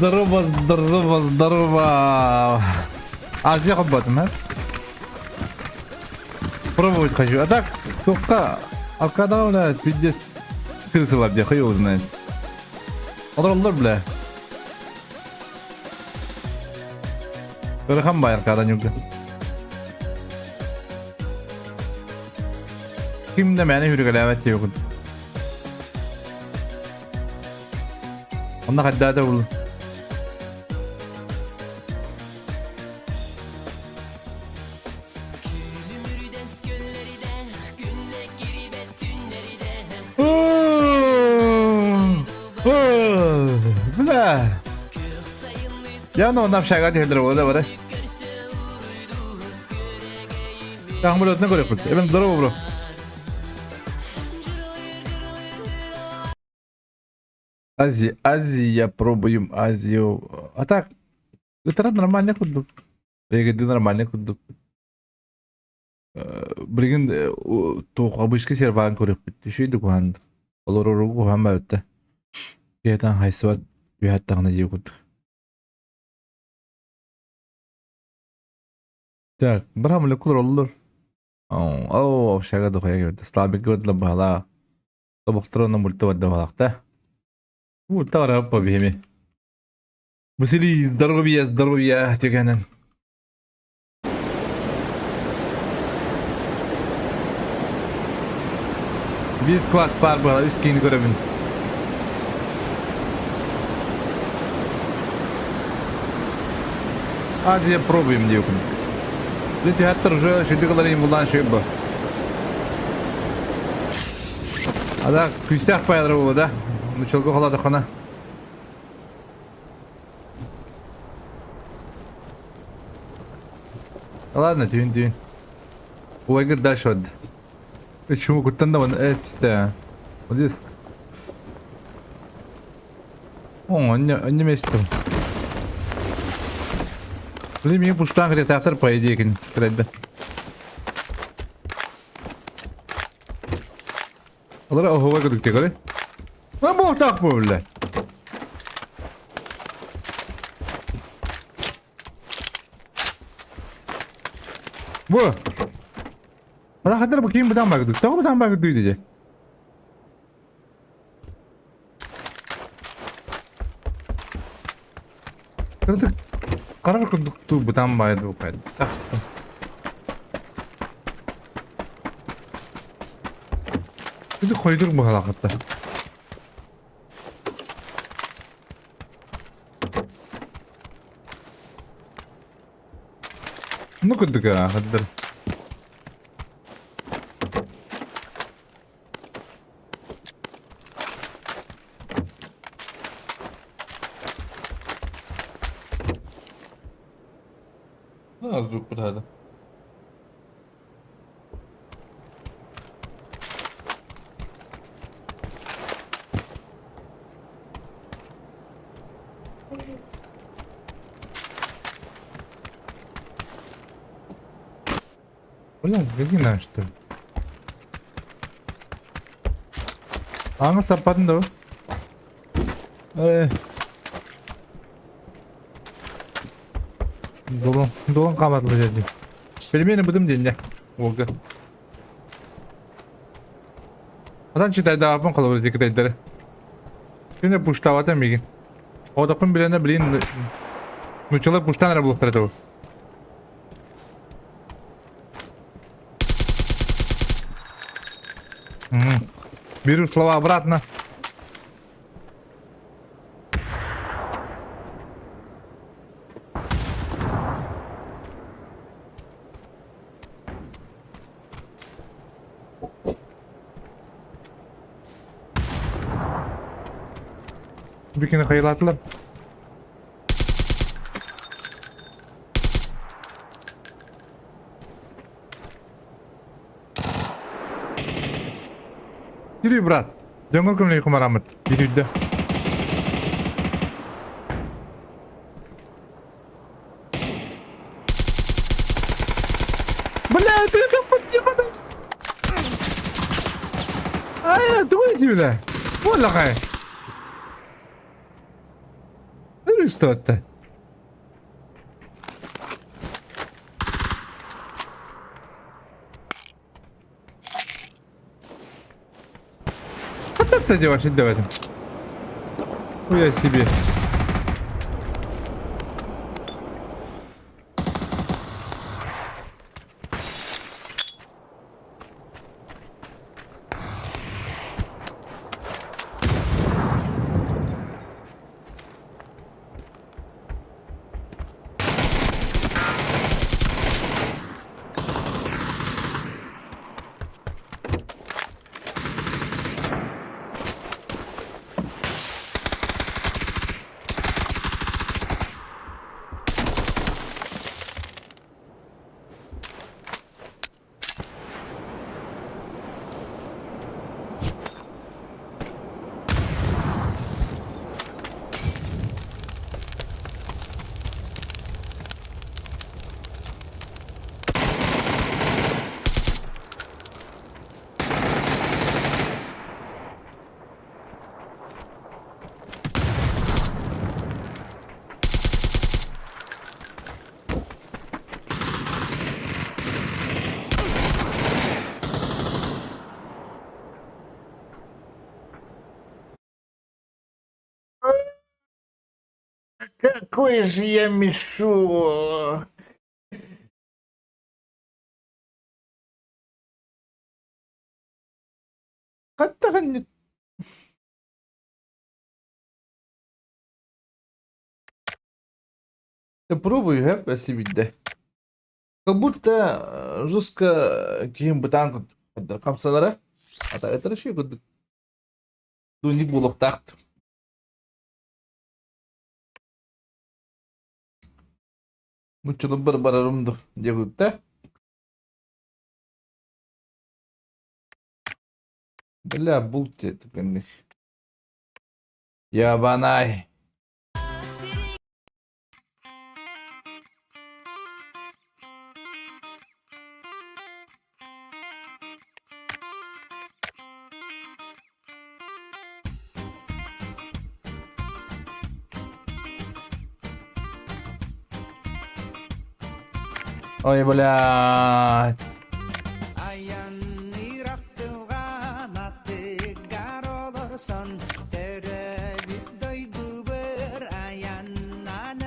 Здорово, здорово, здорово. Азия холботум, а? Пробовать хочу. А так, только алкада, бля, пиздец крысалар где хуй его знает. Олороллор, бля. Ырахан бай аркада нюрга. Ким да мээнэ хүрүгэлээбэт диэбит. Онно хайдаата булу. Бля. Я ну нам шагать хедер болды бары. Тахмыр өтіне көрек Эбен здорово, бро. Азия, Азия, пробуем Азию. А так, это нормально курдук. Эгеди нормально курдук. Билигин туох обычка серваан көрүөхпүт. Үчүгэй куһаан. Олорору куһаан баайбыта. Киһитэн хайсыбат үһэттаҕына дии курдук. Так, браво олороллор. Оо, общага духуя кэлбит. Слабик көрдүлэр баһалаа. Тобохторо онно мульта барда баһалахта. Мульта барап по биһими. Василий, здоровья, здоровья, тегенен. Биир склад баар буолар, үс киһини көрөбүн. Азия пробуем диэкун. Блин, түһэттэр уже шүдүк ылар булаан шөй бу. Ада күүстээх паялар буолла да. Нучолго халадахана. Ладно, түүн түүн. Уайгыр дальше вот. Почему куттан да вон это Вот здесь. О, он не, он не место. Блин, мне пуштан говорит, автор по идее, кредит. Алара оһуга көрүктэ көрө. Ма буохтаах бу бля. Бу. Ала хатыр бу ким бутан багыды. Тоҕо бутан багыды диye. Кырдык карар курдук туу бутан байды бу Тахты. Кырдык хойдур быһалаахытта. Ну курдук аахаддар. Звук هذا. Бля, какие что ли? Аңа саппатын да Э. Долон, долон каматылы жерди. Пельмени будем день, Ога. Асан читайдаапын холобур дикитайдары. Күнэ пуштавата мигин. Одокун билene блин нучалар пуштан эрэ булуктар этэ Беру слова обратно. Бикини хайылаатылар. Yürü брат. Дьоҥҥор көмөлөй кумараммыт. Бүтүйдэ. Бля, ты каппыт ебаный. Ай, тугуй бля. Буоллаҕай. Ну что это? Хата деваш идэбэтим. Хуя себе. Какой же я мешок! Хаттахан Попробуй хэп эсибидде. Как будто жестко киһим бытаан курдук хамсанара. Ата это ши курдук. Дуник буолуохтаах. Муччулун бар барарым диэхүттэ. Бля, булт түгэнник. Ябанай. Ой, блядь. Айанныыр ахтылҕан аттыгар олорсон төрөөбүт дойдубар айаннаан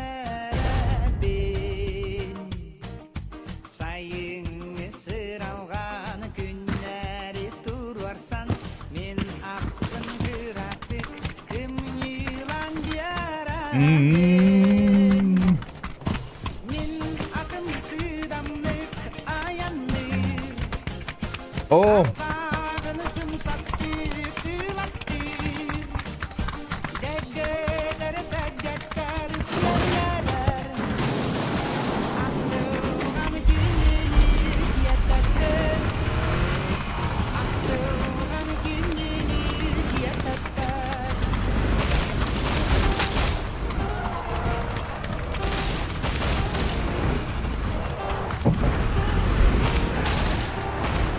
эрэбин. Сайыҥҥы сыралҕан күннэри туруорсан мин аппын кыратык кымньыылаан биэрэбин. Мин атым сыыдамнык айанныыр, О! арбаҕын сымсаттыы тыылаттыыр, дэгдэлэр сэгдэттэр сиэллэрэр, аттылҕан кинини тиэтэттэр, аттылҕан кинини тиэтэттэр.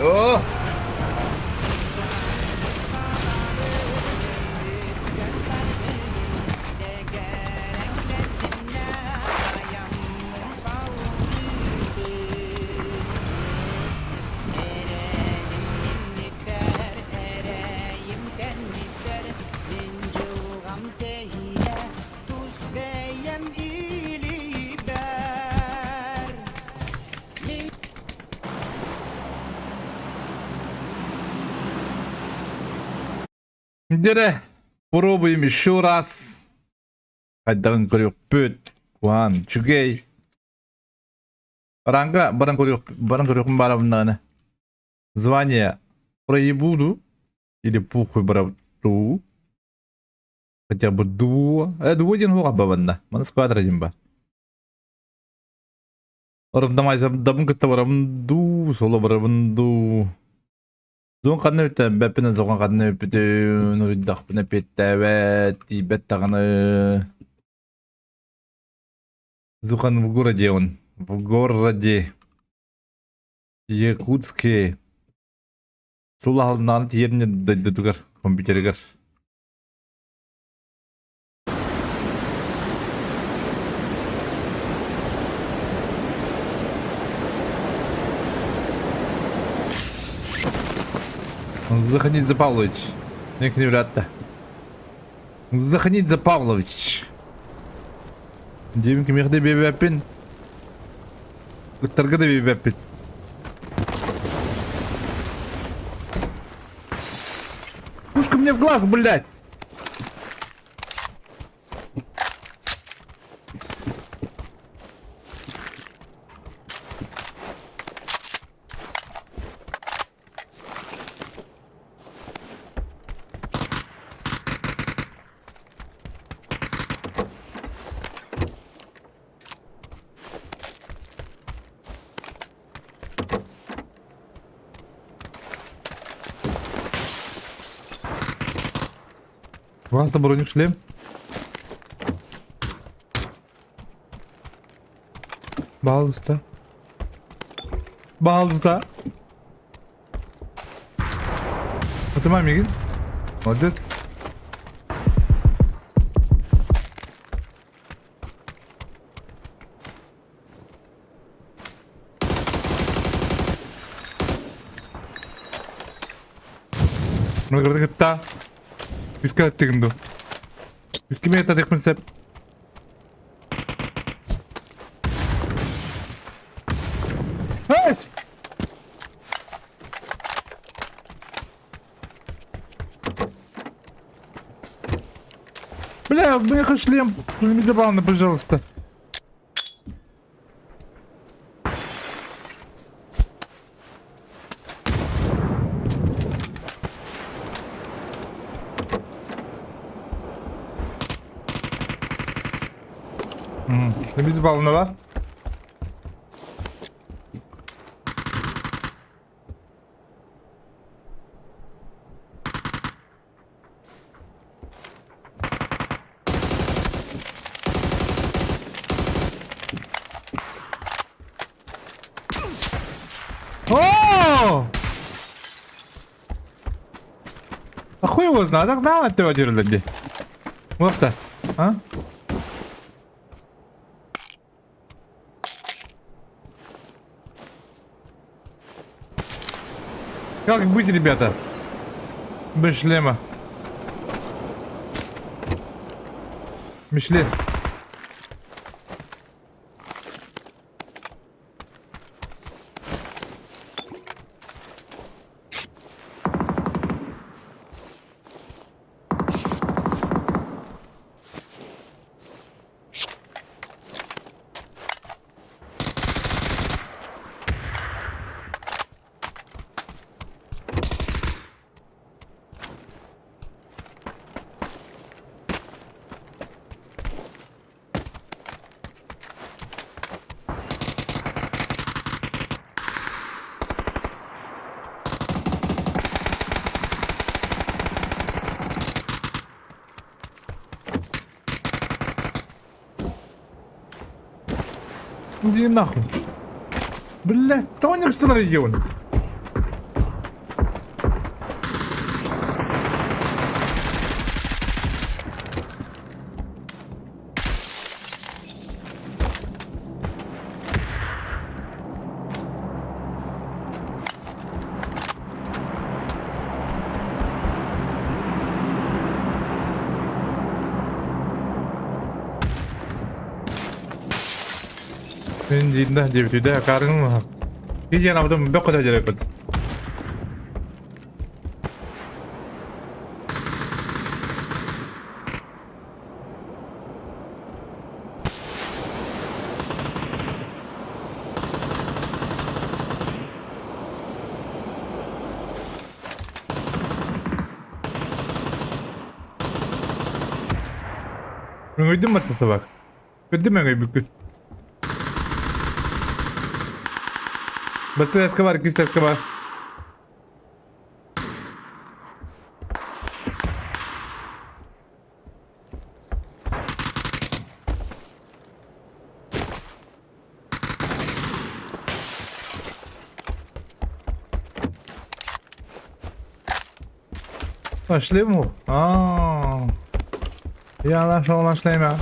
О! Тус бэйэм илиибэр мин Дьэрэ, пробуем еще раз. Хайдаҕын көрүөхпүт. Куан, үчүгэй. Ранга баран көрүөх баран көрүөхпүн баарабын Звание проебуду или пухуй барабтуу. Хотя бы дуо. Дуо диэн суох абабанна. Маны сквадра диэн бар. Ордамайсабын кытта барабын дуу, соло барабын дуу. Зон ханна бүттэ, бэппинэ зоҕон ханна бүппүтүн, уруйдахпына эппиэттээбэт, тиийбэт даҕаны. Зухан в городе он. В городе. Якутске. Сулаһалнаан тиэрне дойдутугар, компьютерыгар. Заходить Павлович. Никневлятта. Заходить Павлович. Диэбин кимиэхэ да биэрбэппин. Ыттарга да биэрбэппин. Пушка мне в глаз, блядь! Пожалуйста, бронешлем. Пожалуйста. Пожалуйста. Отымай мигин. Молодец. Кытта. Үскә өттігім ду. Үскеме өттігім сеп. Эс! Бля, мне шлем. Забавно, пожалуйста. Biz balını var. О! А хуй его знает, так давай ты один Вот так, а? Как быть, ребята? Без шлема. Мишлен. Иди нахуй. Блять, тоник что на регионе. Диинда диэбитидэ акаарыҥ Киһи абытым бөккө дьэреппит. Өҥөйдүм батта собака. Көрдүм өҥөйбүккүн. Бастыраска бар, кистаска бар. А, шлему? А, Я нашел на шлеме.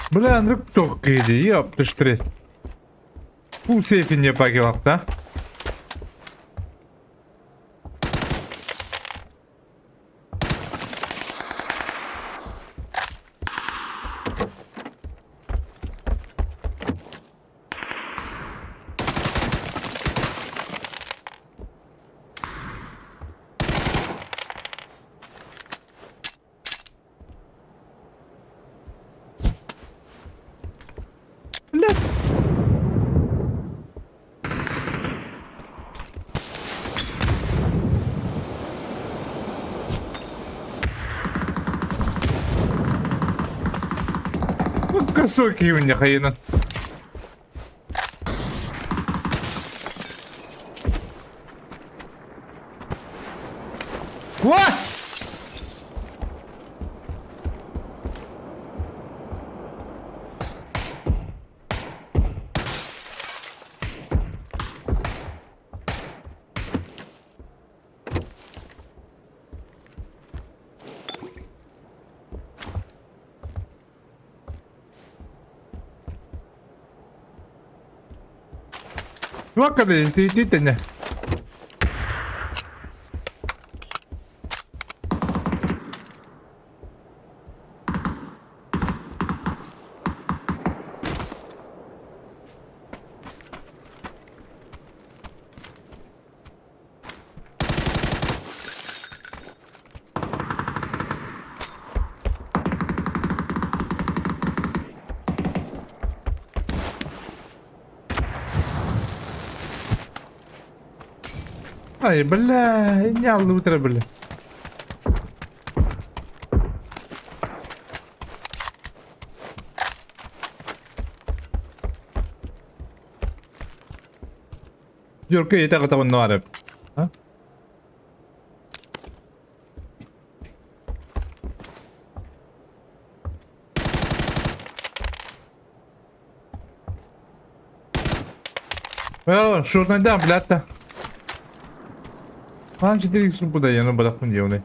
Бля, Андрюк тоқ иди, ёпты штресс. Пул сейфин не пагилак, да? Бля. Ну, косой киевня хайына. What? Туохха истиитинэ. Ай, бля, не аллы бля. Дюрка ете ката онно арып. А? Шурнайда, блядь. Ан 4 сумпу да, ну бадахпын диэуне.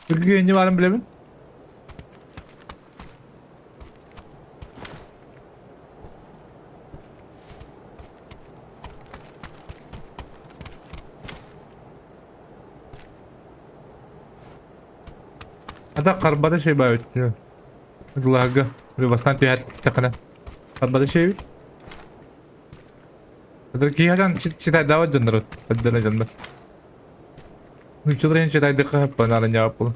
Бүгүн не барын билэбин? Ата карбада şey баа өттү. Дылага. Бастан түһәт истэххинэ. Карбада şey. Это киһи читайдаабат дьоннор өддөнө дьоннор. Нуччалар читайдыка панара ньааппыл.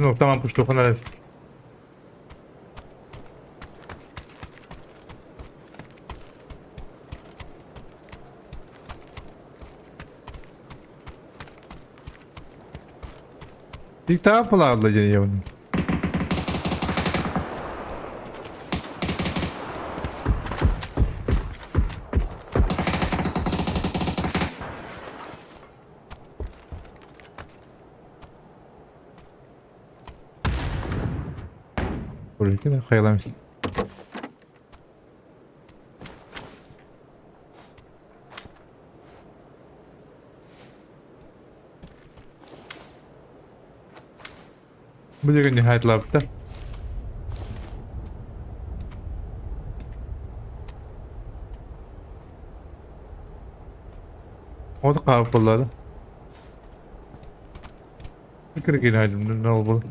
Ну, там пуштуханар. Тапалаалла диэн Хайаламыс. Бу диэн хайтлаабыттар. Ол хаалбыт буоллаҕа. Киркин ne oldu?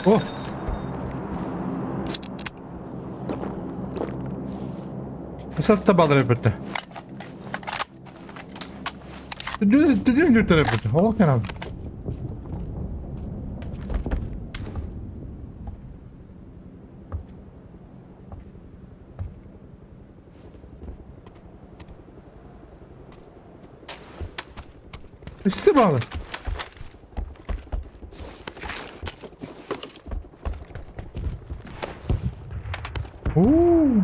Oh! Сатта балар эппитэ. Дүнү эппитэ. Ол кэнэ. Üstü bağlı. У.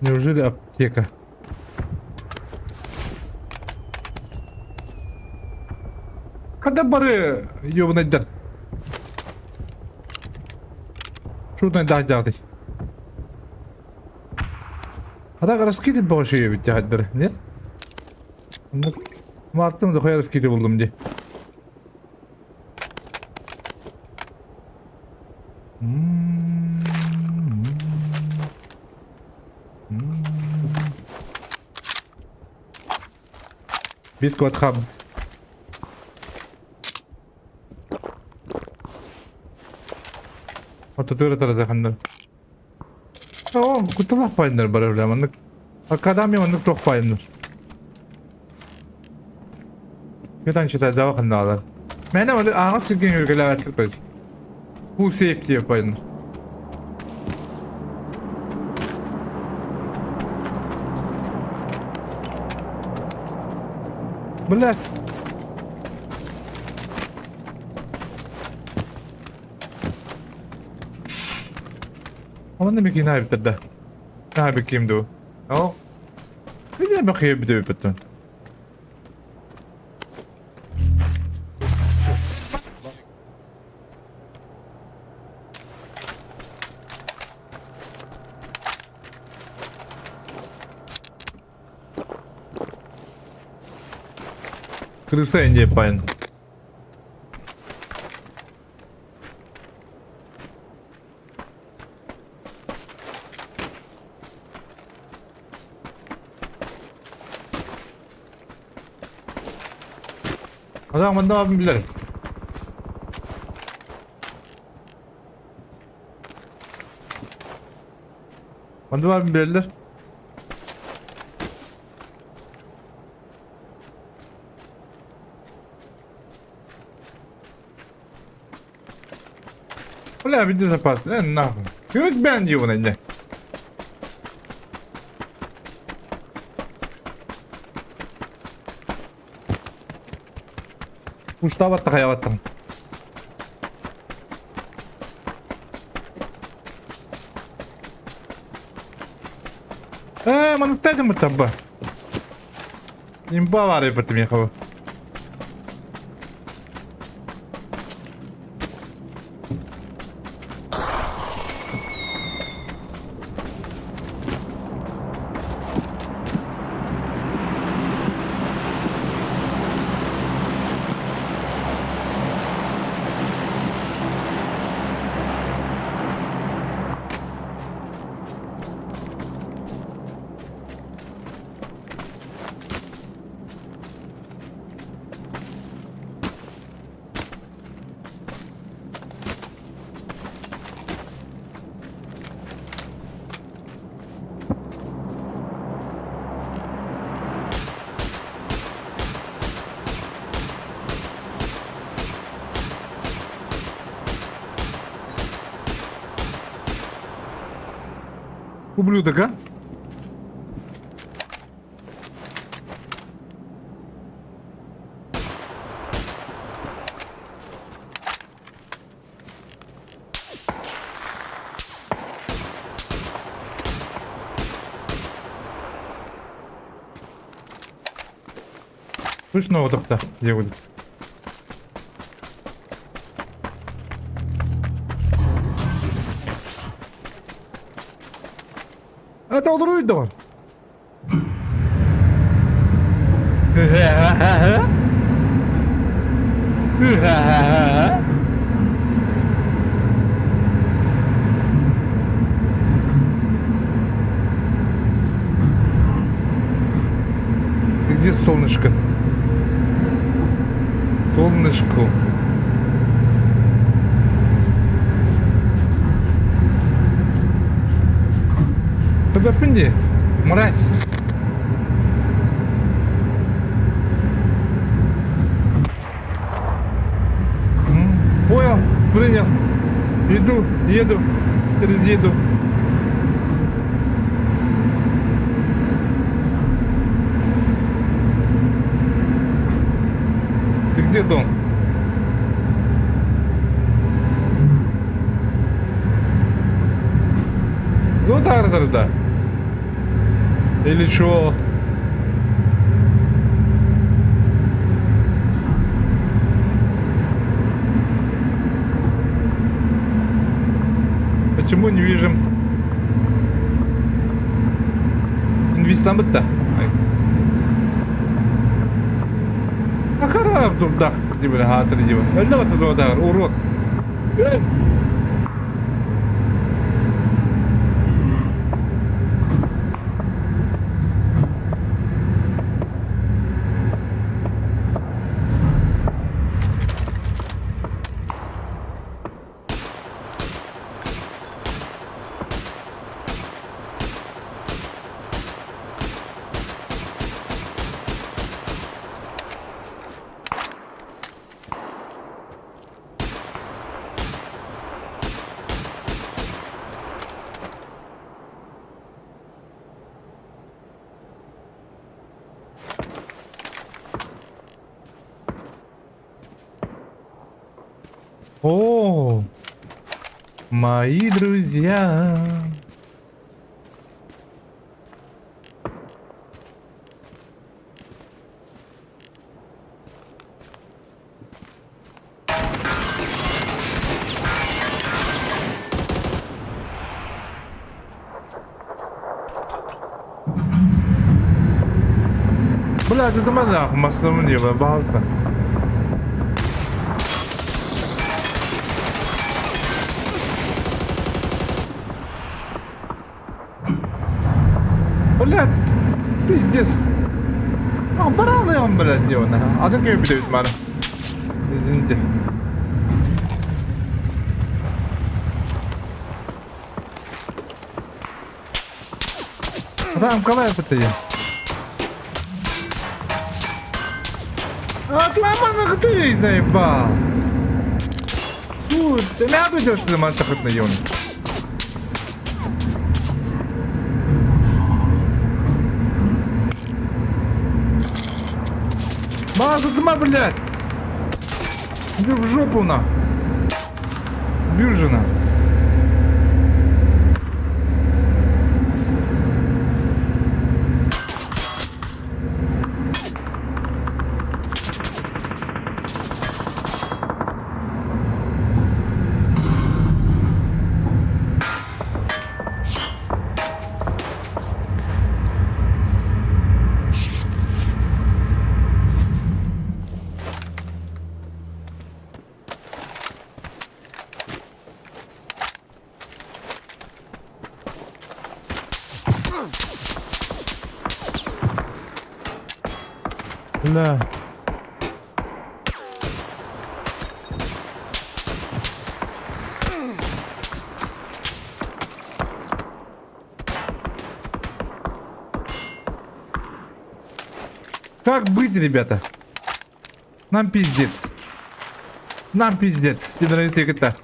Неужели аптека? Хата бары ёбанайдар. Шутнай даһдяҕытый. Хата раскиды бөҕө эбит нет? Мартым да хуя раскиды булдум ди. Бискват хаб. Ортотугар тарда Оо, кутталаах пайыннар бар эбилэ маннык. Академия маннык туох пайыннар. Кетан читайдаба ханнаалар. Мэнэ маны ааҕа сиргин үргэлээбэттик бэс. Бу сейп диye пайыннар. Блядь. Онно микин наабиттар да. Наабикким дуу. Оо. Видя бахия битэ Крыса Индия пайн. Адам манна абым билэр. Манна абым билэллэр. Бля, безопасно. Нахуй. Юрик бен ебаный, не. Уштабаттах аябаттан. Э, мануктайдым табба. Имба бар епет мехава. Ублюдок, а? Слышно отохта, где будет? Это олоруй доҕор. Где солнышко? Солнышко. Көбөппүн дии, мразь. Понял, принял. Иду, еду, разъеду. Ты где дом? Золотая Или чё? Почему не вижу? Инвестамыт да. Акара турдах диби хаатыр диби. Өллө бата золотагар урод. О, мои друзья. Бля, это нахуй, маслом небо, балта. Блядь, пиздец. А, бараны он, блядь, не он. Атын кем билебит маны. Извините. Там қалай бітті Отломанных ты заебал! Тут, ты мяду идешь, ты мальчик на юн. База тьма, блядь! Иди в жопу на! Бюжина! Бля. Как быть, ребята? Нам пиздец. Нам пиздец. Гидроэлектрика.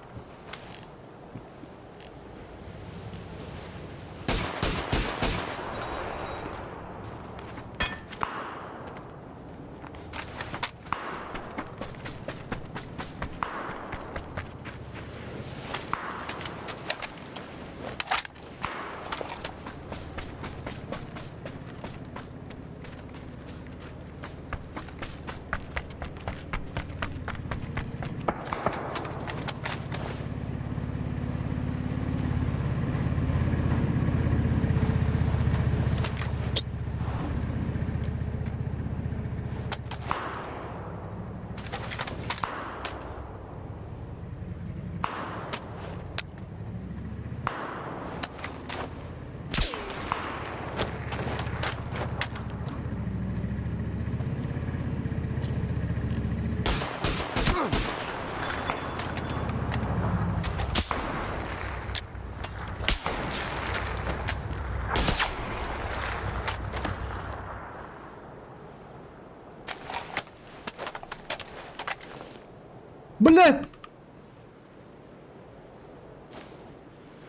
Блядь!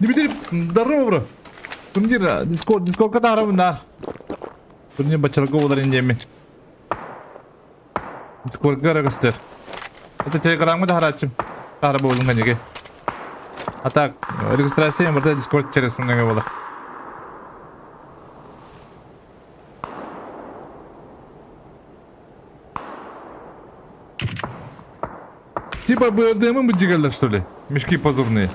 Дмитрий, здорово, бро. Турнир, Дискорд, Дискордка таһарабын да. Турнир бачарга болар индиэмин. Дискордга эрэ көстөр. Это телеграмҥа таһарааччым. Таһара буолун кэнниги. А так, регистрация барыта Дискорд через нөҥө болар. Типа БРДМ быдьыгаллар, что ли? Мешки позорные.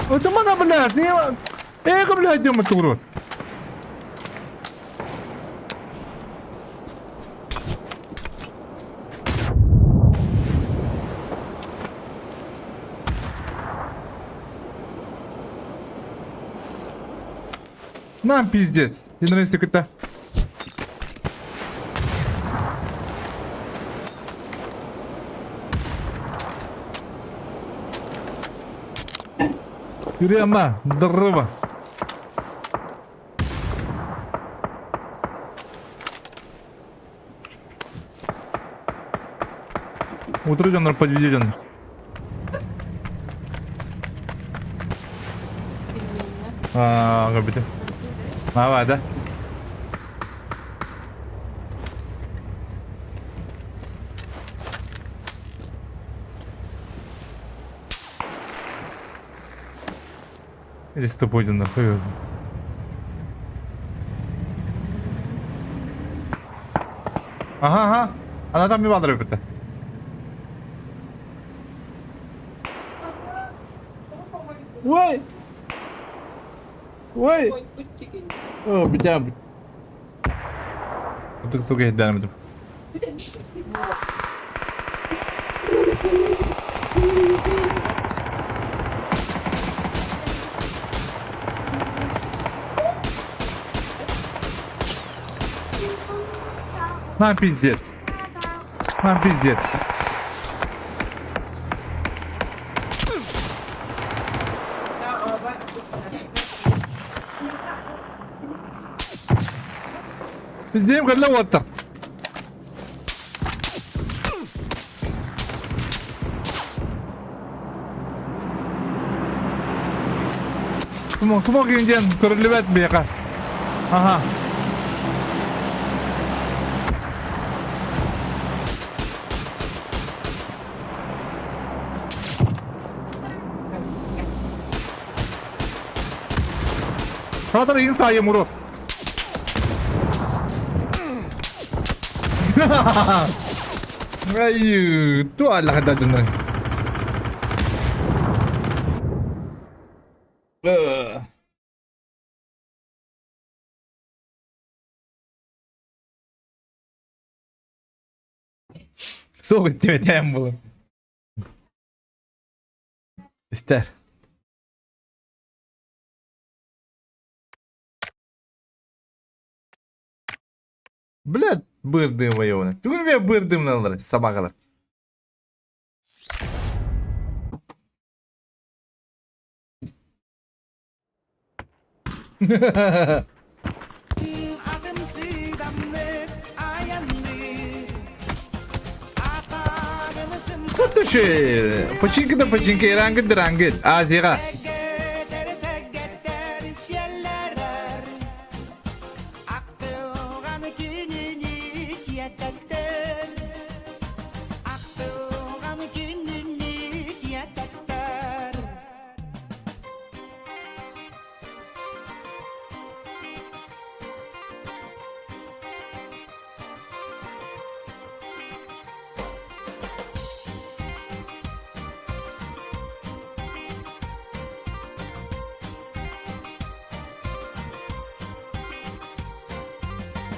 Это мана, блядь, не... Эго, блядь, ема туру. Нам пиздец. Генералистик это. Юрия, здорово. Утро дьоннор подведи дьоннор. Аа, көрбүтүм. Давай, да. Или с тобой нахуй его знает. Ага, ага. Она там не баадыр эбит. Ой! Ой! О, битям. Ытык сука иһдээмитим. Нам пиздец. Нам пиздец. Пиздеем кэллэ уоттар. Смок диэн көрүллүбэт биһиэхэ. Аха. Саатар игин саайым урут. Ай, туалла дадыны. Суох иттибэтээм булun. Истэр. Блядь, бырдым воеваны. Тугу мен бырдымналар собакалар. Атым сыйдамны аянны Атағыны Кутуши. Починка да починка, ирангы дырангы. Азияга.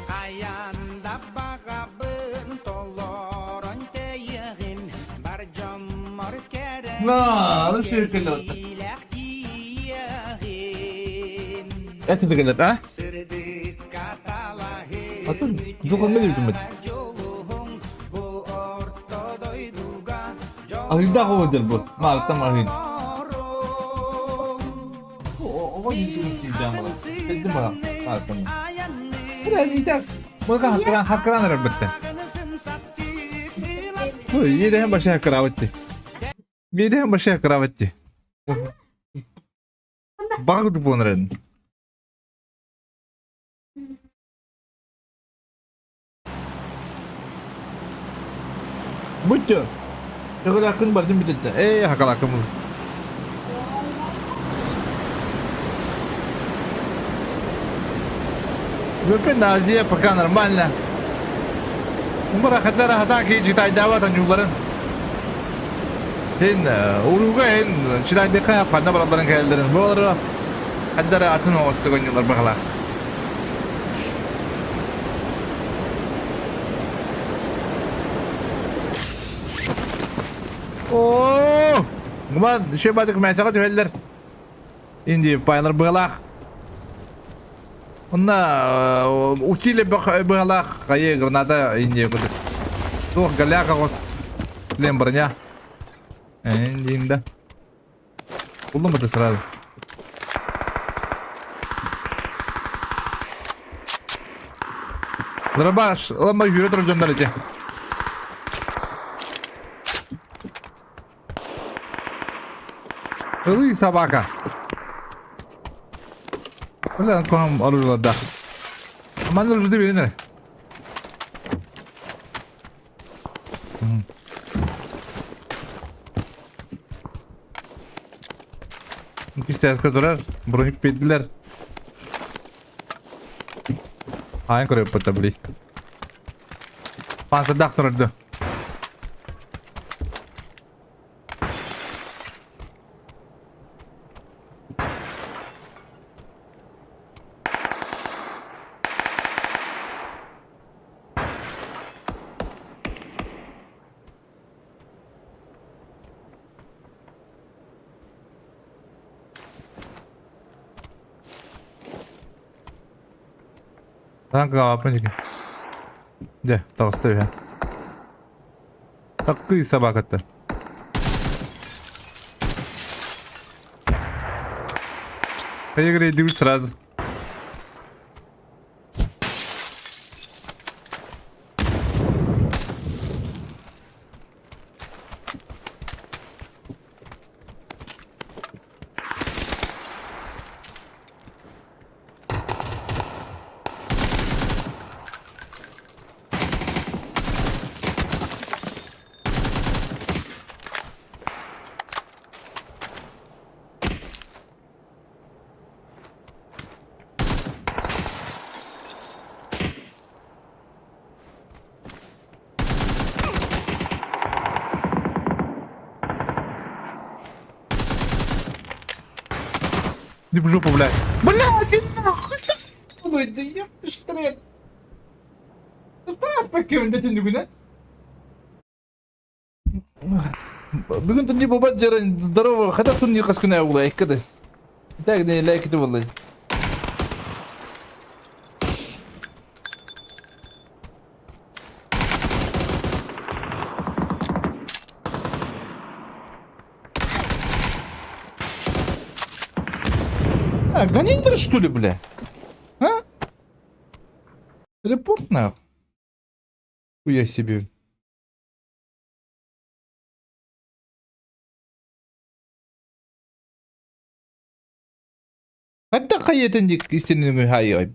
Хайаан да баҕабын толорон тэйиэҕим бар дьоммор кэрэ На, ширкелет. кэлиилээх тиийиэҕим Это дегелет, а? Сырдыкка Атын талаһын духанна диэбитим дьулуһуҥ бу орто Аһыйдаах оҕо бу. Маартан аһыйд. Оҕо дьиҥ сиидään бала. Сэлдим бала. Маартан. Мыка хаккыран хаккыран эрэр бытта. Ой, иэдэһэн баша хаккыраабытты. Иэдэһэн баша хаккыраабытты. Баҕа курдук буолан эрэн. Бүттү. Төгүлээккин бардым бүтүттэ. Ээ, хакалааккын бул. Бүппүн Азия пока нормально. Умбара хатара хата ки читайдаабат аньууларын. Һин уруга һин читайдыка ханна баралларын кэлэллэрин буолары хаддара атын оҕостук аньуулар баҕалаах. Оо! Гуман, еще бадык мәсәгә түһэллэр. Инди пайлар быалаах. Онна учили быалаах хайы граната инди кудук. Туох голяк оҕус. Лен броня. Индиинда. Булдум это сразу. Дробаш, ламма yürü tur дьоннор ити. Ылый собака. Бля, ком оружие Манна оружие берин Кистээскэ турар, броник биэрдилэр. Аан көрөппүт били. Пансырдаах турар дуо? Таҥкаҕааппын дьиҥэ. Дьэ, таҕыста үһэ. Таккый собакаттан. Поиграй сразу. Иди в жопу, блядь. Блядь, иди нахуй! Ой, да еб ты ж трек. Покинь, түннүгүнэ. Бүгүн түнни бобат жаран здорово, хата түнни хас күнэ була эккеде. Так не лайк это было. А, Ганиндер что ли, бля? А? Репорт нахуй. Хуя себе. Хатта хайатын дик истиннүгү хайы.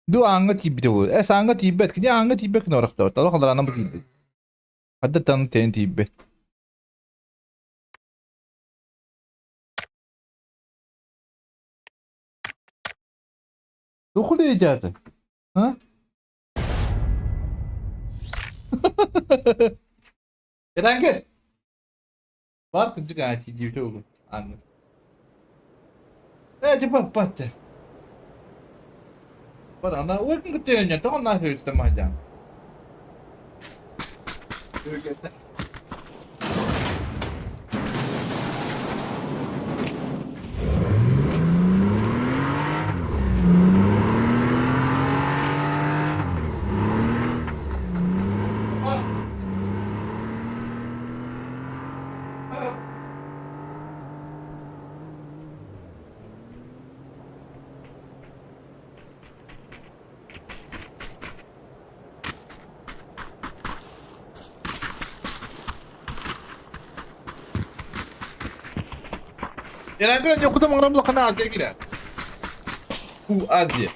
Ду ааҥҥа тиийбитэ буолуо. Эс ааҥҥа тиийбэт, кини ааҥҥа тиийбэт гына орохтообут. Олох алараанан бу тиийбит. Хадда тан тэн тиийбэт. Тух дьааты? А? Кэлэн кэл. Бар кырдьык аа тиийбитэ буолуо. Ааҥҥа. Ээ дьэ баппат дьэ. Бар ана уотун кытта өнньө тоҕо наах үстэ маһдьаан. Эрангы ньокута маҥырам лакана Азия киирэ. Бу Азия.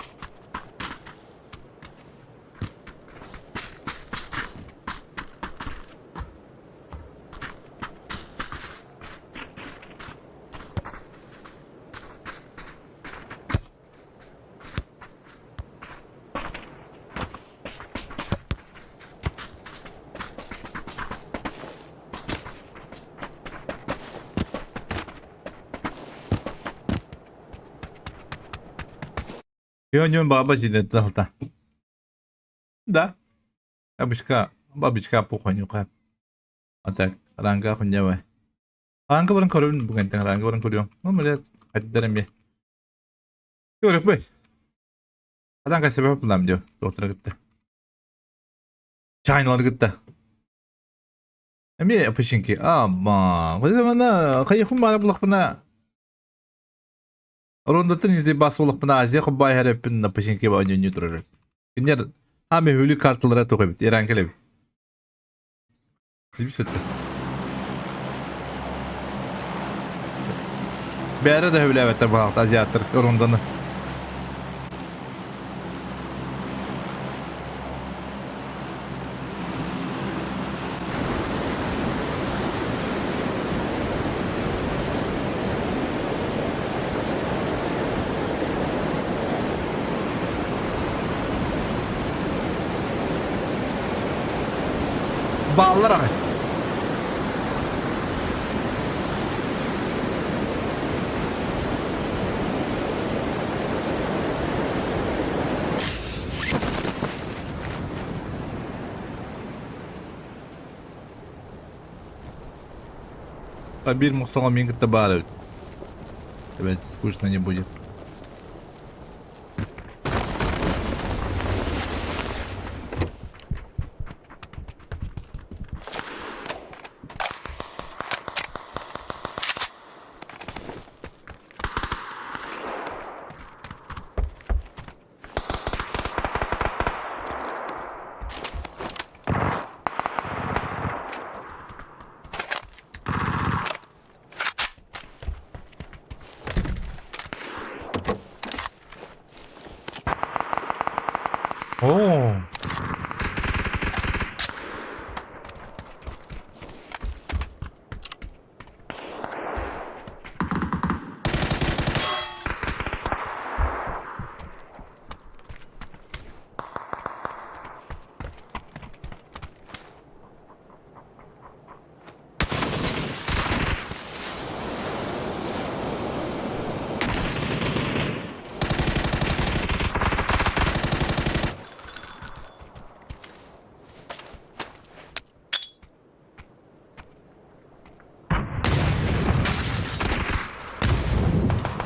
Yön баба жинетті. Да. Бабочка, бабочка пуханюка. А так, ранга хуйня. Ранга баран көрөбүн бүгүн ранга баран көрүөм. Ну, блядь, хаддарым бе. Көрөп бей. Адан кайсы булам диyor. Доктора gitti. Чайналар gitti. Эми пышинки. Амма. Кызымына кайхум бара булак бына. Рондатын изи бас булак бына Азия хубай хареппин на пышинки ба ню турар. Кинер хаме хүлү карталара тохобит. Иран келеби. Bir сөттü. Бәрі де хүләбәттер бағыт азиаттар ронданы. Bağlar abi. Bir мусала мингта бары. Опять скучно не будет. Oo.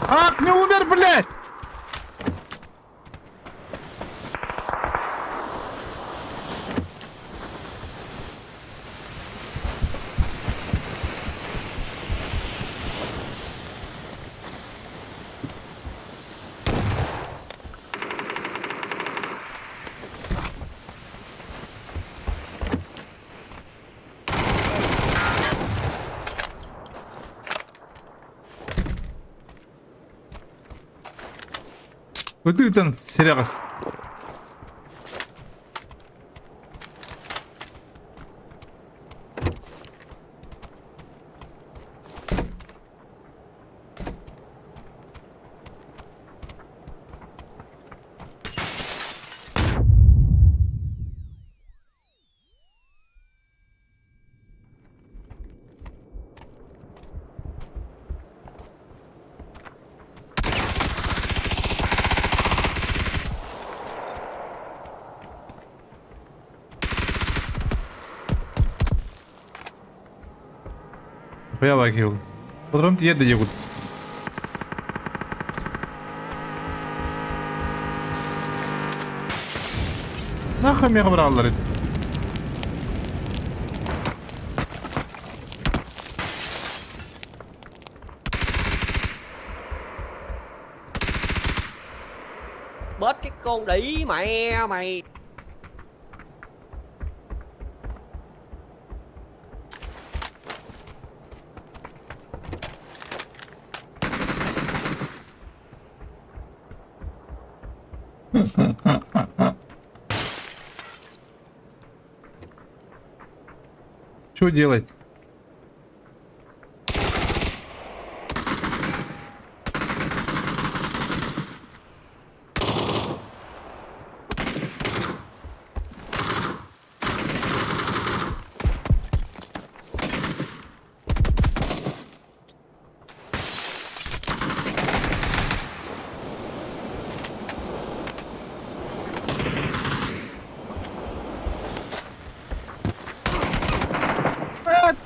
Ак, не умер, блядь! Өтүгүтэн серегас. Хуя бак yol. Подром тие де егут. Нахуй мега браллар. Bớt cái con đĩ mẹ mày. Что делать?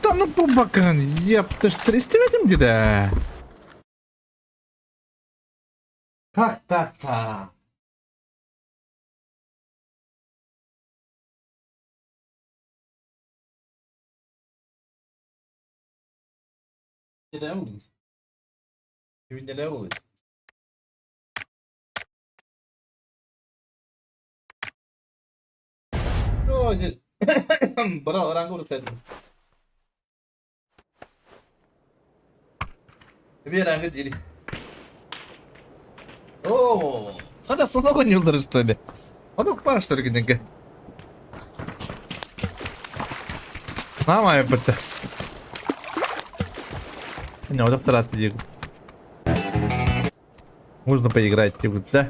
Да ну бу бакын, епты ж истибэтим дии да. Так, так, так. О, хотя снова не что ли? А ну пара что ли где? Мама это. Не, вот это Можно поиграть, типа, да?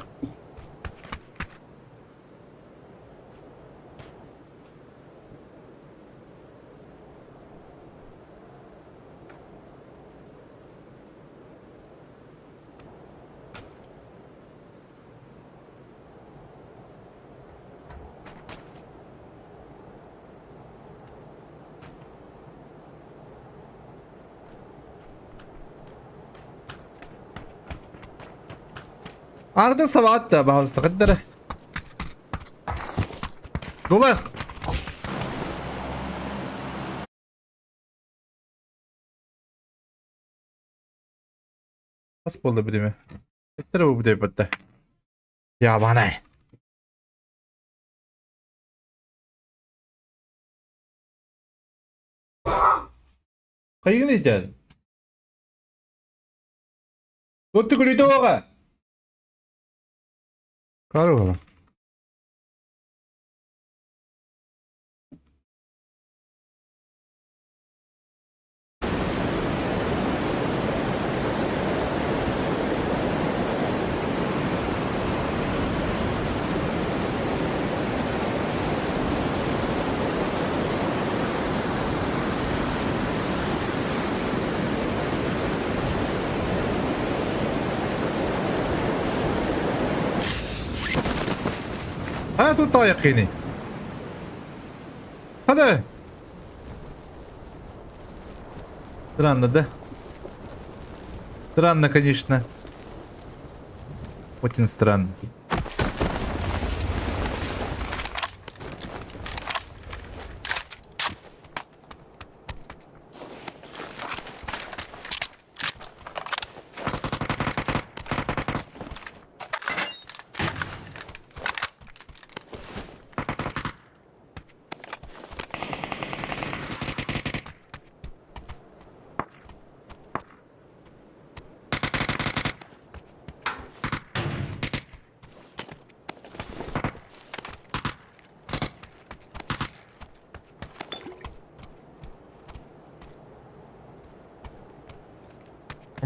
Ардын сабаат да, пожалуйста, қаддары. Дула. Хас буолла бириэмэ? Эттэрэ бу бүтэ Ябанай. Хайгын итэр? Тутту күлүтэ оҕа. Карула. А тут тайыккыный. Hadi. Странно, да? Странно, конечно. Очень странно.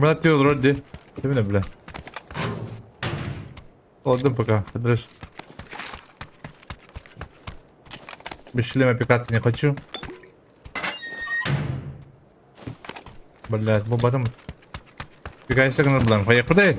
Брат, вроде. Ты меня, бля. Ладно, пока. Подожди. Без шлема пикаться не хочу. Блядь, бу потом. Пикайся гына булам. Поехали.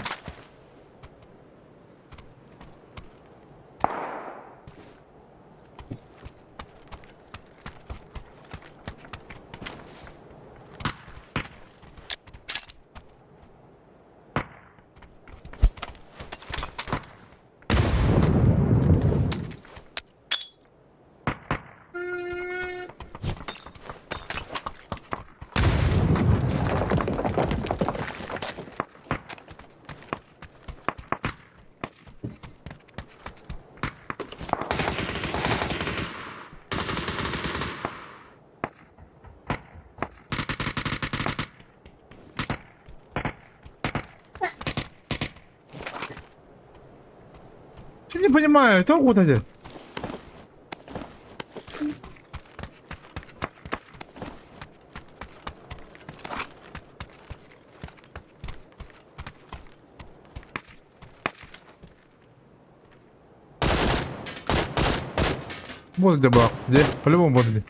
Я не понимаю, это вот один. Вот где бах. Где? По-любому вот где.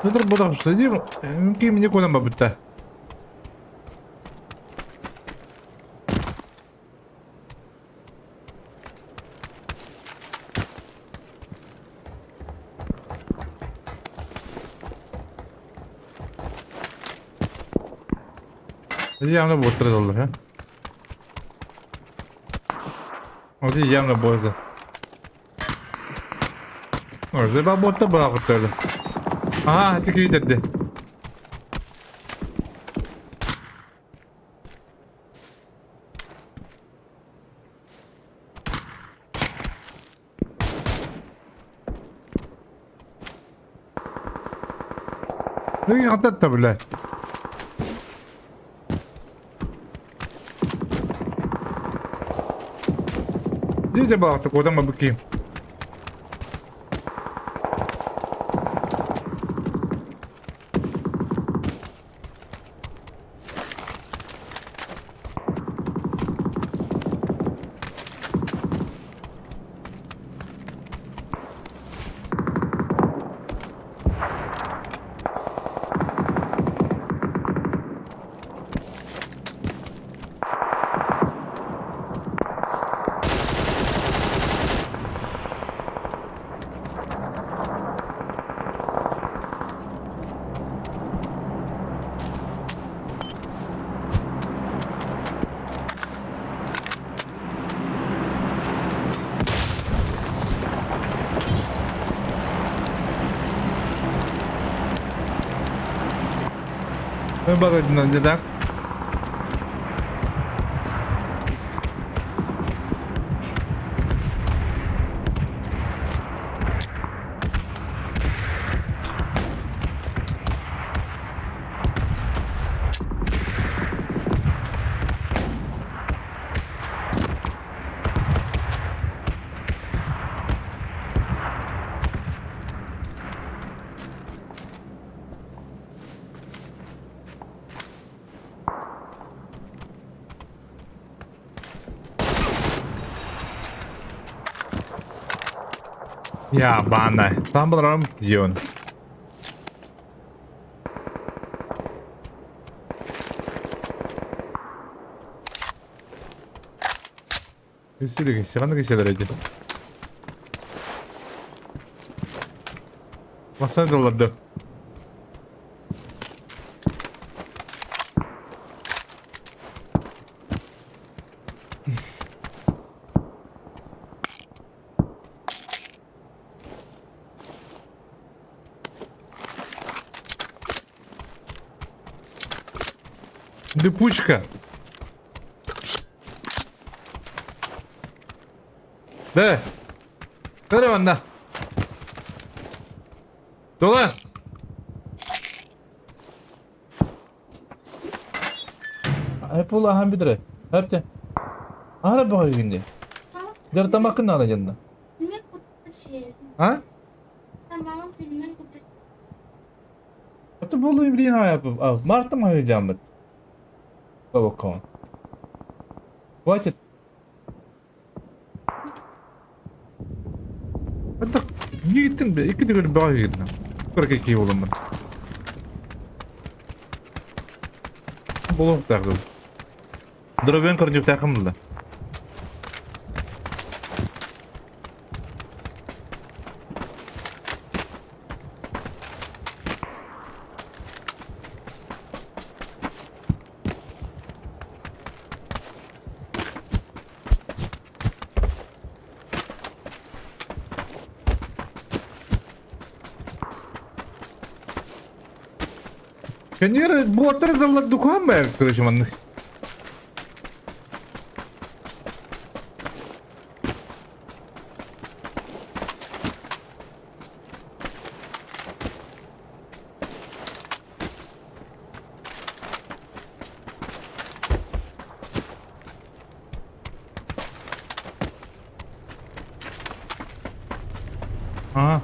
Петр Бодов, следим, ким никуда бабыта. Явно будет 3 доллара, а? Вот явно будет. Orada botta bırakıp Aha tükürü dedi. Ne hatta bile. Дите бахта, куда мы быки? Не так? Я бана. Там был Дион. Үсүлүк, ханнык ишелер эти. Масана долларды. Липучка. Да. Көрө манна. Dolan. Apple ахан бидре. Хапта. Ара бага гинде. Дер тамакын нада жанна. Bilmek kutu А? Tamam bilmek kutu. Ата болу имри ха яп. А марта ма жамат. Бабакон. Хватит. Ата нигитин бе икки дигер бага гинде. Көрке ки болумун. Болу тагды. Дробен көрнүп такымды. Көннөр буоттар даллар дукуһан баар короче маннык. Ага.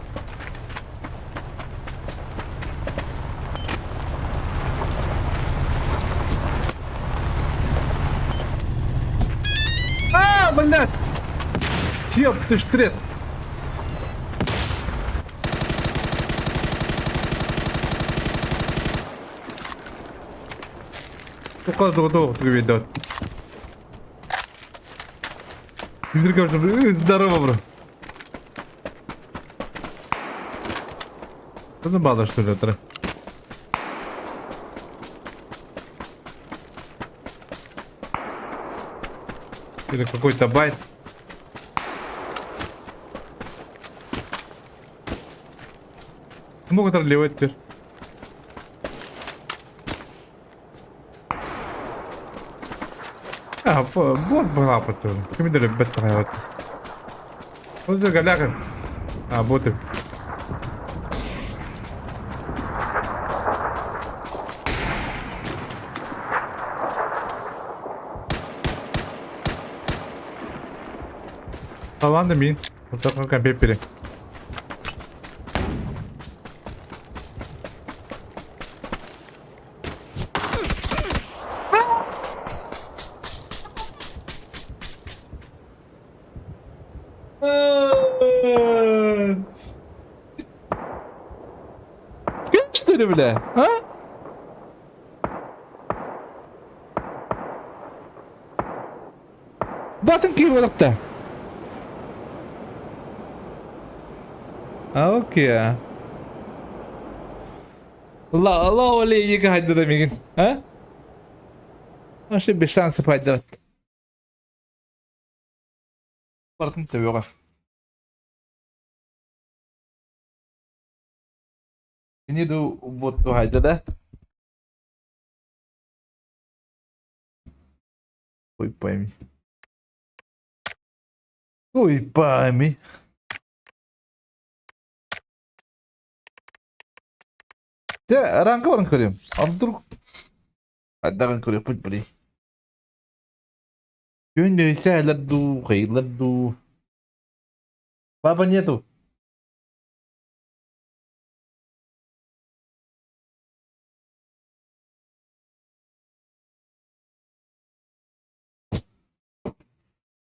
А, блядь! Ёб ты ж трет! Здорово, бро. Что за база, что ли, это? Или какой-то байт. Могут ролевать теперь. А, бот была потом. Комментарий бет Вот загаляка. А, боты. Таланды мин. Вот такой компьютере. Что ли, бля? А? Батын киіп олықты. А, окей. Ла, ла, оле, екі хайда да меген. А? Вообще без шансов хайда. Бартын төбеға. Ini ду вот хайда да? Ой, пойми. Ой, пойми. Те, ранка баран көрем. А вдруг... Айдаган көрем, путь бри. Күн ладу, хай ладу. Папа нету.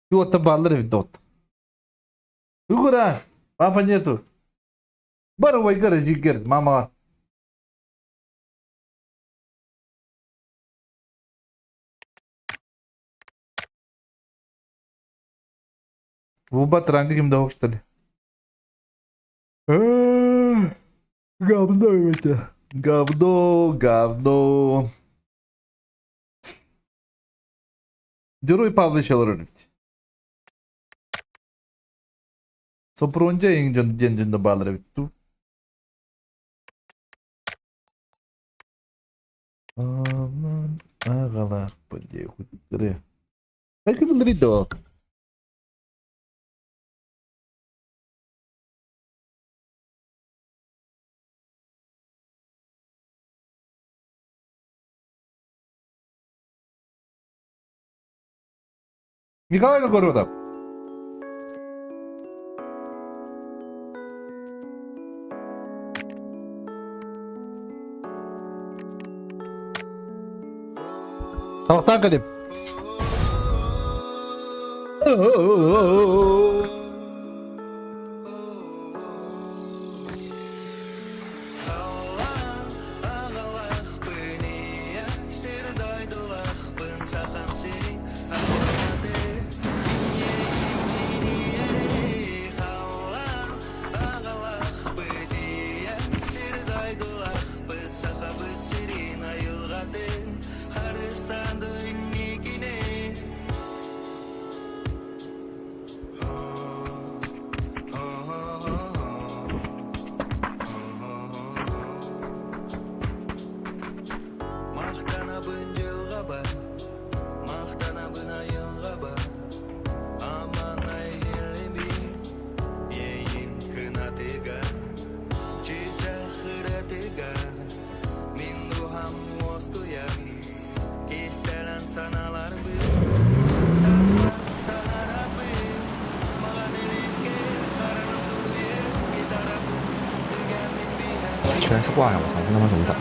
Туота баллар видот. Угура, папа нету. Бар вайгар жигер, мама. Бубат ранга ким да что ли? Говно это. Говно, говно. Дюруй Павлович Алрырвт. Сопрунжа иң ден жөндөм баалар бит. Агалак бе. Как билдирди? Николай Новгородов. Талақтан калип. 居然是挂呀！我操，这他妈怎么打？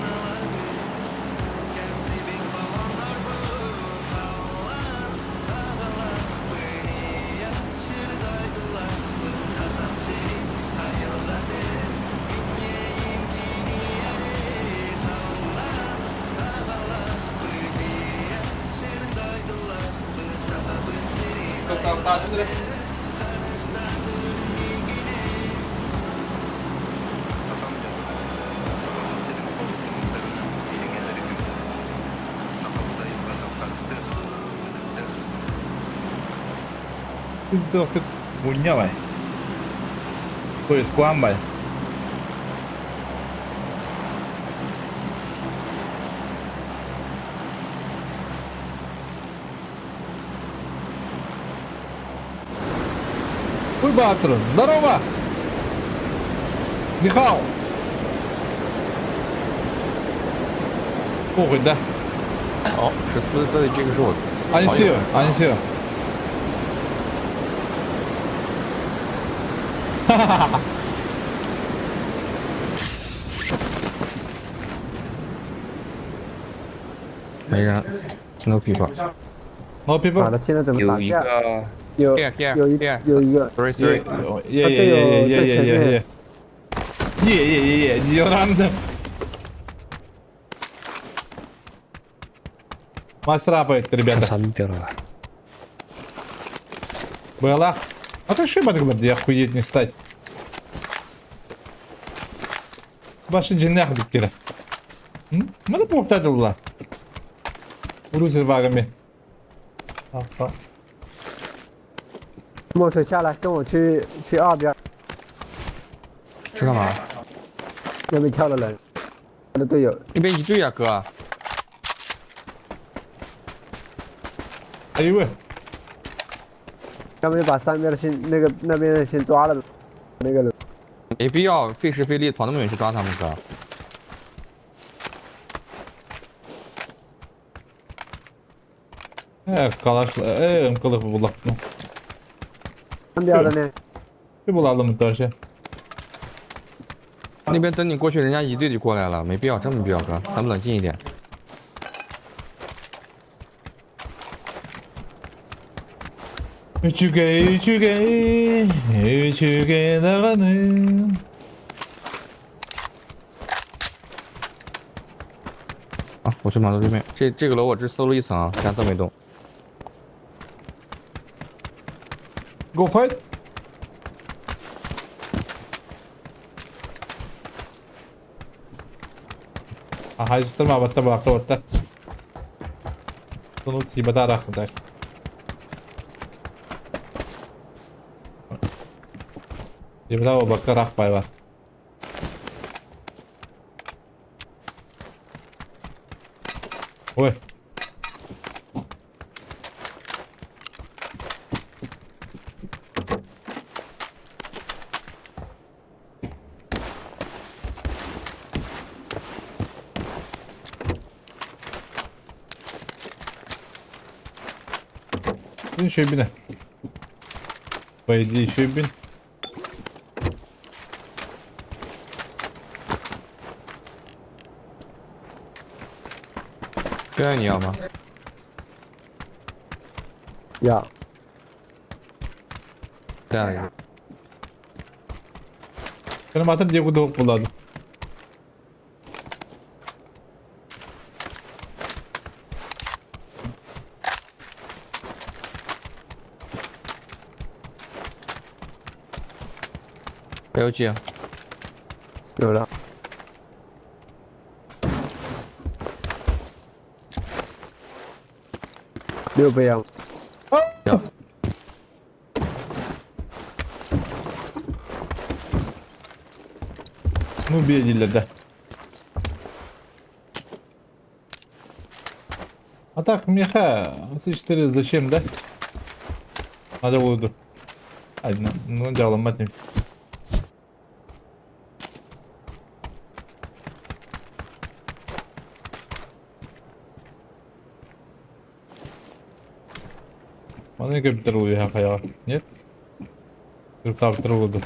Мунньалай. То есть куамбай. Уй, Батрун, здорово! Нихао! Похуй, да? 哦，14，这里这个是我。 안녕하세요. 안녕하세요. 没人，no people。 No people. 好了，现在怎么打有一架？个有 Here, here, 有一 here. 有一个 three three。 耶耶耶耶耶耶耶耶耶耶耶！你又他们。Мастера поет, ребята. 三边了吧？ Была. А ты шиба говорит, я охуеть не стать. Башы жинах биттері. Мына боқтадылла. Урусер вагами. 墨水下来，跟我去去二边，去干嘛？那边跳了人，他的队友那边一队啊，哥。哎呦喂！要不就把三边的先那个那边的先抓了，那个人没必要费时费力跑那么远去抓他们，哥。 Э, калаш, э, мкылых булак. 三边的呢， Bir bulalım тоже. 那边等你过去，人家一队就过来了，没必要，真没必要，哥，咱们冷静一点。 Үчүгэй, үчүгэй, үчүгэй даҕаны. 啊，我去码头对面，这个楼我只搜了一层啊，其他都没动。 Go fight. Хайзыттар баттар бакта батта. Bunu тибата рахмат. Тибата бакка рахпай бар. Ой. Еще бина. По идее, еще бин. 这你要吗？要带了一个。 Крематор где куда буладу. 标记啊，有了，六倍啊，要。 Ну, бедили, да. А так, меха, С4 зачем, да? Надо буду. Ай, ну, дело, мать не. Маны компьютер я хаял. Нет? Там буду.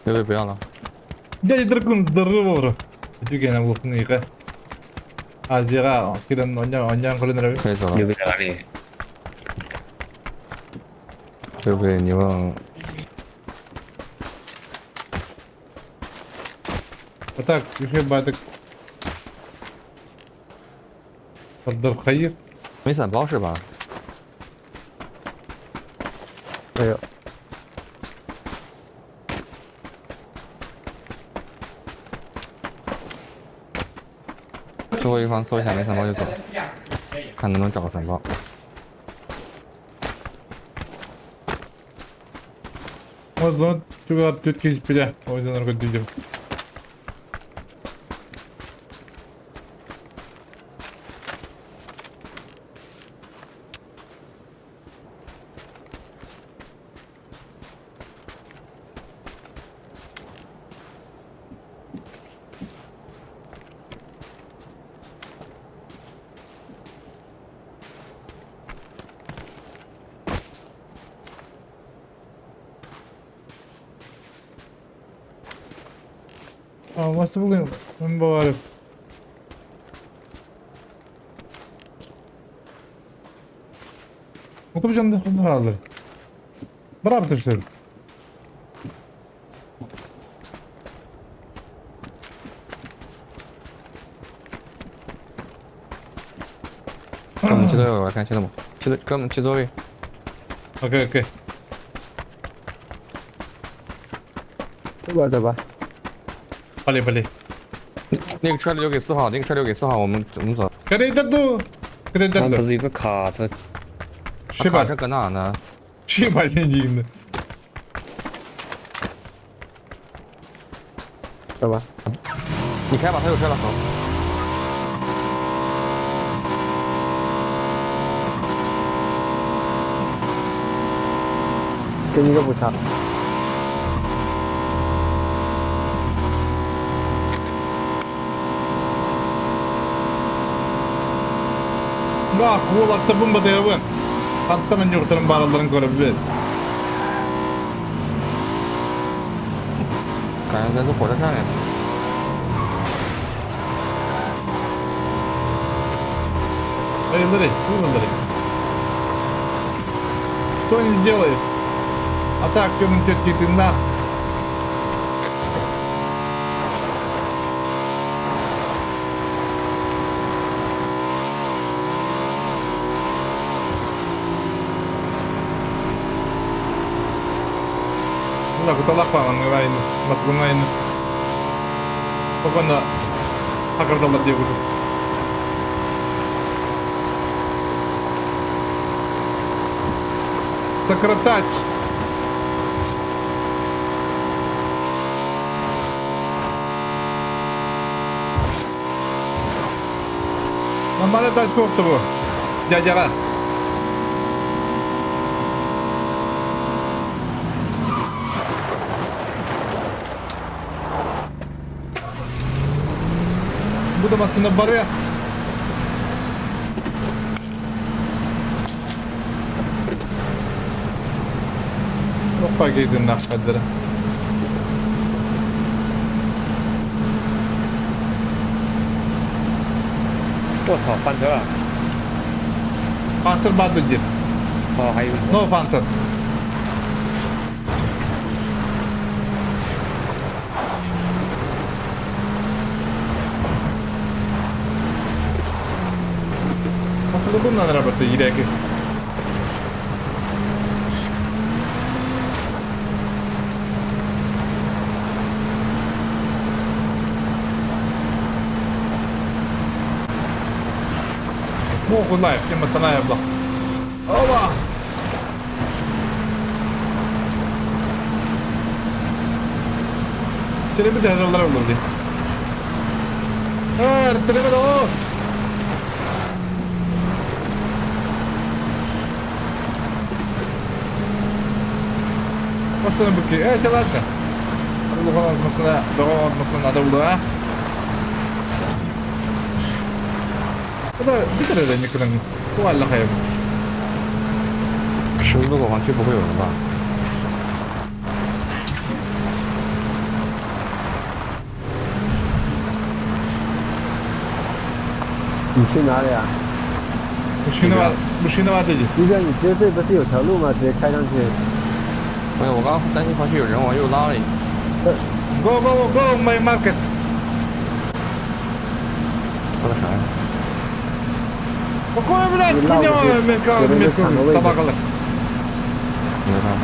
刘备不要了。 Дядя Дракон, здорово! Үтүгэнэ булсын ыйга. Азияга кирен оня онян көрөн эрэбит. 可以走了。牛逼在哪里？刘备，你问 А так, үчүгэй баатык. Тардар хайыр. 没散包是吧？没有。最后一方搜一下没散包就走，看能不能找个散包。 Мазлон түгөр түт киспиде. Ойдан өргө дүйдүм. Nasıl bulayım? Ben bavarım. Otobüsümde onlar alır. Bravo taşlarım. 哥们骑座位，我来看骑的吗？骑的哥们骑座位。 Okey okey. 走吧走吧。 Pali pali. 那个车留给四号，那个车留给四号，我们我们走。 Karayda du. 他 Karayda 不 du. 是有个卡车？卡车 Şibal. 搁哪呢？ Şibal ne diyeyim 走吧。你开吧，他有车了，走。给你个补偿。 Bak bu bu batayabın. Hatta ben yurtların bağraların görebilir. 感觉咱坐火车上呀。 Hayırları, buyurunları. Что они делают? А так, ёбаный тетки, ты нах. Мына куталак па, маңгайын, баскынайын. Поконда хакырдалар деп отыр. Сократать. Нормально тачка болыпты бу. Дядяга. Бу да машина бар я. Опа кейдин нахаддара. 我操，翻车了！ Панцир барды дир. 哦，还有 No панцир. Nasıl bundan работа иреки? Моху лайф, тем останавливал. Оба! Телебит хазалар oldu. Ha, telebit o. Masana buki. E, çalardı. Улуган азмасына, догон азмасына надо было, а? Bu da bir kere de nikının. Bu Allah hayır. 十字路口黄区不会有人吧？你去哪里啊？ Мужчина, мужчина воды здесь. 一哥，你直接这不是有条路吗？直接开上去。没有，我刚刚担心回去有人，我又拉了一。 Go, go, go, my market. 说的啥呀？ Какой, блядь, Не хуйня, ладно, метка, я метка, не знаю, собака. 没有办法。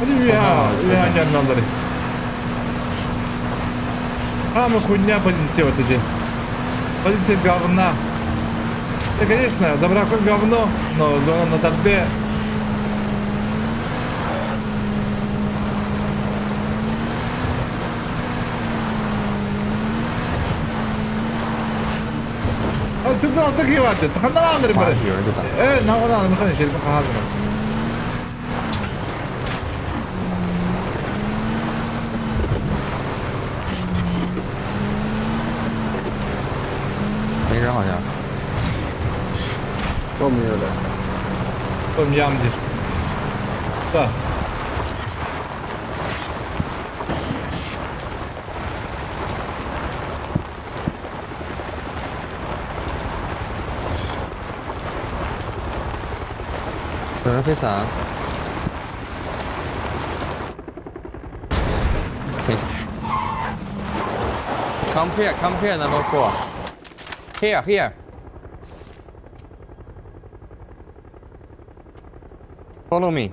Hadi ya, ya gelmeleri. Самая хуйня позиция вот эти. Позиция говна. Да, конечно, забракуй говно, но зона на торбе. А ты дал такие ваты, ты хандан 妈有人就打。 Э, на на, на, на, на, 没人好像。后面有人。 Том ямдиш. Да. 有人飞伞。没。Come here, come here, number four. Here, here. Follow me.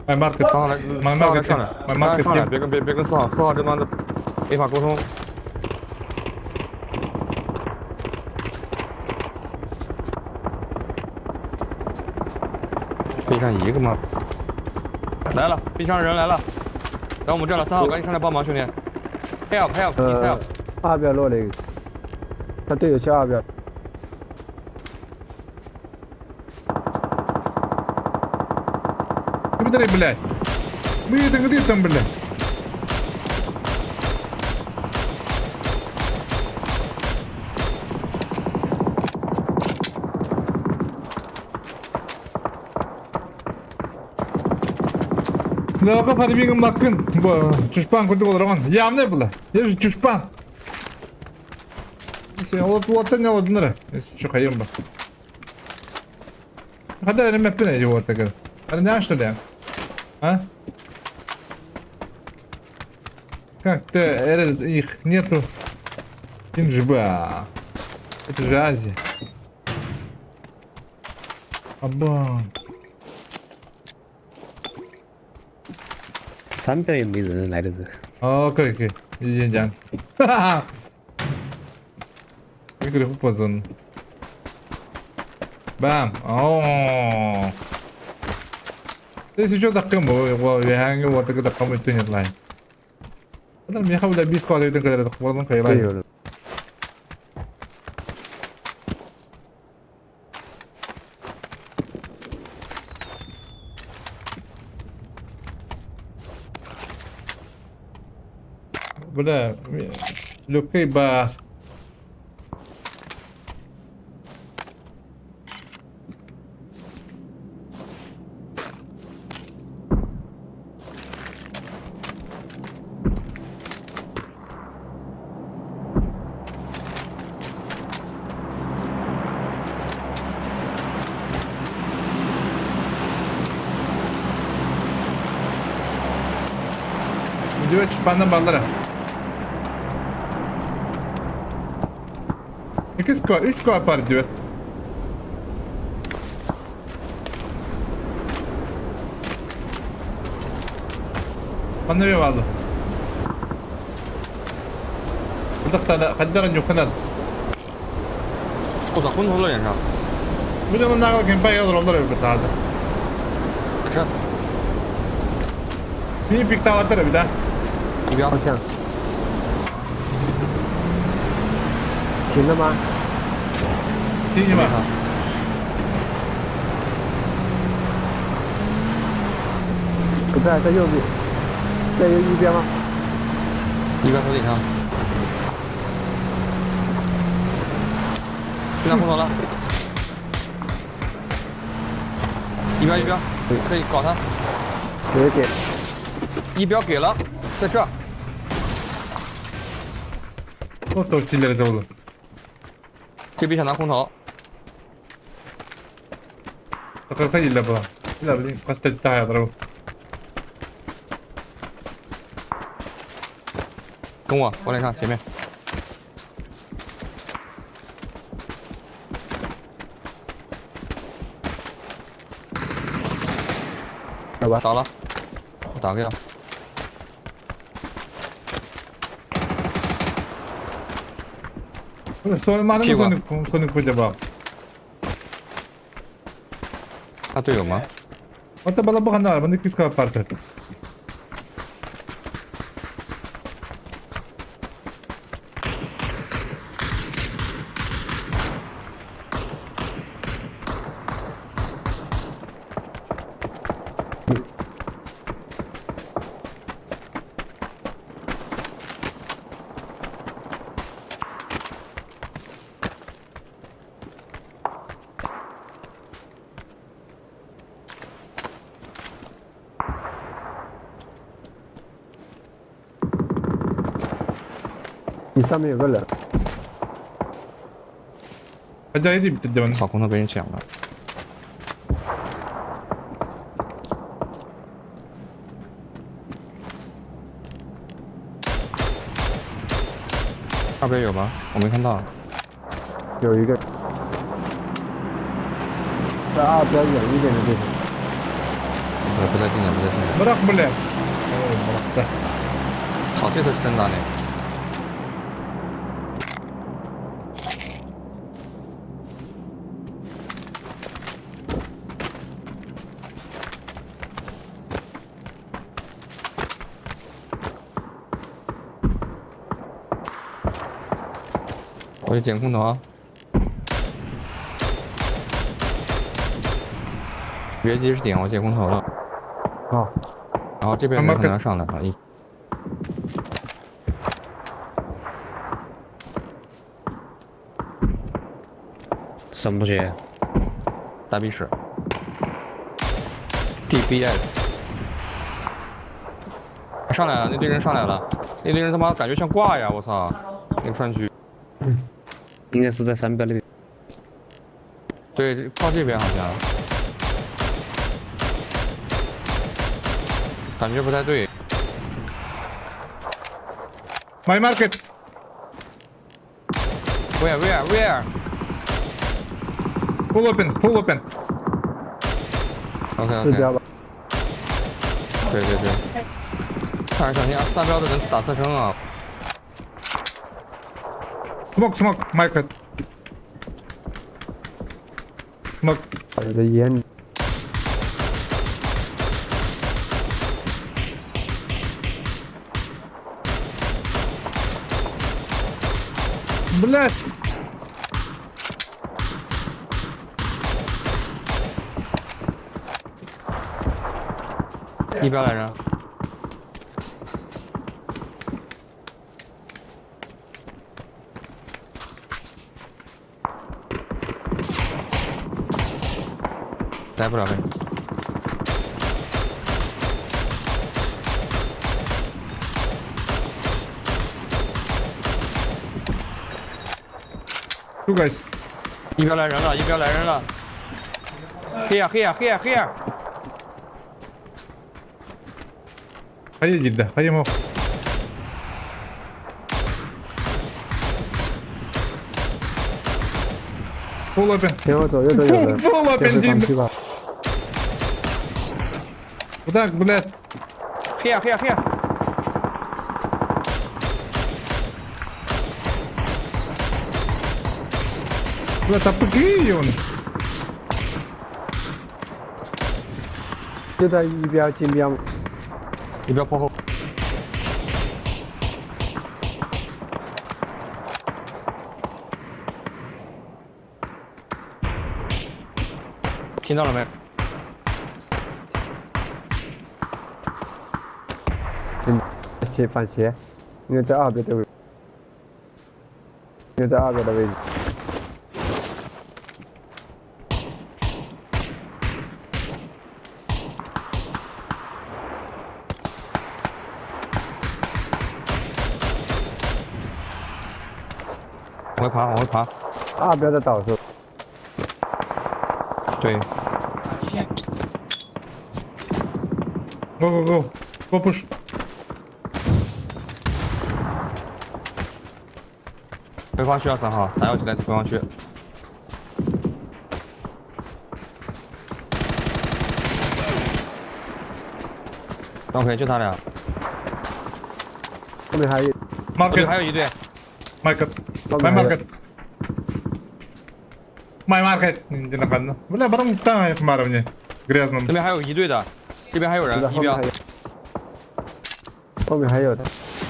My market. 三号来， My 三号来 market. 上来， My market. 上来，别跟别别跟四号，四号这帮的没法沟通。飞上一个吗？来了，飞上人来了，来我们这了，三号赶紧上来帮忙，兄弟。Help help please 呃 help！，二标落了一个，他队友去二标。 Смотри, блядь. Мы это где там, блядь? Лака фармигын маккын. Бу чушпан курдук олоргон. Явный было. Я же чушпан. Sen вот вот не олдунар. Если что ба. Хада не меппене его так. А не что ли? А? Как-то их нету. Инжба. Это же Азия. Абан. 三标也没人来的这。 Окей, окей. Иди, Ха-ха. Игорь Хупазон. Бам. О. Если что, таким вот так таком и тынет лайн. Адам я хавда бис квадрат когда хвалон 队 кайлай. 友了。 Бля, люкей ба. Видео чпана баллара. Икки үс ко апар диyor. Bana bir vardı. قدر يخناد 我操，昏头了脸上。 Bu da ne kadar pay olur onlar öyle tadı. 是。 Bir pik daha atar bir daha. 一标方。向。停了吗？ Çiğ var. 不在，在右边，在右一边吗？一标头顶上。现在空投了。一标一标。可以搞他，直接给。一标给了，在这。我都进来了。这边想拿空投。跟我，我脸上前面。好吧。倒了，我打个药。屁股。他队友吗？你上面有个人。操，空投被人抢了。二边有吗？我没看到。有一个，在二标远一点的地方。不在近点，不在近点。操，这次是真打你。我去捡空投啊！别急着点，我捡空投了。好。然后这边人可能上来了，一。什么东西？大逼屎。DBS。上来了，那堆人上来了，那堆人他妈感觉像挂呀！我操，那个川区。应该是在山边那边。对，靠这边好像，感觉不太对。 My market. Where, where, where? Full open, full open. OK, 四 OK. 标吧。对对对，看着小心啊，三标的人打侧身啊。 Smoke, smoke, market. Smoke. 我的烟。 Блять. 一标来人。来不了呗。 Two guys. 一标来人了，一标来人了。Here, here, here, here. 还有一个，还有吗？Full open. 前后左右都有人。 Full open 就是上去吧。 Куда, блядь? Here, here, here. Блядь, а прикинь он. 就在一标金标。一标破后。听到了没？斜反斜，应该在二边的位，应该在二边的位置。往回爬，往回爬。二标的岛是。对。 Go go go. Go push. 回防区啊，三号，打药起来，回防区。OK，就他俩。后面还有。 对，还有一队。 Market. My market. My market. Бля, потом там мне грязным. 这边还有一队的，这边还有人，一标。后面还有的，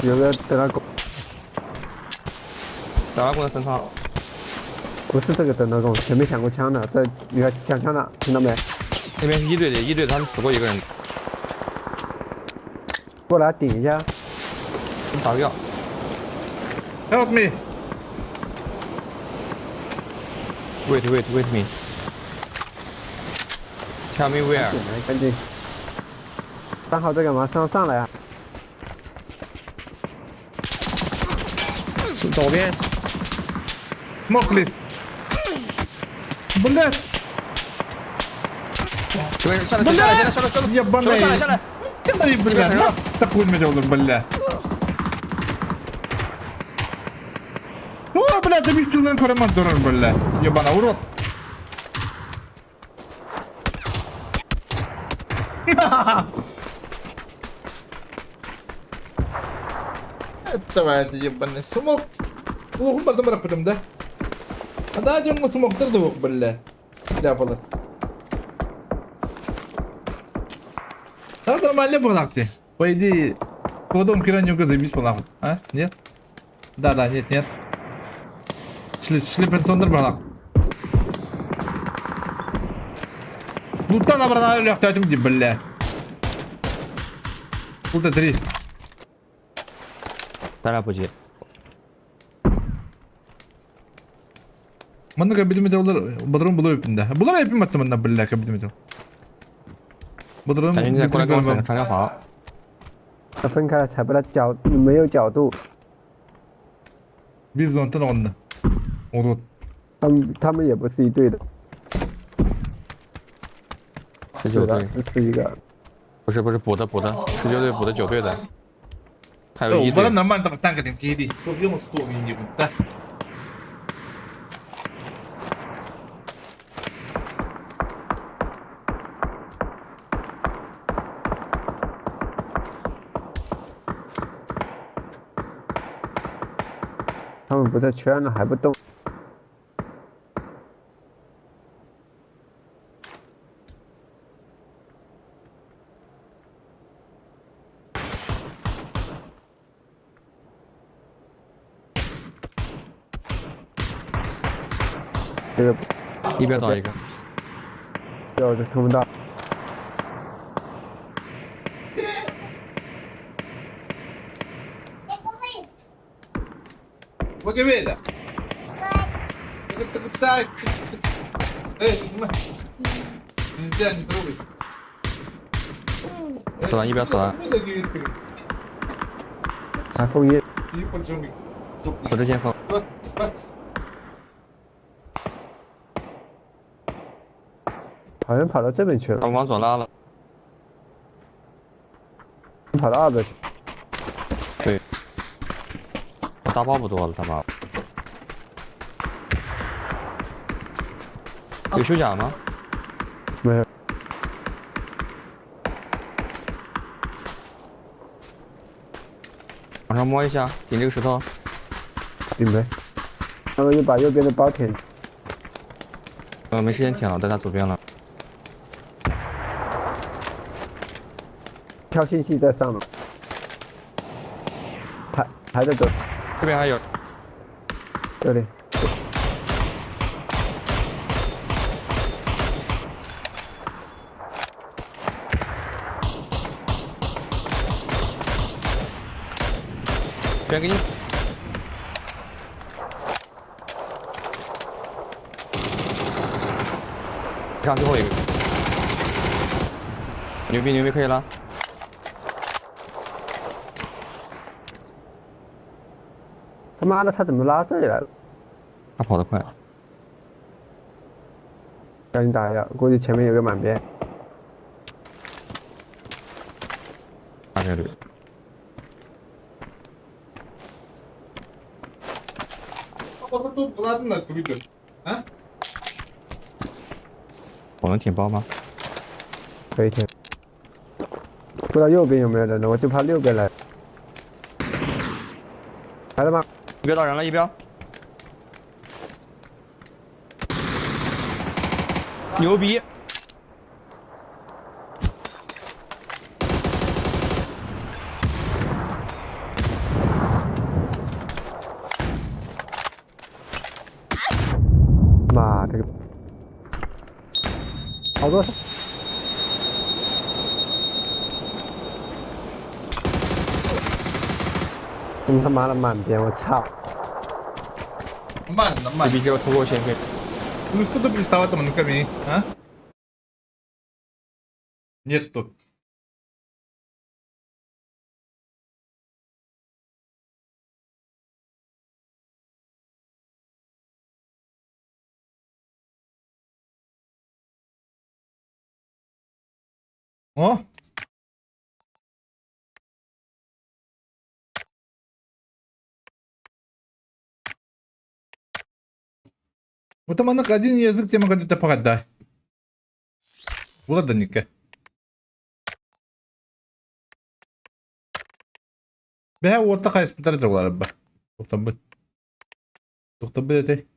有个德拉贡。德拉贡的身上。不是这个德拉贡，前面响过枪的，在你看响枪了，听到没？那边是一队的，一队他们死过一个人。过来顶一下。打药。 Help me. Wait, wait, wait me. Tell me where. 赶紧。三号在干嘛？三号上来啊！是左边。 Smoke please. Блядь. 下来，下来，下来，下来，下来，下来， Блядь, такой меня бля. О, бля, ты михтилden koruman durur, бля. Ебана, урод. Давай, это ебаный смок. Уğum bardım bırakmadım da. Daha canlı smoktır da bu бля. Yapalım. Нормально было ты. По идее, потом киранюка заебись по нахуй. А? Нет? Да, да, нет, нет. Шли, шли пенсионер было. Ну та набрала легко, где, бля. Тут три. 咱俩不急。 Манна кабинет алар, бодрум булып ипинде. Булар ипим атты манна бля кабинет. 感觉你得过来跟我整个长枪房。他分开了，踩不到角，没有角度。 Biz ondan ondan. Урод. 他们也不是一队的。 19队，这是一个。不是不是补的补的，19队补的9队的。还有一队。 нормально там танк один киди. Да. 他们不在圈了还不动。这个一边倒一个，这我就看不到。我给别的。哎，你这样你不会。死了，一边死了。啊，枫叶。死之前锋。好像跑到这边去了。他们往左拉了。跑到二边去。对。我大包不多了，大包。有修甲吗？没有。往上摸一下，顶这个石头。顶呗。他们又把右边的包舔。没时间舔了，在他左边了。跳信息在上面，还在走。这边还有。这里。别给你。上最后一个，牛逼牛逼，可以了。他妈的，他怎么拉这里来了？他跑得快。赶紧打一下，估计前面有个满编。大概率。我能舔包吗？可以舔。不知道右边有没有人呢，我就怕右边来。来了吗？一标到人了，一标。牛逼！妈这个，好多。你他妈的满编，我操！慢慢。这逼给我突破线可以。 Ну что ты приставал там на камень, а? Нету. О! Вот там она один язык тема когда-то погода. Владаника. Бэһэ уорта хайыспыттар дьоллар ба. Тоқтамбыт. Тоқтамбыт этэй.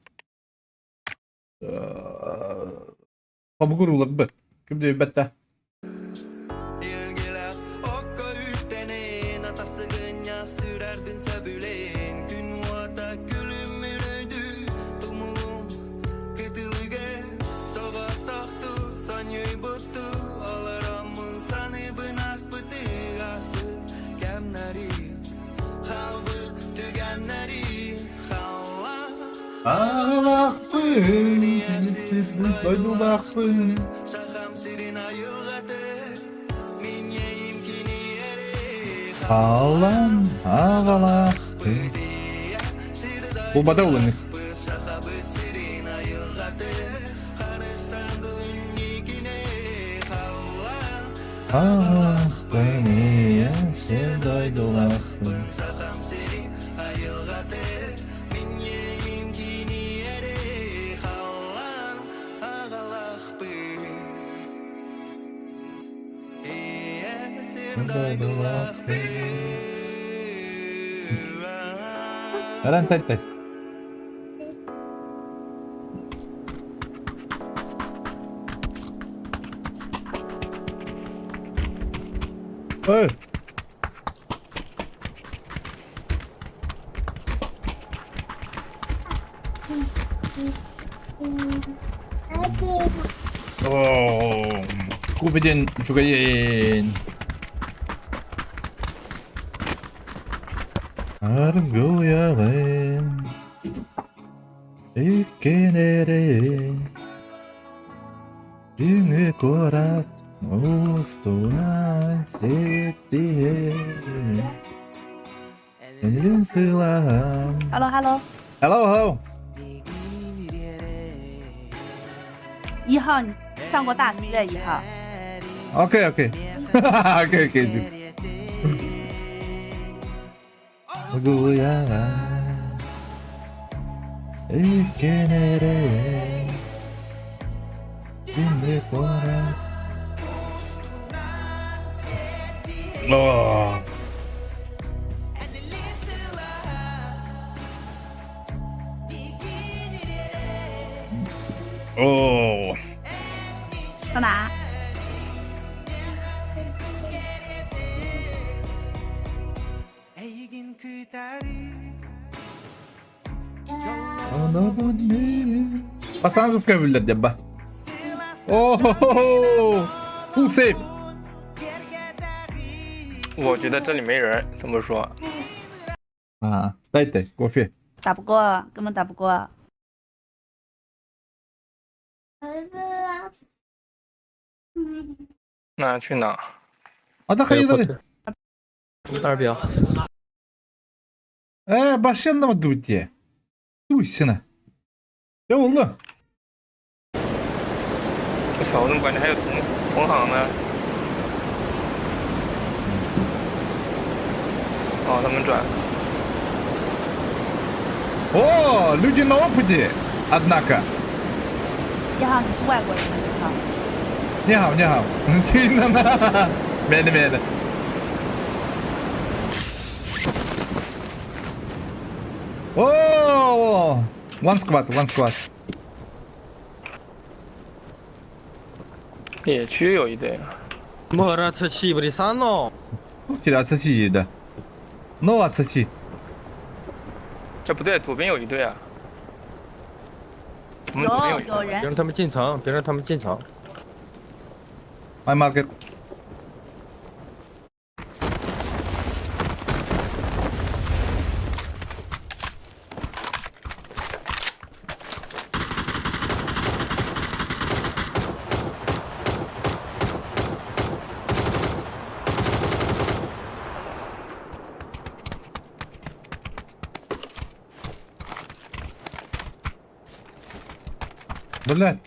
Хобугур уларбыт. Ким да бэтта. Аҕалаахпын, дойдулаахпын. Хаалан аҕалаахпын. Булбата уланы. Аҕалаахпын, ийэ сир дойдулаахпын. Аран тай. Эй! О, Кубеден чугаен. Аргуявын. Иккенере. Дүңі корат устуна сеттие. Элин сылаам. Hello Hello， Hello, hello. 一号，你上过大师的一号。 OK, OK. OK, OK. Аргуявын. Иккенере. Дүңі корат. О. О. 到哪？ Пасанговка билдер деп ба. О, full save. 我觉得这里没人，怎么说？ А, дайте кофе. 打不过，根本打不过。儿子，那去哪？ А да хайдары. 二标。 Э, башенного дутие. Тусина. Дьэ буолла. 我操，我怎么感觉还有同同行呢？哦，他们转。 О, люди на опыте, однако. 你好，你是外国人吗？你好。 你好，你好。听到吗？没的没的。О, one squad, one squad. 野区有一队。莫出去不得上喏。 提出去的，诺出去。这不对，左边有一队啊。我们左边有一有人。别让他们进城，别让他们进城。 My market. Блядь.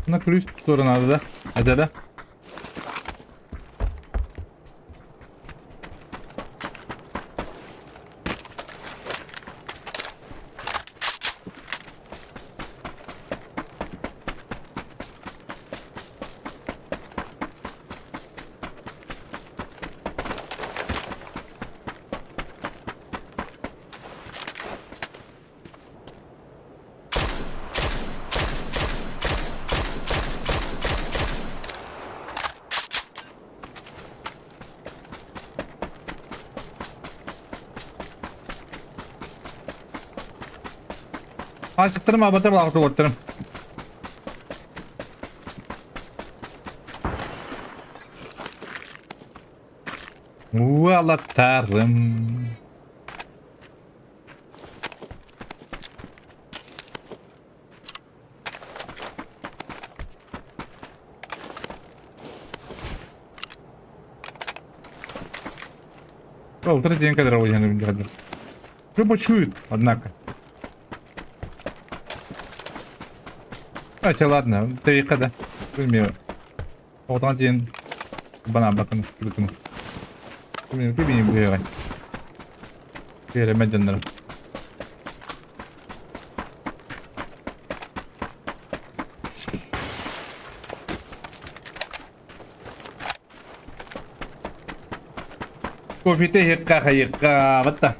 На ключ тоже надо, да? Это да? Асыктырым абатыр балакты оттырым. Уалаттарым. О, вот это день, когда Рыба чует, однако. Хотя ладно, ты когда. Bilmiyorum. Oradan diyen bana bakın bakın. Bilmiyorum bilmiyorum bu yere. Yerime dönerim. Кофе yıkka yıkka batta.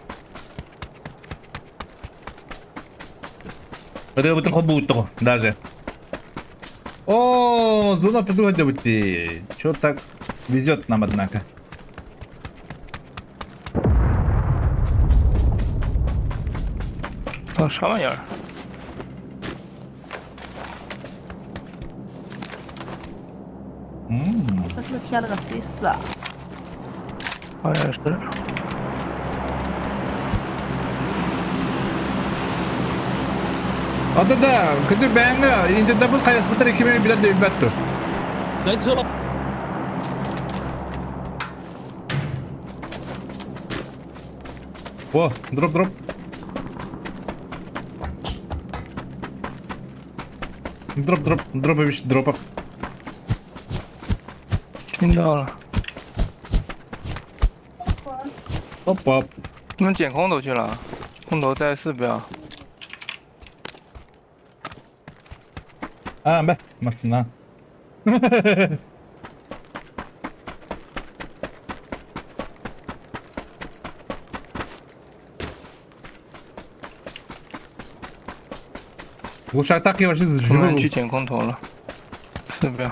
Рыбы хобуту даже. О, зона ты Чё так везет нам, однако. 啊，啥玩意儿？嗯，这是不是贴了个 C 四？好像是。 А да, кыты бәңгі, интердабыл қайраспытар 2001 дөйбәтті. 来车了。 О, дроп, дроп. Дроп, дроп, дропович, дропов. 听到了。 Опа. 他们捡空投去了，空投在四标。 А, бә, машина. Глушак я вообще 他们去捡空投了，四标。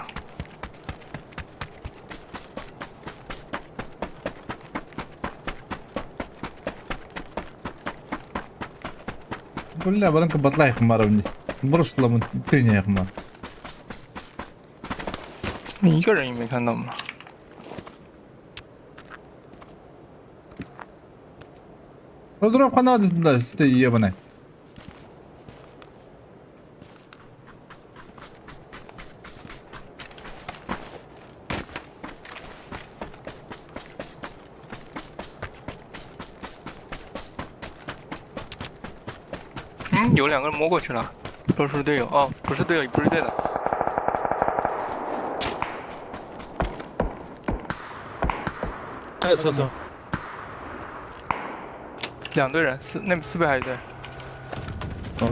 Бля, баранка батлай хмара мне. Бросила мы ты хмар. 你一个人也没看到吗？ Дроп хана да, ты ебаный. 嗯，有两个人摸过去了，说是队友哦，不是队友，不是队的。还有车车，两队人，四那四边还有一队。哦。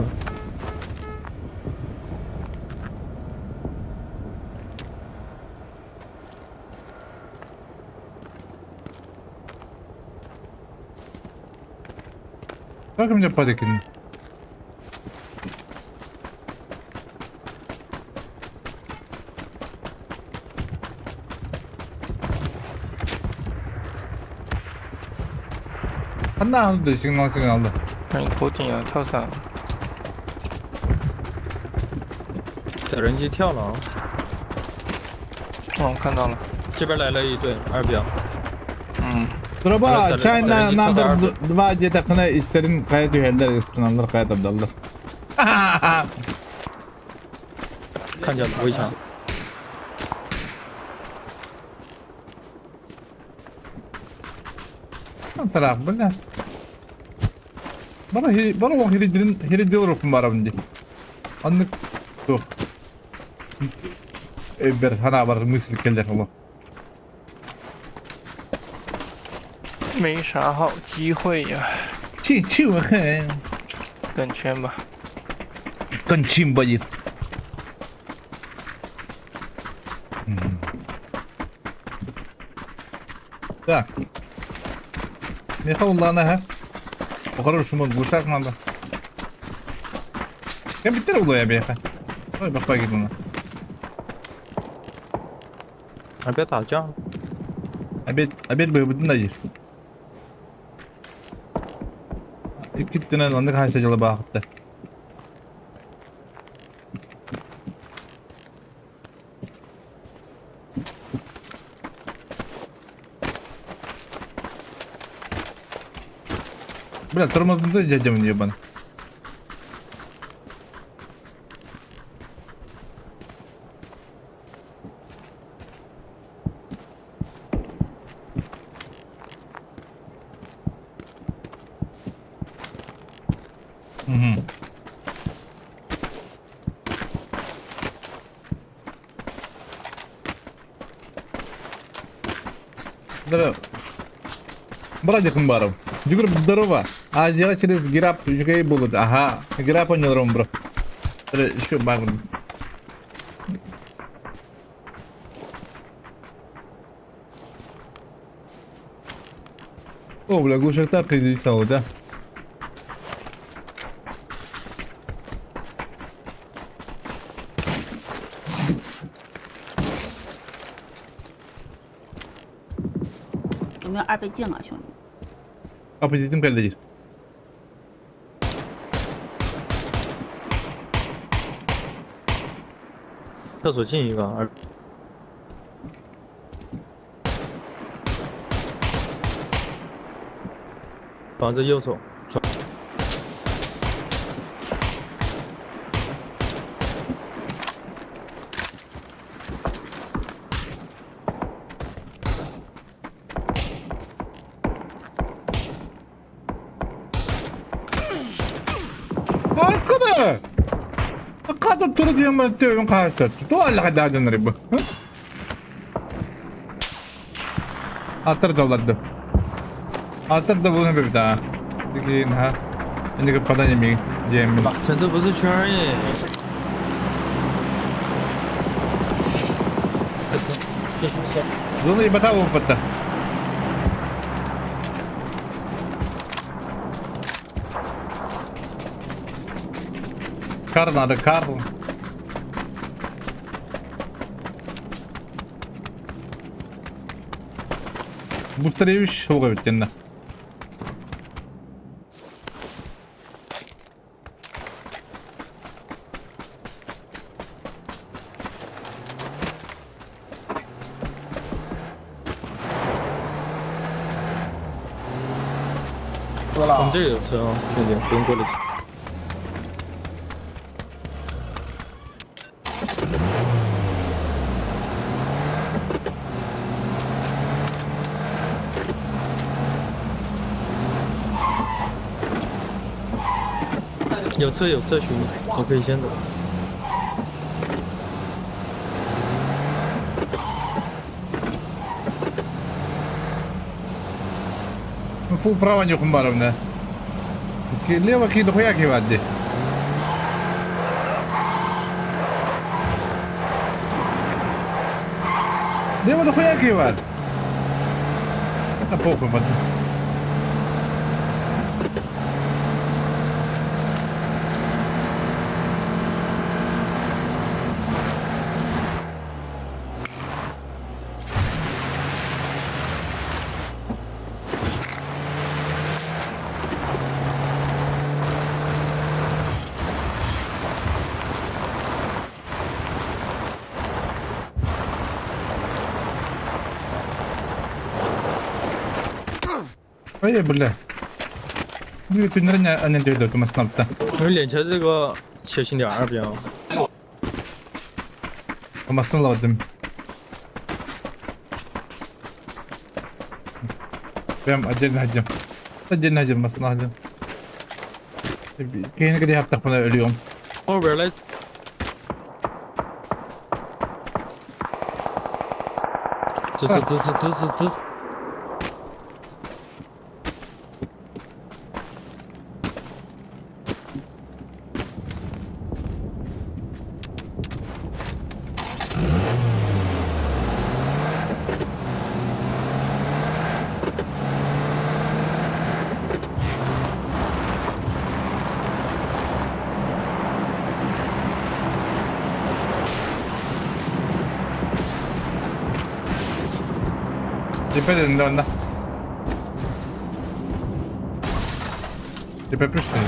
Как у меня падик? Ханна да сигнал сигналда. 看你头顶啊，跳伞。载人机跳了啊！哦，看到了。这边来了一队二标。嗯。 Труба, China number 2 диэтэххинэ истэрин хайа түһэллэр, ыстаналлар хайа тардаллар. 看见了围墙。 Тараах бля. Бара бара олох хиридирин хиридилоруппун барабын дии. Оннук туох өйбөр санаабар мысль кэлэр олох. 没啥好机会呀。去去我看。等圈吧。 更亲不一。Так. Михаил ха. По-хорошему глушак надо. Я битер углу я беха. Ой, бахпагидна. 啊，别打架！ Обед, обед бы буду надеть. Иккиттинэн оннук хайса дьыла баахытта. Бля, тормознутый дядя мне ебаный. Угу. Здорово. Братик Мбаров. Дюгр, здорово. Азия через Герап жгей будут. Ага. Герап понял, бро. Еще баг. О, бля, глушак так да? 有没有二倍镜啊，兄弟？ Аппетитим кэллэ 厕所进一个二。房子右手。 Откуда? Кадр туру диэн баран төбөм хаастар. Туох аллаха даадыннар бу? Аттар жалларды. Аттар да буну бибит аа. Дикин ха. Эндиги падание ми диэммин. 这这不是圈儿耶！ Зону ебата опытта. Кар надо, кар. Быстрее оға бит 我们这里有车哦，兄弟，不用过来。有车有车，兄弟，我可以先走。 Фул права нюхум баровна. Лево ки дохуя ки вадди. Лево дохуя ки вад. Да похуй вад. Ой, бля. Ну, түннэрин аннан төйдө тумаснапта. 你们脸前这个小心点，二标。 Тумасын лавдым. Прям отдельно отдем. Отдельно отдем, масна отдем. Кейini кede yaptık buna ölüyorum. 后边来，支持支持支持支持！ Dikkat edin de onda. Tepe püştü.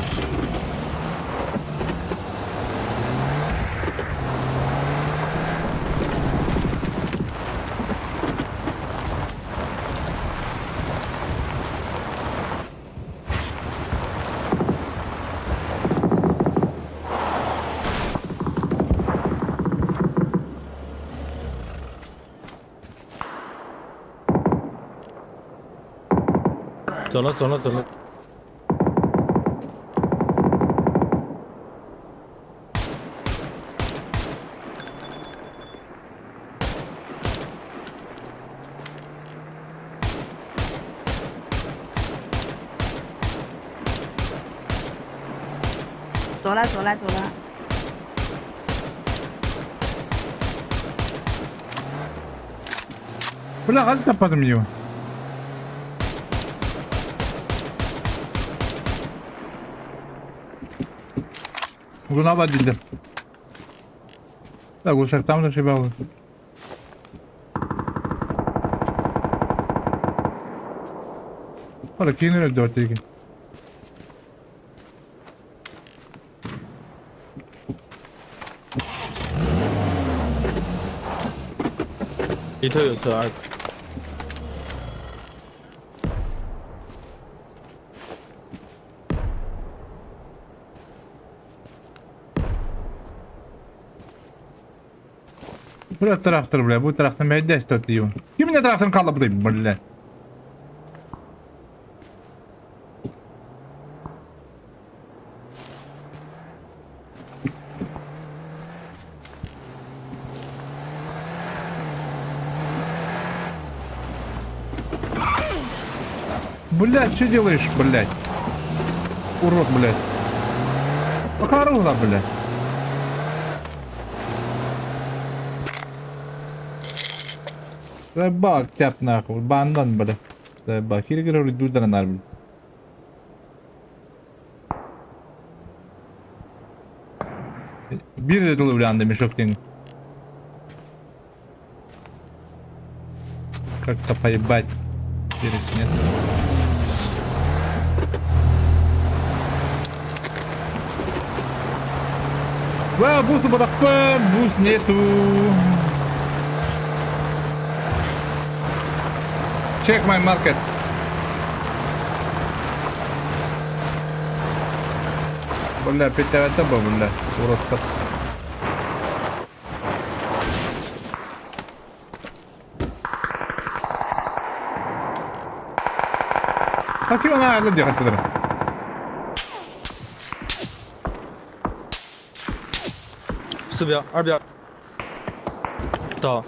走了走了走了。走了走了走了。 Бля, альта подмью. Гунаба dildim. Да, гушак там зашибал. Ora kini öldü ortaya. 里头有车，二。 Бля, трактор, бля, bu traktör meyde istiyor. Kimin ne traktörün kaldı buradayım, бля. Блядь, что делаешь, блядь? Урод, блядь. Покорула, блядь. Заебал тяп нахуй, бандан, бля. Заебал, хири говорю, дудар нар, бля. Bir yıl uyandı мешок день. Как-то поебать. Через нет. Ва, бус бадакпын, бус нету. Check my market. Бля, петя бля, урод. Хотел на, ладно, делать, подожди. 四标二标，到。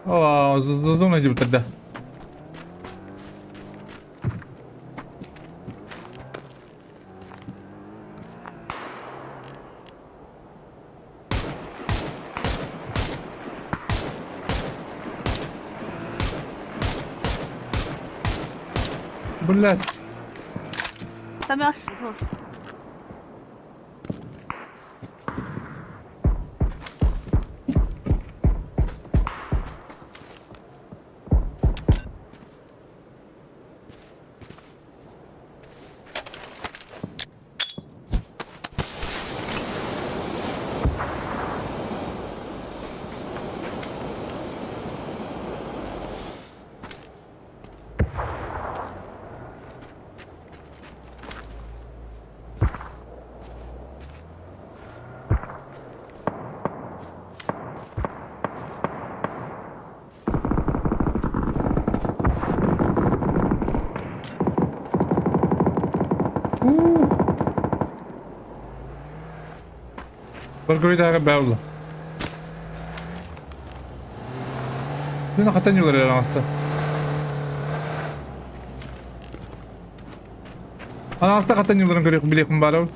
Aa, zıpladım ne bitirdi. Блять. 三标石头死。 Баргуридаға бәулі. Мен қаттан юлар араңысты. Араңысты қаттан юларын көрек билекім бар ол.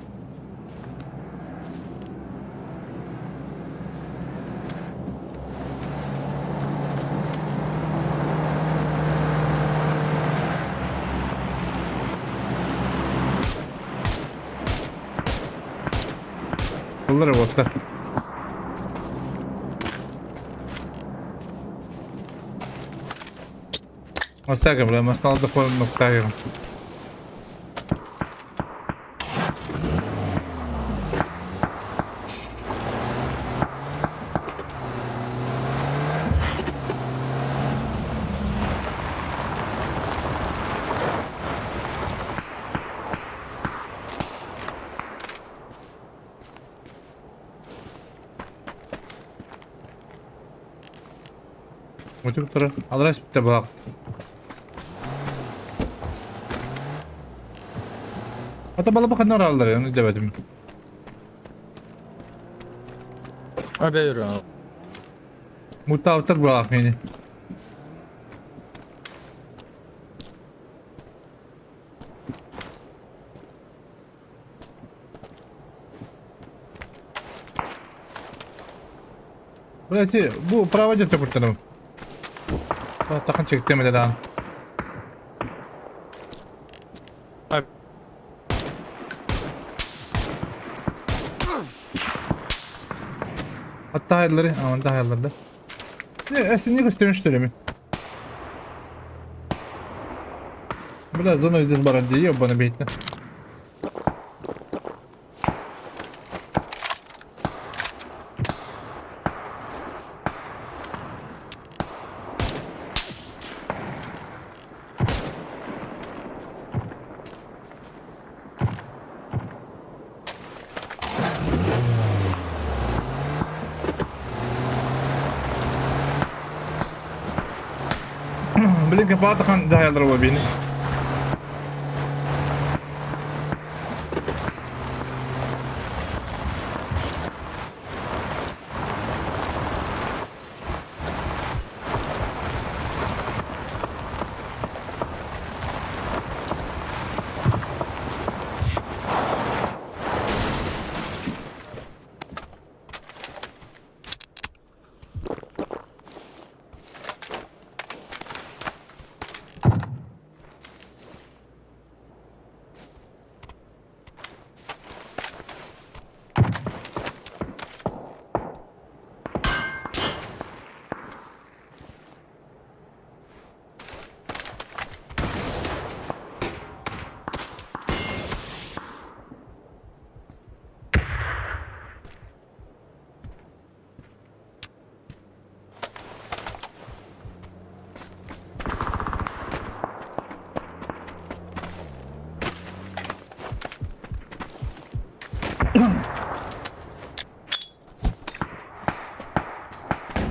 Бұлар болыпты. Масага, бля, масналды қойын нұқтайырым. Өтіп тұр. Алрас бітті бұлақ. Ата бала бақын оралдар, оны деп өтім. 二标有人啊， Мұтта автор бұлақ мені. Блять, bu prava jette kurtarım. Takın çekti mi daha? 二 Hatta hayırları, aman da hayırları da. Ne, esin ne göstermiş mi? Бля, зона здесь баран ебана бить. Блин, капатахан захайылар бini.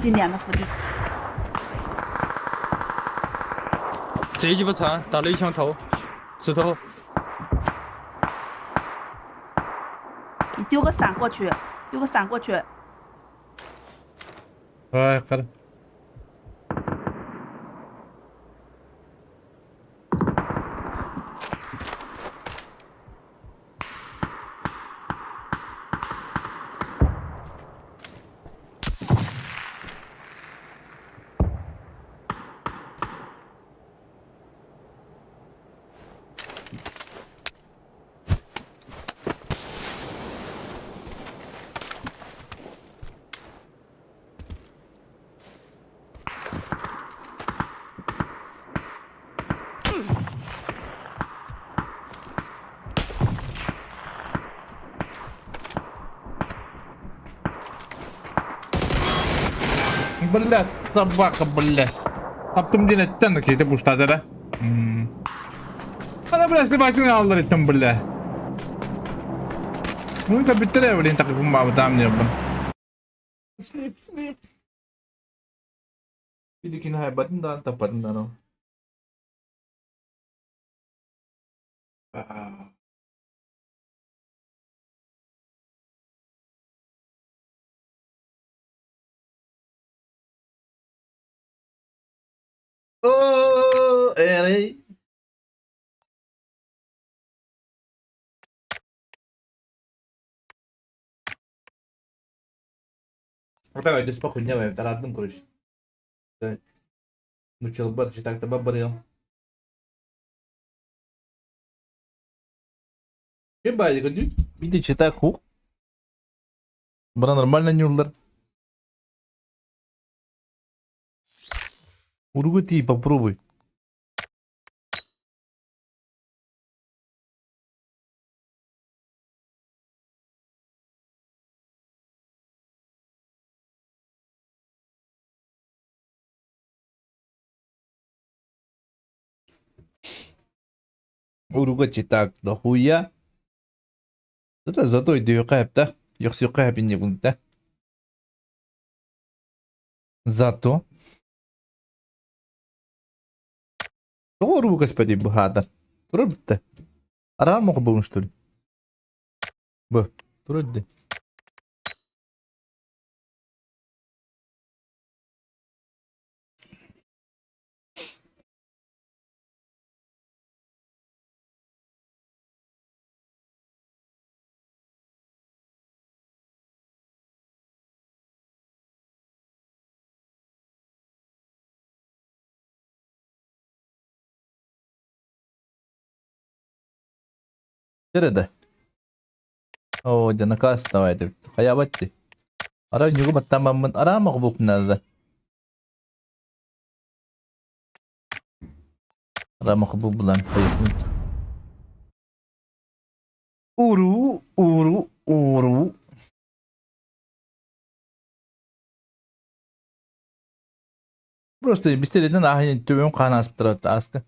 经典的福地，这一鸡巴惨，打了一枪头，石头。你丢个伞过去，丢个伞过去。 Ай, қара. Блядь, собака, блядь. Таптым диэн эттэн киһитэ буштаата эрэ. Ана, блядь, сливайсың аллар иттем, бля. Ну это биттер блин, так как баба не был. Sleep, sleep. Бидикин хай батын да тапатын да. О, эрей. Давай, ты спокойно, давай, тарадым, короче. Ну, чел, бар, так таба барыл. Видите, читай хук. Бра нормально не улар. Уругу ты попробуй. Уруга читак дохуя. Это зато и да? Йохсюка не да? Зато. Тоҕо уругу господи быһаата? Турар бүтте. Араар моқу бүгүн что ли? Бу. Турар дии. Nerede? Оо, дьэ накаас давай деп. Хайабат дии. Арай ньугу баттааммын араама хобук nerede? Араама хобук булан хайыппын. Уру, уру, уру. Просто бистелетен ахын төбөм хаан аспытыра аска.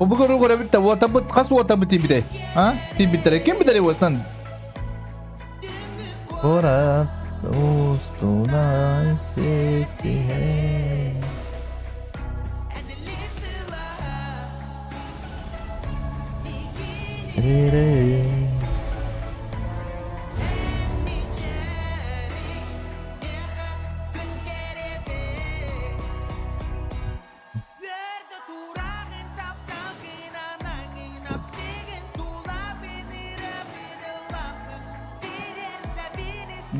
Обугору көрөбүт да уотабыт хас уотабыт тиийбитэй? А? Тиийбиттэрэ ким билэрий уостан? Куорат устунан ситиһэ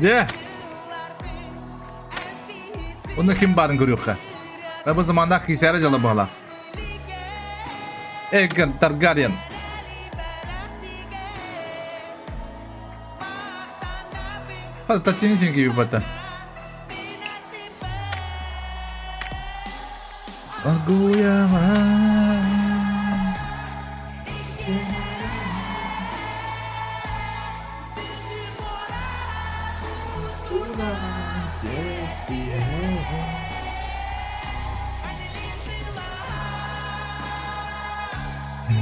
Дьэ! Онно ким баарын көрүөххэ. Бу заманнаах киисээрэ дьоло быһалаах. Эггэн Таргариен. Хас татини син киви бата. Агуяма.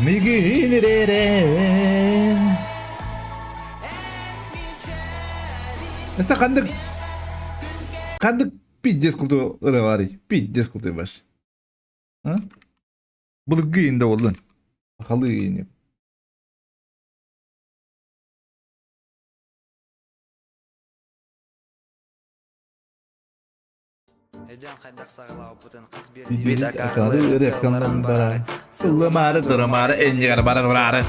Мигин эрэрэн. Өссө ханнык ханнык пиздец курдук ырыа баарый? Пиздец курдук баш. А? Былыргы иинде боллун. Сахалыы иини. Ырыаптан барары, сыллымаары, дырымаары, энньигэр барар барары.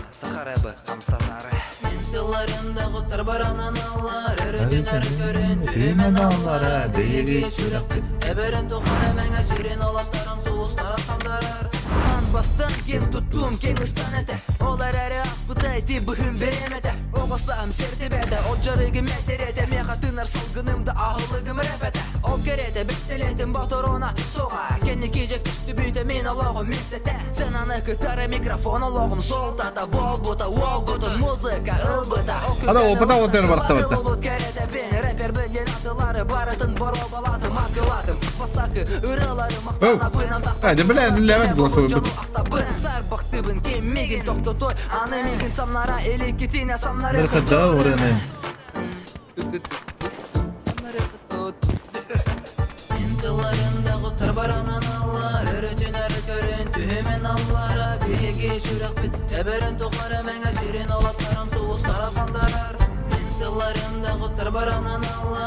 Ана опыта отер барахтабатта. Hadi бля, левет голосовой бит. Бір орыны.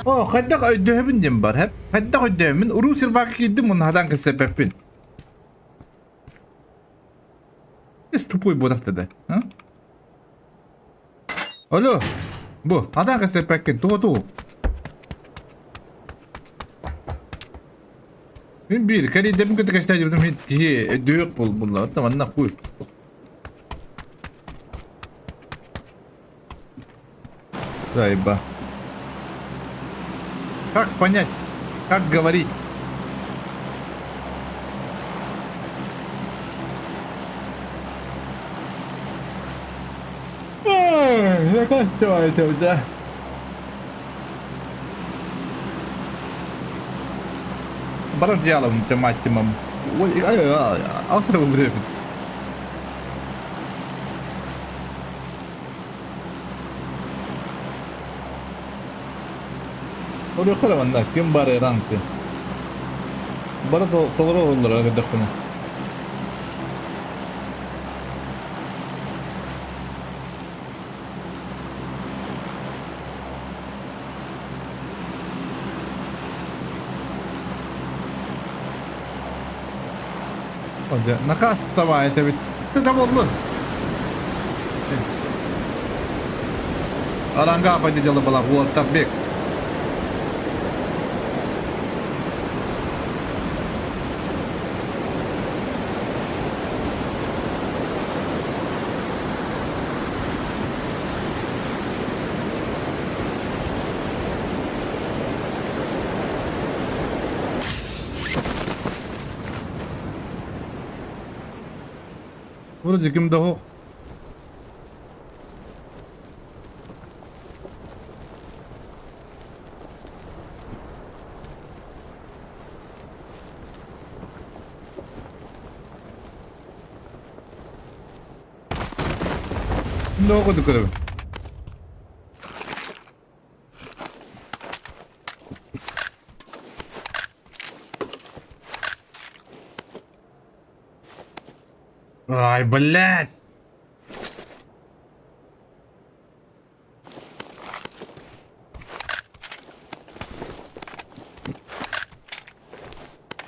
О, хайдах өйдөһөбүн диэн бар, хэп. Хайдах өйдөһөммүн, уруу сирбака киирдим, уонна хадаан кэстэппэппин. Эс тупой буолах да, а? Алло, бу, хадаан кэстэппэккин, тугу тугу? Мин биир кэлиидэбин кытта кэстээтибитим иһин киһи өйдөөх буолбулла, оттон манна хуй. Заеба. Как понять? Как говорить? Заканчивайте, да. Барар дьаалабын мать мам. Ой, алсара бу Оруйхара манна ким баар эранты. Бары толору олороллор көрдөхпүнэ. Наказ давай, это ведь это болду. Аранга пойди дело была, вот так бег. Вроде ким да суох. Ким да курдук көрөбүн. Ай, блядь!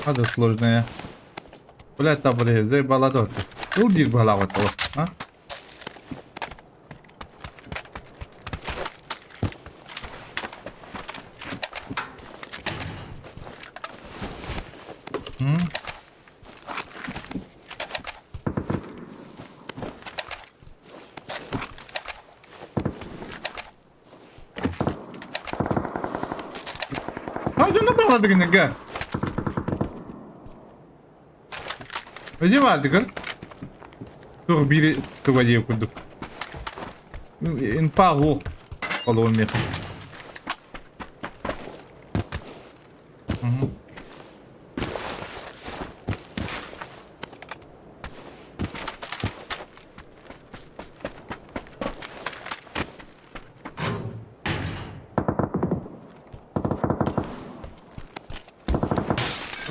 Hadi сложная. Блядь, та блядь, заебала да. Ылдир балават, а? М? А дьоно баҕадыгыныга. Ödüm бардыгын. Туох биири туга диэ курдук. Инфа суох олуон миэхэ.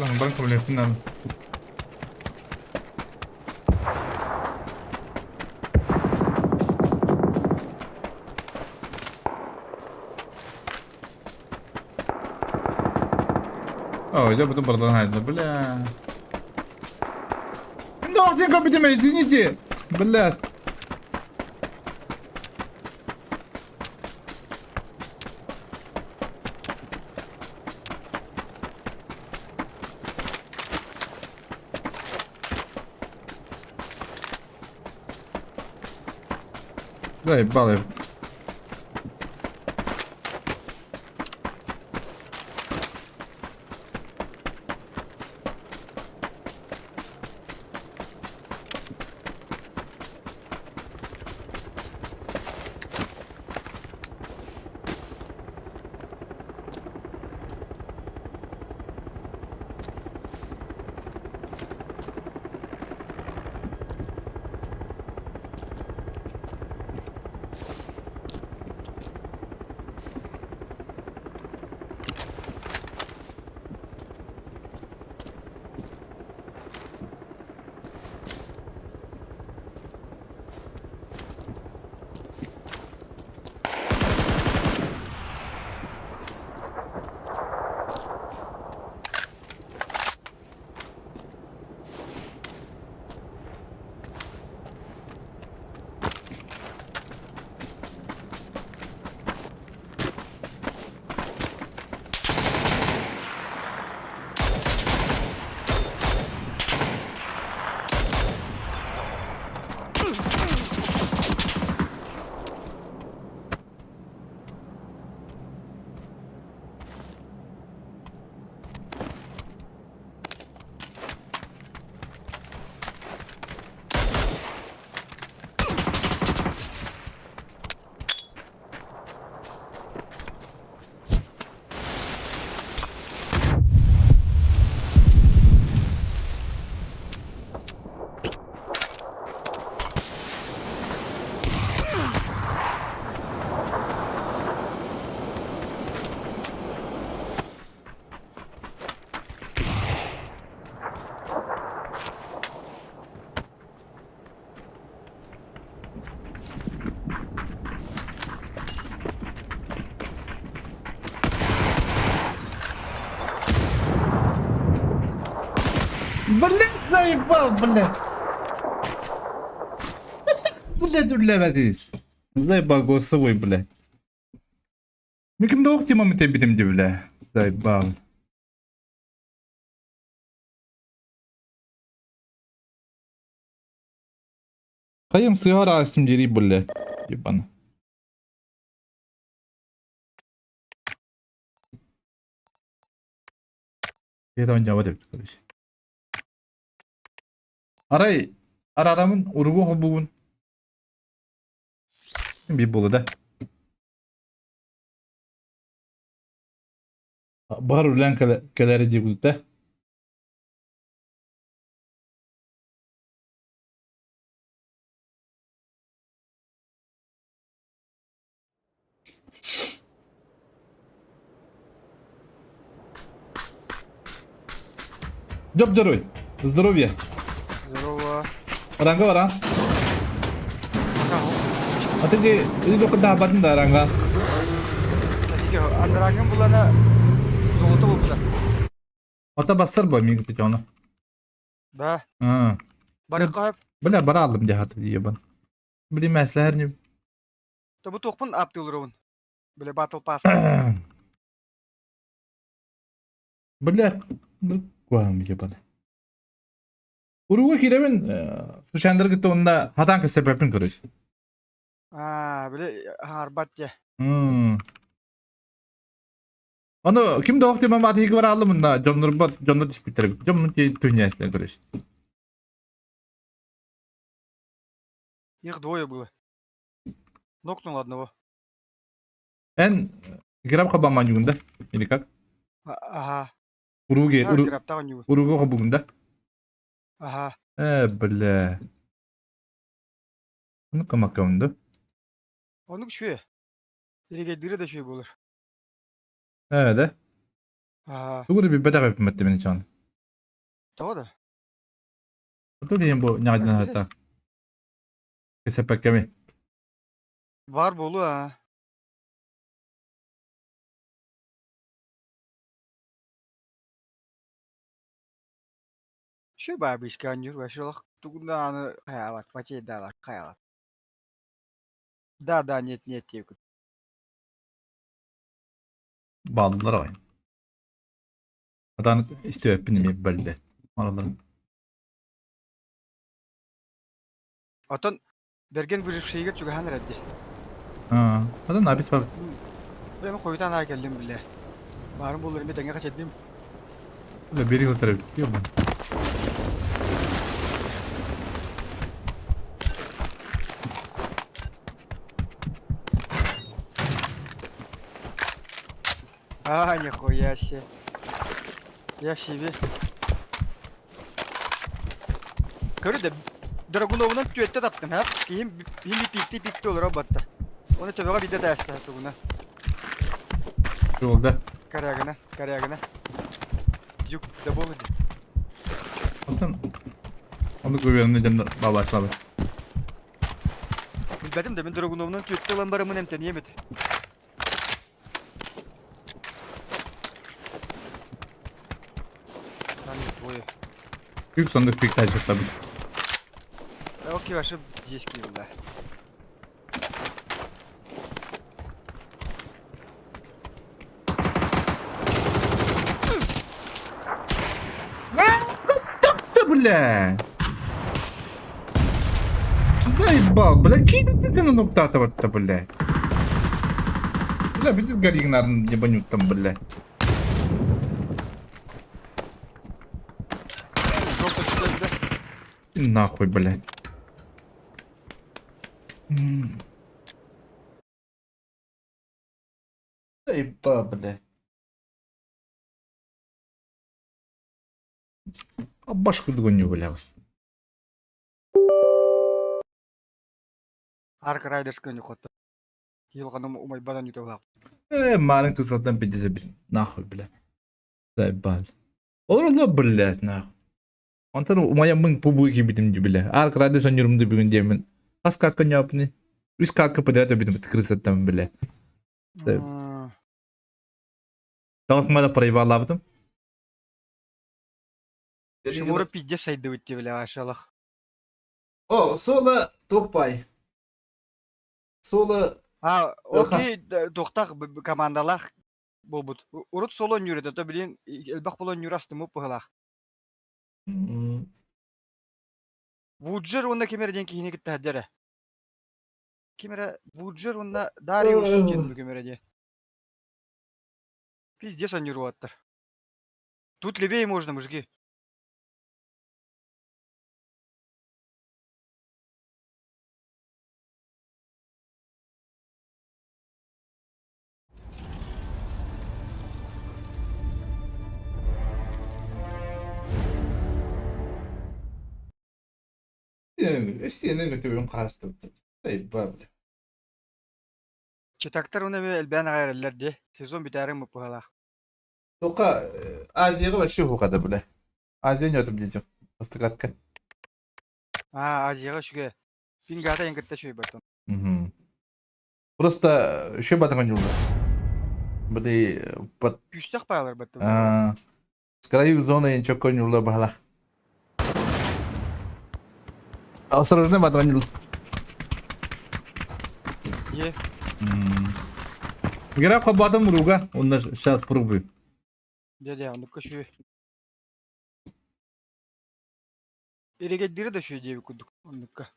Баран көмөлөһүн наада. Ой, я буду продолжать, да, бля. Ну, где компьютер, извините. Бля. Заебал я. Блять, заебал, блять. Блять, үллэбэтис. Заебал голосовой, блядь. Мин ким да темам тэбитим ди, бля. Заебал. Хайым сыгар астым дири, блядь. Ебана. Киһи онньообот эбит, короче. Арай арарамын уругу холбугун биир буолла да. Баҕар үлээн кэлээри диэбит да. Дьоп-дьоруй! Здоровья! Здорово. Аранга баран. Аты ди ити докунда батын да аранга. Андрагын булана золото булбута. Ата бассар бо миги путёна. Да. А. Барыкка Бля бара алдым дьахаты диебан. Били мәсләһер не. Та бу туохпун аптыылырабын. Бile Battle Pass. Бля, куам ебана. Уруга кирэбин сушандыр кытта онда хатан кысепепин короче. Аа, бile хаҥарбат дьэ. Ону ким да охтимам атыгы бар алды мында дьоннор бат дьоннор түспүттэр. Дьоммун түннээслэр короче. Их двое было. Нокнул одного. Эн граб хабаманюгунда или как? Ага. Уруги Уру... уругу хобугунда. Ага. Э, бля. Ну-ка макаунда. Онук үчүгэй. Иригейдире да үчүгэй буолар. Э, да? Ага. Тугу да билбэтэх эбиппин баттыбын чон. Тоҕо да? Ту киһим бу ньаҕадьынан Билэ. хата. Кэсэппэккэми. Баар буолуо аа. Şu бабишка нюрбашылық тугундааны хайаабат, пачейдаалар хайаабат. Да, да, нет, нет диэбит. Бааллар аҕай. Атаан истибэппин эмиэ бэллэ. Араларын. Оттон Бэргэн выжившийга чугаһаан эрэр дии. Аа, атын абис бабыт. Бэйэм хойутаан аҕай кэллим билэ. Баарым буоллар эмиэ тэҥҥэ хачайдым. Бля, бери ылтар эбит дии А, нихуя себе. Я в себе. Көрө да Драгуновунан түөттэ таптым, ха? Киһим киһим пикти пикти олоро батта. Оны төбөҕө биирдэ тааста тугуна. Жолда. Корягына, корягына. Дюк, да болуди. Оттон ону көбүөннө дьоннор бабаачылабыт. Билбэтим да мин Драгуновунан түөттэ ылан бараммын эмтэниэм этэ. Күк сондук пиктаачыттабыт. Окей, вообще здесь киил, да. Да бля! Заебал, бля, кинь ты на нуктатова-то, бля. Бля, видишь, горигнар ебанют там, бля. Нахуй, блядь. Заебал, блядь. А башку дгоню, бля. Арк Райдерс көнү хотто. Киилганым умайбадан үтө Э, маленький сатан 50, нахуй, блядь. Заебал. Олор, блядь, нахуй. Онтон умайа мың пубуки битим ди, бля. Арк Райдерс онюрумду бүгүн диэмин. Хас катка ньоопни. Үс катка подряд битим крыса там, бля. Таҕыс проебалаабытым. Шумура пизде сайдыбыт ти бля ашалах. О, соло тухпай. Соло А, окей, тухтах командалах болбут. Урут соло нюрет, то билин элбах болон нюрасты му пыхалах. Вуджер онна кемер ден кихини китта хаддера. Кемера Вуджер онна Дариус ден кемере де. Пиздец они руаттар. Тут левее можно, мужики. Эстиэнэ көтөбүн хаастыбыт. Заебал. Читактар уна бе элбээн аҕай де. Сезон бүтээрин муппуһалаах. Тока Азияга вообще хукада, бля. Азия не өтүп дечек. Астыкатка. А, Азияга шүге. Пингата ең кытта шүй баттон. Угу. Просто еще батаган юлда. Бли под Күстэх паалар баттон. С краю зоны ничего конь юлда бахала. Осторожно, батаган юл. Е. Гера кобатым руга, он сейчас пробую. Де-де, оннукка шүй. Эрегеддири да шүй диэби курдук оннукка.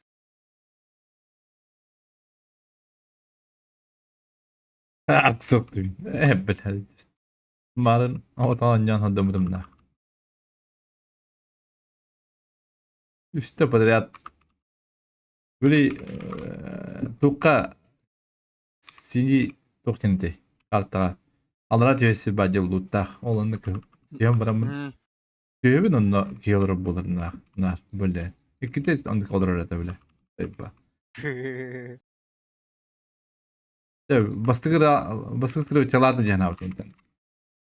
Аксык Эббет хадит. Марын отан хадымдымна. Үстэ подряд. Били туққа сини тоқтенте картаға. Алра түйесі бадил луттах. Ол онны күйем барамын. Күйебін онно күйелер болар нар нар бөле. Икките онны колдорор это биле. Тайба. Бастыгыра бастыгыра телады жана аутентен.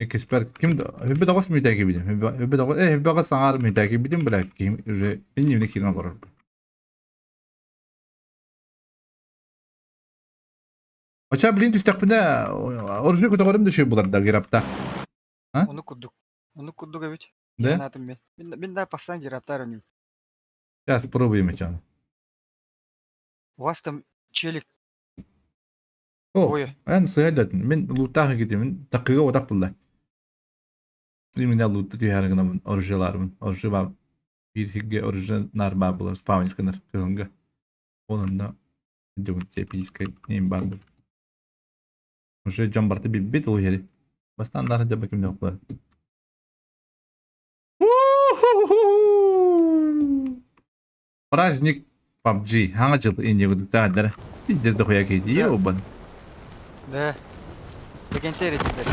Иккиспэр ким да өбү тоҕус мүтэ кибитим. Өбү тоҕус э өбү саҥар мүтэ кибитим бля ким уже иннибини киирэн олорор. Оча блин түстэхпинэ оружие көтөҕөрүм да шөй булар да герапта. А? Ону курдук. Ону курдук эбит. Да? Санаатым мен. Мин мин да постоянно гераптар үнүм. Сейчас пробуем эчаны. У вас там челик О, двое. эн сыһайдатын. Мин луттаах китимин такыга отак булла. Именно лутты түһәр гынамын оружиелармын. Оружие бар. Бир хигге оружие нар бар булар спавнис гынар кыһынга. Онон дьон тепическай нем бар бул. Уже дьон барты билбит ол иһэри. Бастаан дара дьаба ким дьоқлар. Праздник PUBG. Хаҥа жыл иннигудуктаадара. Пиздец дохуя киһи. Ебан. Да. Легендарий теперь.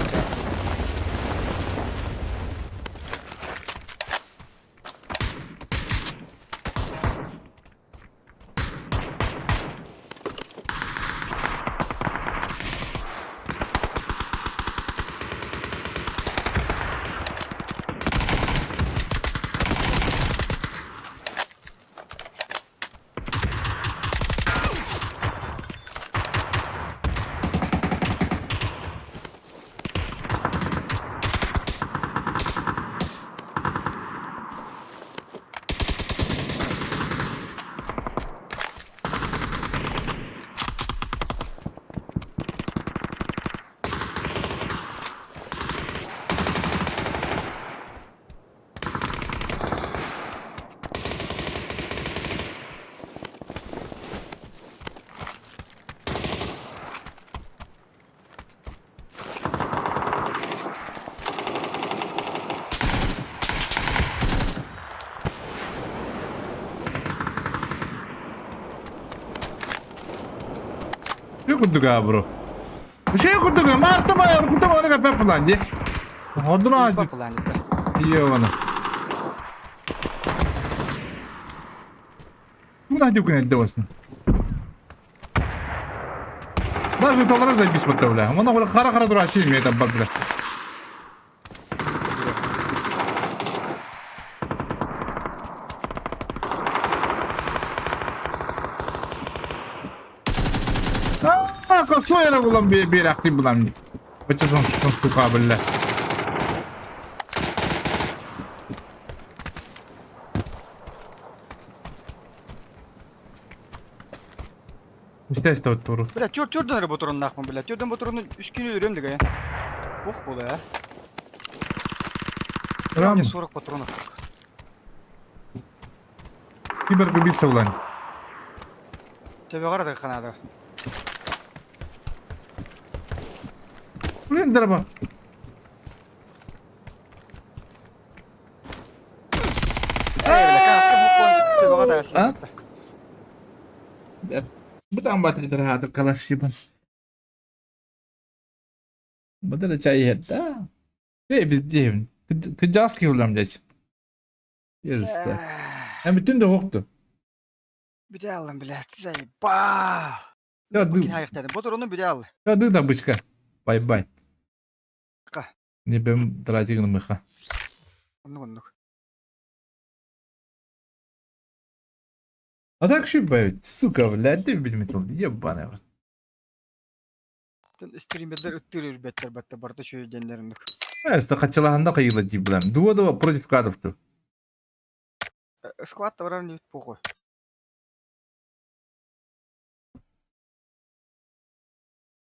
Şey kurduk ha bro. Şey kurduk ha. Martı mı? Kurduk onu kapı lan diye. Odun ağacı. İyi bana. Ну, надюк на досна. Даже доллара забис бля. Она хара-хара дурачи имеет бля. А, косой булам бир актив булам. Бачасон сука бля. Естественно, туру. Бля, төр төрдөн эрэ ботурунаахпын, бля. Төрдөн ботуруну үс күнү өлөрөм деген. Ох була, а. Рам. Мне 40 патронов. Киберубийца булан. Тебе гарада канада. Блин, дорога. А? Бутан батыры хатыр калаш ебан. Бадыр чай да. Эй, biz Kıcas ki ulan geç. Yarısı. Hem bütün de yoktu. Bir de alın bile. Ba. Ya dur. Ботуруну bir de al. Ya dur da bıçka. Bay bay. Ка. Не бем тратигн мыха. Оннук оннук. А так что, блядь, сука, блядь, ты билмет oldu. Ебаный в рот. Стримердер ыттыр үрбеттер батта барда чөйденнер оннук. Эсте качалаханда кыйла дип билем. Дуа дуа против складов ту. Склад барар не похуй.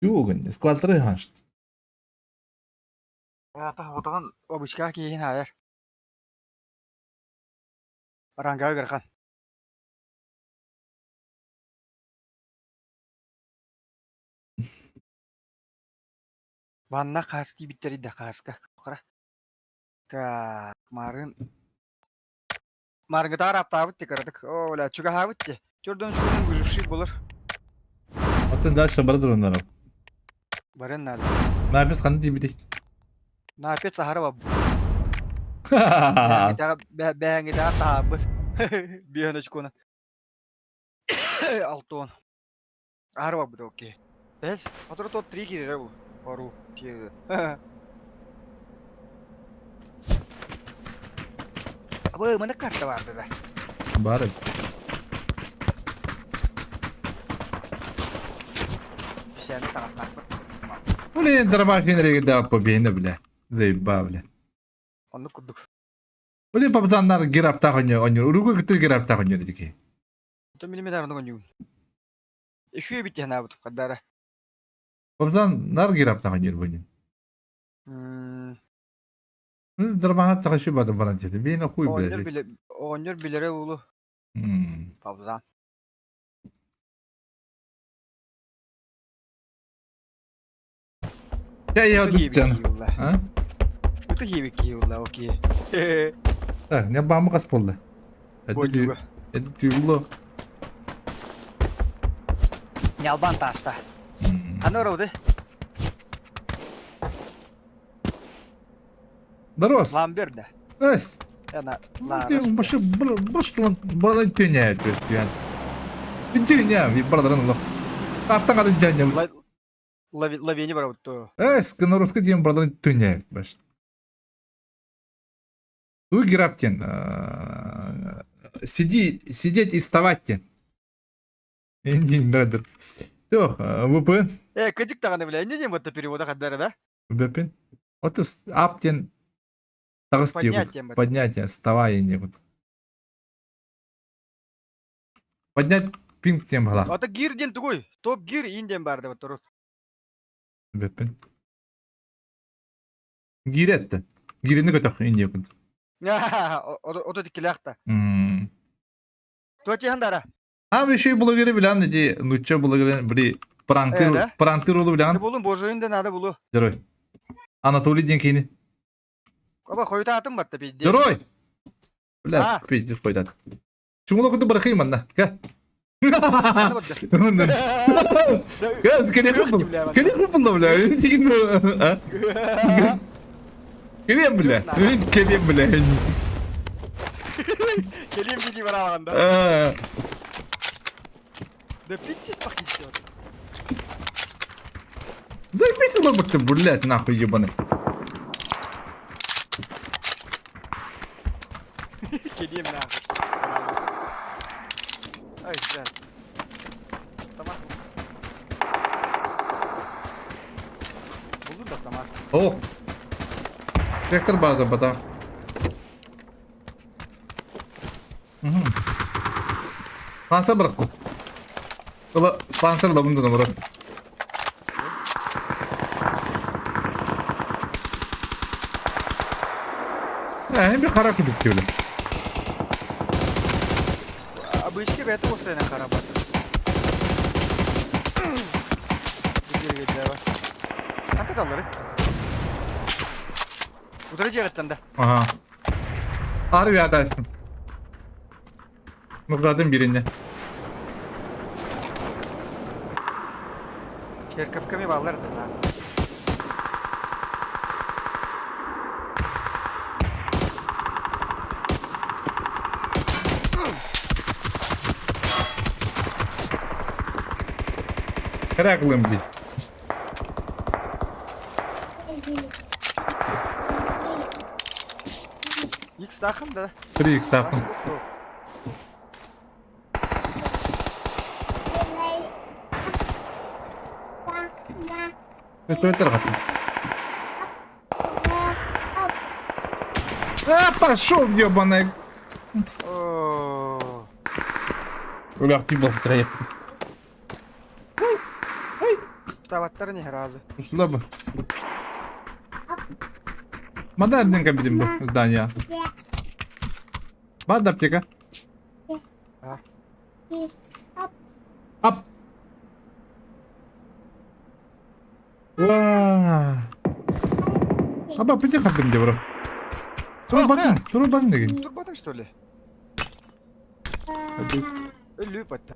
Югын, складлары хашт. Ата хотогон обычка кийин хайар. Ранга гырхан. Ванна хаас диибиттери да хааска. Кара. Так, марын. Марынгытаар аптаабыт ти кыратык. О, бля, чугаһаабыт ти. Төрдөн чугун выживший болар. Атын дальше бардыр онлар. Барын надо. Напис ханды дибити. Напет сахара баб. Бэңгитаа таабыт. Биэн очкуна. Алтон. Ахара бабыт, окей. Бэс, хотор топ 3 кирер бу. Бару. Тиэ. Абы маны карта барды да. Бар. Сен таҕаспаппыт. Блин, дробаш энергия победина, бля. Заебал, бля. Оннук курдук. Блин, пацаннар гераптах онньор. Уругу кытты гераптах онньор дики. То мин мен арны онньуун. Үшүө бит ханаабыт хаддара. Пацан нар гераптах онньор бунин. Дробаха тахашы бады баран чети. Бейна хуй, Оҕонньор бля. биле оҕонньор билэрэ уулу павзан. Я я Ыты дутян. киһи улла. А? Ыты киһи киһи улла окей. Так, не бамы кас болды. Болдуга. Это тюло. Нялбан тааста. Аны орауды. Дорос. Ламбер да. Эс. Ана Ты башы баш брадан тюня тюня. Тюня, ви брадан лох. Артан гадын жаня. Лавини бар вот. Эс, кыноруска диэн брадан тюня баш. Вы граптен. Сиди, сидеть и вставать тен. Индин брадер. Тох, ВП. Э, кыдык таганы бля, не дем вот перевода хаддара да? ВП. Вот аптен. Тагыс Поднятие. Поднятие, вставай не вот. Поднять пинг тем гла. Ата гир ден тугуй. Топ гир инден бар деп турут. Беппин. Гиретті. Гирини көтөх инде күн. Ото дикилахта. Тоти хандара. А еще блогеры билан эти нучча блогеры бри пранкыр пранкыр олу билан. Булун божуйын да надо булу. Герой. Анатолий Денкини. Аба хойта атым батта пиздец. Герой. Бля, пиздец хойдат. Чумуло күнді барахим анна. Ка. Кele yapın бля. Келем бля. Келем бля. Келем дии бар алганда. Да пиздец пахнет. Заебись лобок ты, блядь, нахуй ебаный. Келем нахуй. Ай, блядь. Тамақ. Булду да тамақ. О! Трактор база бата. Угу. Панцир быраққы. Ыла панцир да бұнда брат. Ә, bir қара күдік деулі. Обычки бәті осы әне қара бат. Қанта даллары? Удары жағыттан да. Ага. Harbi adaysın. Nukladın birini. Черковками баллар да. Kıraklım di. X тақым да. 3x тақым. Вертолеттер қатын. А, пошел, ебаный. Уля, ты был троек. Таваттар не разу. Слабо. Модерненько видим бу здание. Бад аптека. Ап. Ва. Аба пите хаттым де бро. Турбатын, турбатын деген. Турбатын что ли? Өлүп атта.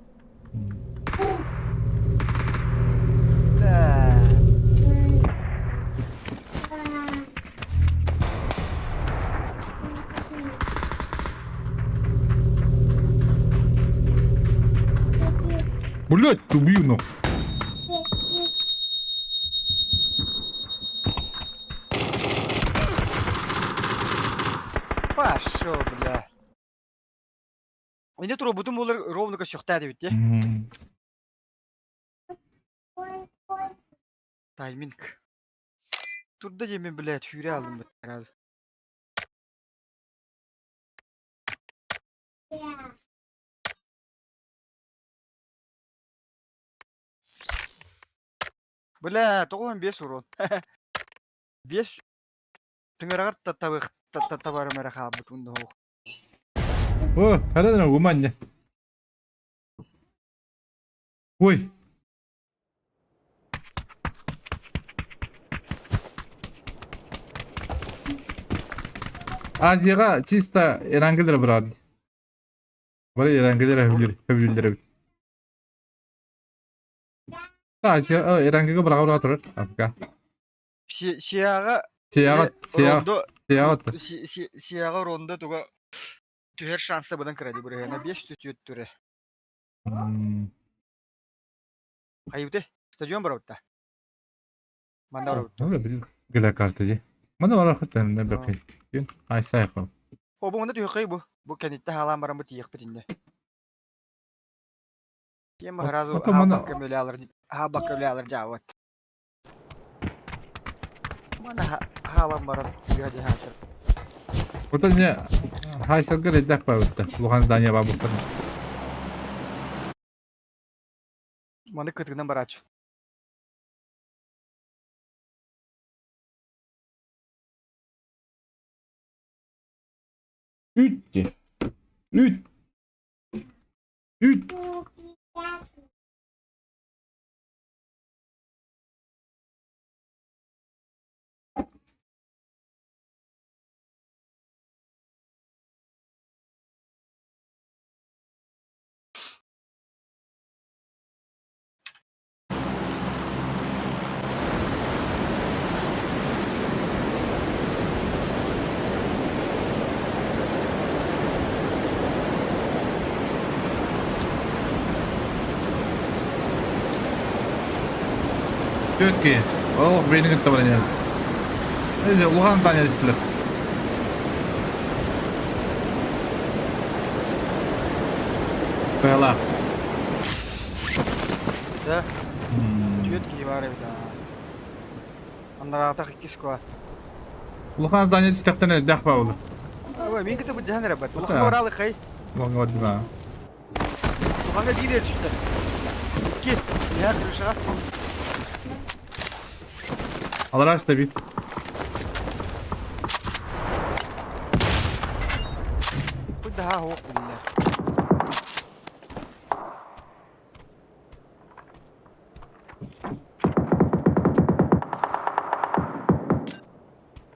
Да. Блять, убью нахуй. Пошел, бля. Эне турбутум буолар ровно көсүөхтээ дебит дии. Тайминг. Турда диэмин блядь, сүүрэ алым сразу. Бля, 95 урон. 5 тыҥыраҕар табых табарым эрэ хаалбыт уонна суох. О, хара гуманне. Ой. Азияға чисто Эрангелер барар. Бары Эрангелер хөбүлүллэр эбит. Азия Эрангега быраҕа турар. Африка. Сиаҕа Сиаҕа Сиаҕа Рондо Сиаҕа Сиаҕа Рондо туга түһэр шанса быдан кыра дии бырыһыана 5 түөрт түрэ. Хайыбыты стадион барабытта. Манна барабытта. Ну, біз гыла карта ди. Мана бара хаттан не бакый. Күн ай сайхо. О бу манда түһэ бу. Бу кэнниттэ хаалаан баран бу тиийэхпит иннэ. Кем сразу хаабакка мөлөалар хаабакка мөлөалар жаабат. Мана хаалан баран түһэ дьаһаачар. Вот не хайсарга реддах бабытта. Улахан здание бабыттар. Маны кытыгынан бараачы. Үт. Үт. Үт. Четкий. Ох, бейни кытта баран. Улахан здание истилер. Бэла. Да. Четкий бар эбит. Аннараатах иккис класс. Улахан здание истэхтэн дэх баулы. Ой, мин кытта бу жаһан эрэ бат. Улахан баралы хай. Улахан бардыма. Улаханга биир түстэ. Икки. Я крышаға. Алараш да бит. Куда хоқ билер.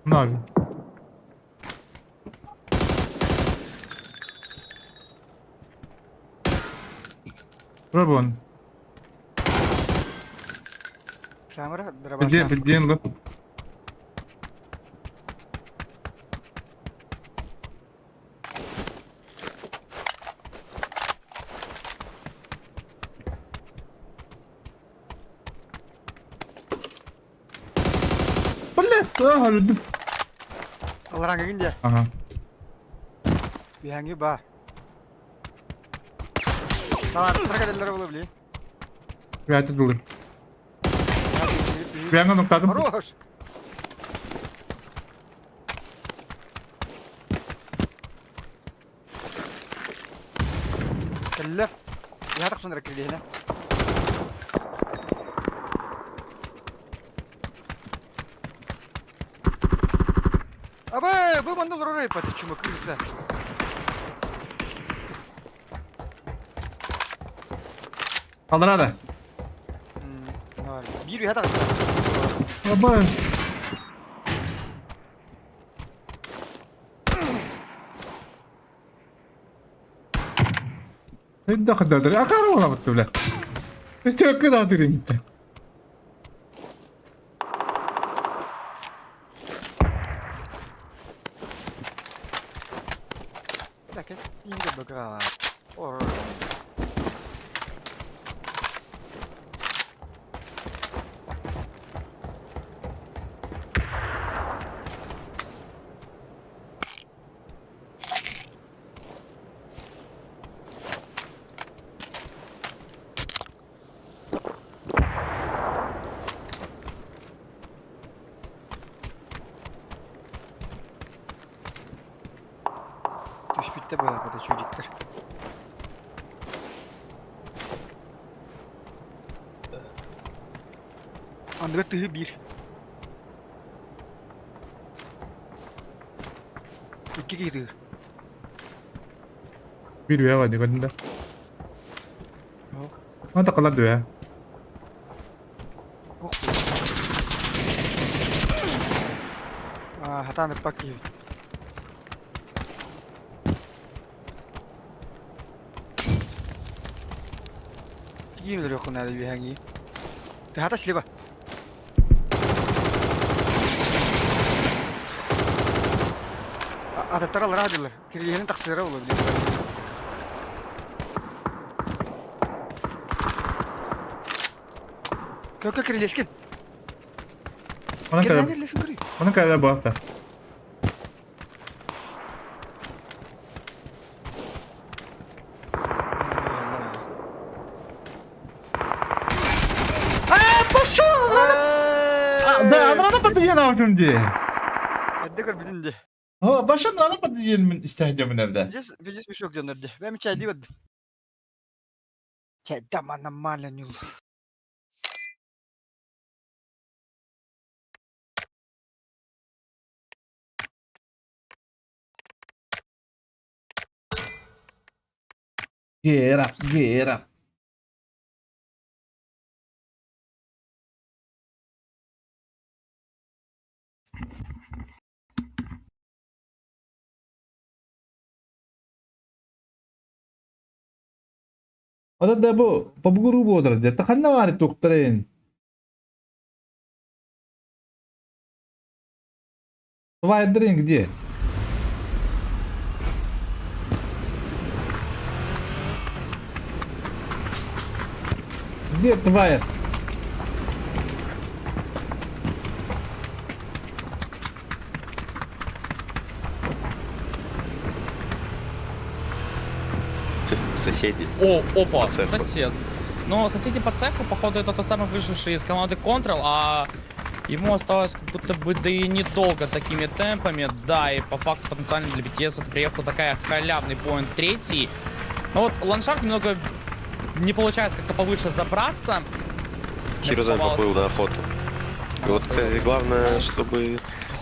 Нави. Рабон. Камера Билден билден лы. Бля, өлдүм. Алараңга гинде. Ага. Биһаңги ба. Салар, тракаделлер болу били. Вятя дулы. Биаңа ноктадым. Хорош. Кэллер. Я тахсан кирдиһинэ. Абы, бу манна олорор эппат чума крыса. Аларада. Биир үһэ тахсан. Абы. Дахы акара ола бутты бля. Истек да дирим. Так, инде быгра. Ор. Бүттэ буолар чудиктар. Андыга тыһы биир. Икки киһи тыыр. Bir üye var diyor da. Ha takılar diyor. Ох. А, хатан ыппак киһи. Киим өлөрүөххүн наада үөһээҥии. Хата слева. Ататтар аллараа дыллар. Кирилиһинэн тахсыара буолуо билигин. Көкө кирилиэскин. Onun Кирилиэскин kadar кирилиэскин көрүй. onun kadar bu hafta. Да, она подъела в дии. Эрдэ көрбүтүн дии. О, башын аны подъел мен истәһдә мен әбдә. Здесь, здесь мешок дьоннор дии. Бэм чайдыы бардым. Чайдам аномально нюл. Get up, get up. O da bu babuguru bu odur. Takanna var doktorun. Vay drink diye. Где тварь? Соседи. О, опа, По цеху. сосед. Но соседи по цеху, походу, это тот самый выживший из команды Control, а ему осталось как будто бы да и недолго такими темпами. Да, и по факту потенциально для BTS это приехала такая халявный поинт третий. Но вот ландшафт немного не получается как-то повыше забраться. Хирузен Оставалось- поплыл на охоту. И вот, кстати, главное, чтобы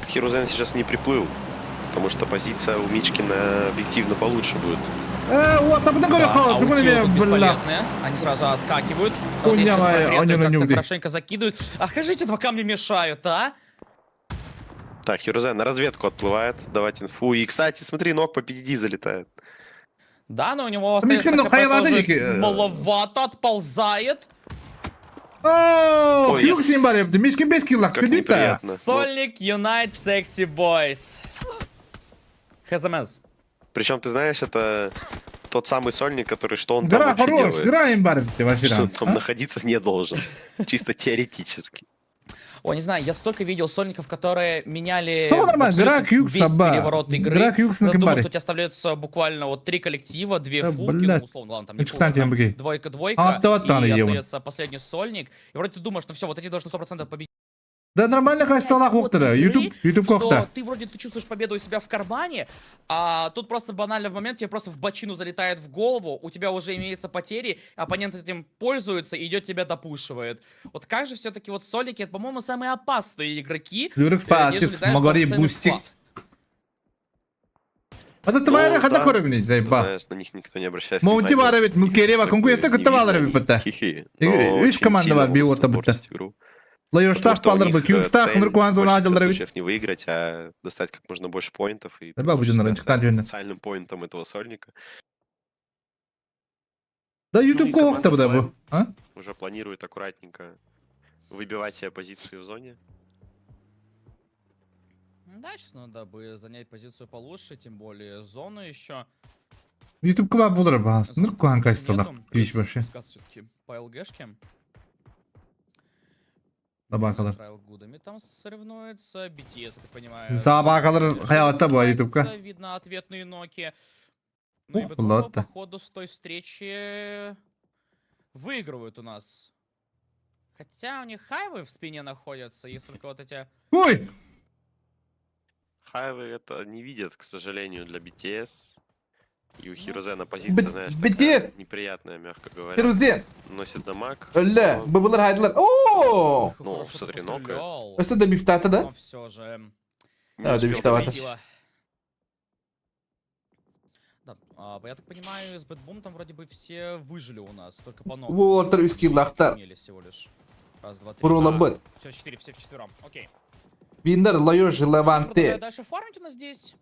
Хирузен сейчас не приплыл. Потому что позиция у Мичкина объективно получше будет. Вот, а потом Да, а говорю, ульти тут бля. бесполезные. Они сразу отскакивают. А вот я Хуйня сейчас моя, прогретую они на как-то нюде. хорошенько закидывают. Ах, скажите, два камня мешают, а? Так, Хирузен на разведку отплывает, давать инфу. И, кстати, смотри, ног по PDD залетает. Да, но у него Мишкин, остается ну, ХП хайла тоже дадики, маловато, отползает. О, Ой. Кюк симбаре, Мишкин без килла, Как кредита. неприятно. Ну, Сольник Юнайт Секси Бойс. ХЗМС. Причем, ты знаешь, это тот самый сольник, который что он там Гра вообще хорош, делает? гра имбаре, ты вообще. Что он там находиться не должен. Чисто теоретически. О, не знаю, я столько видел сольников, которые меняли Ну, нормально, абсолютно Гра Кьюк весь Саба. переворот игры. Гра Кьюк на Когда думал, Кимбаре. что у тебя оставляются буквально вот три коллектива, две Да, фулки, блядь. ну, условно, ладно, там не Это фулки, кстати, там МБГ. двойка-двойка, А, то там и ебан. остается последний сольник. И вроде ты думаешь, ну все, вот эти должны 100% победить. Да нормально кайсталах оқтыра. YouTube, YouTube что коқта. ты вроде ты чувствуешь победу у себя в кармане, а тут просто банально в момент тебе просто в бочину залетает в голову, у тебя уже имеются потери, оппонент этим пользуется и идет тебя допушивает. Вот как же все-таки вот сольники, это, по-моему, самые опасные игроки. Люрикс нежели, патис, знаешь, Магори полноценный бустик. склад. А то тварь Ну, хата да. көріміне, Ты заеба. знаешь, на них никто не обращает Мунти внимания. бар бит, Мукерева, Как бы конкурентта не кытта видно балар бит они. бітті. Хи-хи. И- Но үш очень команда сильно бар, могут бил ота бітті. подпортить игру. Лайоштах Потому что у балдар них, бі, Кьюкстах, цель Нұркуан в зона большинстве адылдар бит. случаев не выиграть, а достать как можно больше поинтов. И ты Давай можешь будем себя раньше, стать кстати, видно. официальным поинтом этого сольника. Да Ну и YouTube команда коқта бұда Слайм бұл. А? Уже планирует аккуратненько выбивать себе позиции в зоне. Да, сейчас надо бы занять позицию получше, тем более зону еще. YouTube кыба болар бағас. Нұркуан кайсталах Нету, Twitch вообще. Все-таки по ЛГшке. Табакалар. С Райл Гудами там соревнуется, BTS, я так понимаю. Сабакалар хаятта бұл YouTube'ка. Нравится, Видно ответные ноки. Ну и Ух, в итоге, ладно. походу, с той встречи выигрывают у нас. Хотя у них хайвы в спине находятся, если только вот эти... Ой! Хайвы это не видят, к сожалению, для BTS. И у Хирозена позиция, знаешь, такая BTS. неприятная, мягко говоря. Хирозен. Носит дамаг. Өллө. но- Быбылар хайдылар. Оо! Ну, смотри, нокает. Өссө да бифтата да? Но все же... Не Да, успел добивтовато. добить. Да, а, я так понимаю, с BetBoom там вроде бы все выжили у нас, только по ногам. Уолтер үскиллахтар. Имели всего лишь. Раз, два, три. Бурула быт. Все, четыре, все вчетвером. Окей. Виндер Лайош Продолжаю Леванте. дальше фармить у нас здесь.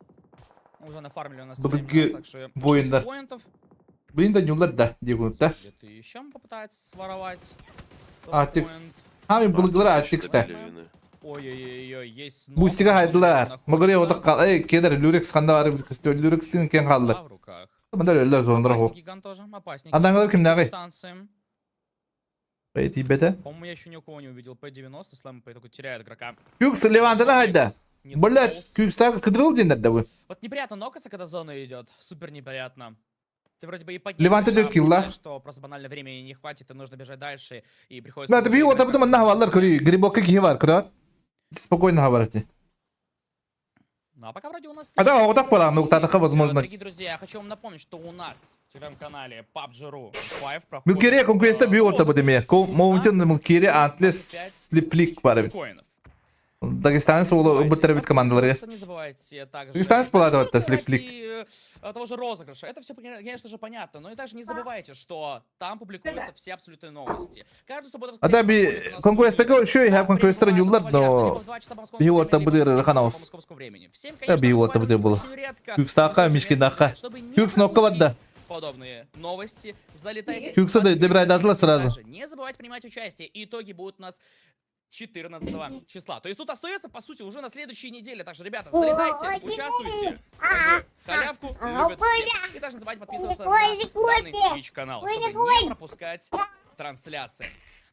Уже нафармили у нас. Былыгы время, так что воиндар. шесть поинтов. Винда нюлар да, дегунта. Где-то еще попытается своровать. тот Артикс. поинт. Хами былыгылар Артикс еще Артикста. добили вины. Ой-ой-ой, есть. Бустига хайдылар. Магыре ода кал. Эй, кедер Люрекс ханда бар бит кысты. Люрекстин кен халды. В руках. Мында өллөр зондар го. Опасненький ган тоже, опасненький. Адаңлар кимнәгы? Станции. Эй, тибете. По-моему, я еще ни у кого не увидел П-90, Слэм только теряет игрока. Күкс Левантена хайда. Не Блять, дополз. Күкста кыдырыл дендер да бу. Вот неприятно нокаться, когда зона идет. Супер неприятно. Ты вроде бы и поднимешь, Леванте а дает килла. понимаешь, что просто банально времени не хватит, и нужно бежать дальше, и приходится... Бәті би ота бутым манна хавалар көрі, грибокка кихи бар, көрі. Спокойно хабарати. Ну а пока вроде у нас... А да, вот так пора, ну, тогда возможно. Дорогие друзья, я хочу вам напомнить, что у нас в телеграм-канале PUBG.ru 5 проходит... Мülкере конкурентте би ота бутым я. Моунтин мülкере антлес слиплик бар бит. Коинов. Дагестанец ол бұттыр бит командалары. Не забывайте также... Дагестанец болады вот, слиплик. И, того же розыгрыша. Это все, конечно же, понятно. Но и также не забывайте, что там публикуются все абсолютные новости. Каждую субботу... А да би конкурентте еще и хап конкуренттер юллар, но би ота бутыр ханаус. Да би ота бутыр было. Күкстака, Мишкинака. Күкс нокка бадда. Подобные новости. Залетайте. Күксі де дебрайдатыла сразу. Также Не забывайте принимать участие. Итоги будут у нас 14 числа. То есть тут остается, по сути, уже на следующей неделе. Так что, ребята, залетайте, участвуйте. Как бы Халявку любят все. И также не забывайте подписываться на данный Twitch-канал, чтобы не пропускать трансляции.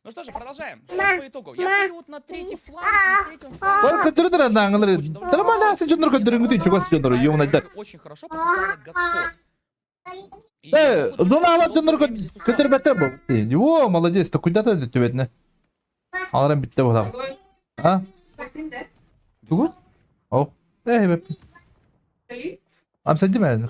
Ну что же, продолжаем. Что по итогу? Я смотрю вот на третий фланг, и с третьим флангом Ол көтөрдөр адаңылар. Сарамаласы жонор көтөрүнгү чугас жонор юунайдар. Очень хорошо подписали Godspot. И Э, могут зона ава долгое жонор время здесь көтөр бәтер бу. О, молодец, то куда то төбетне. Аларан битте була. А? Тугу? О. Э, беп. Ам сен деме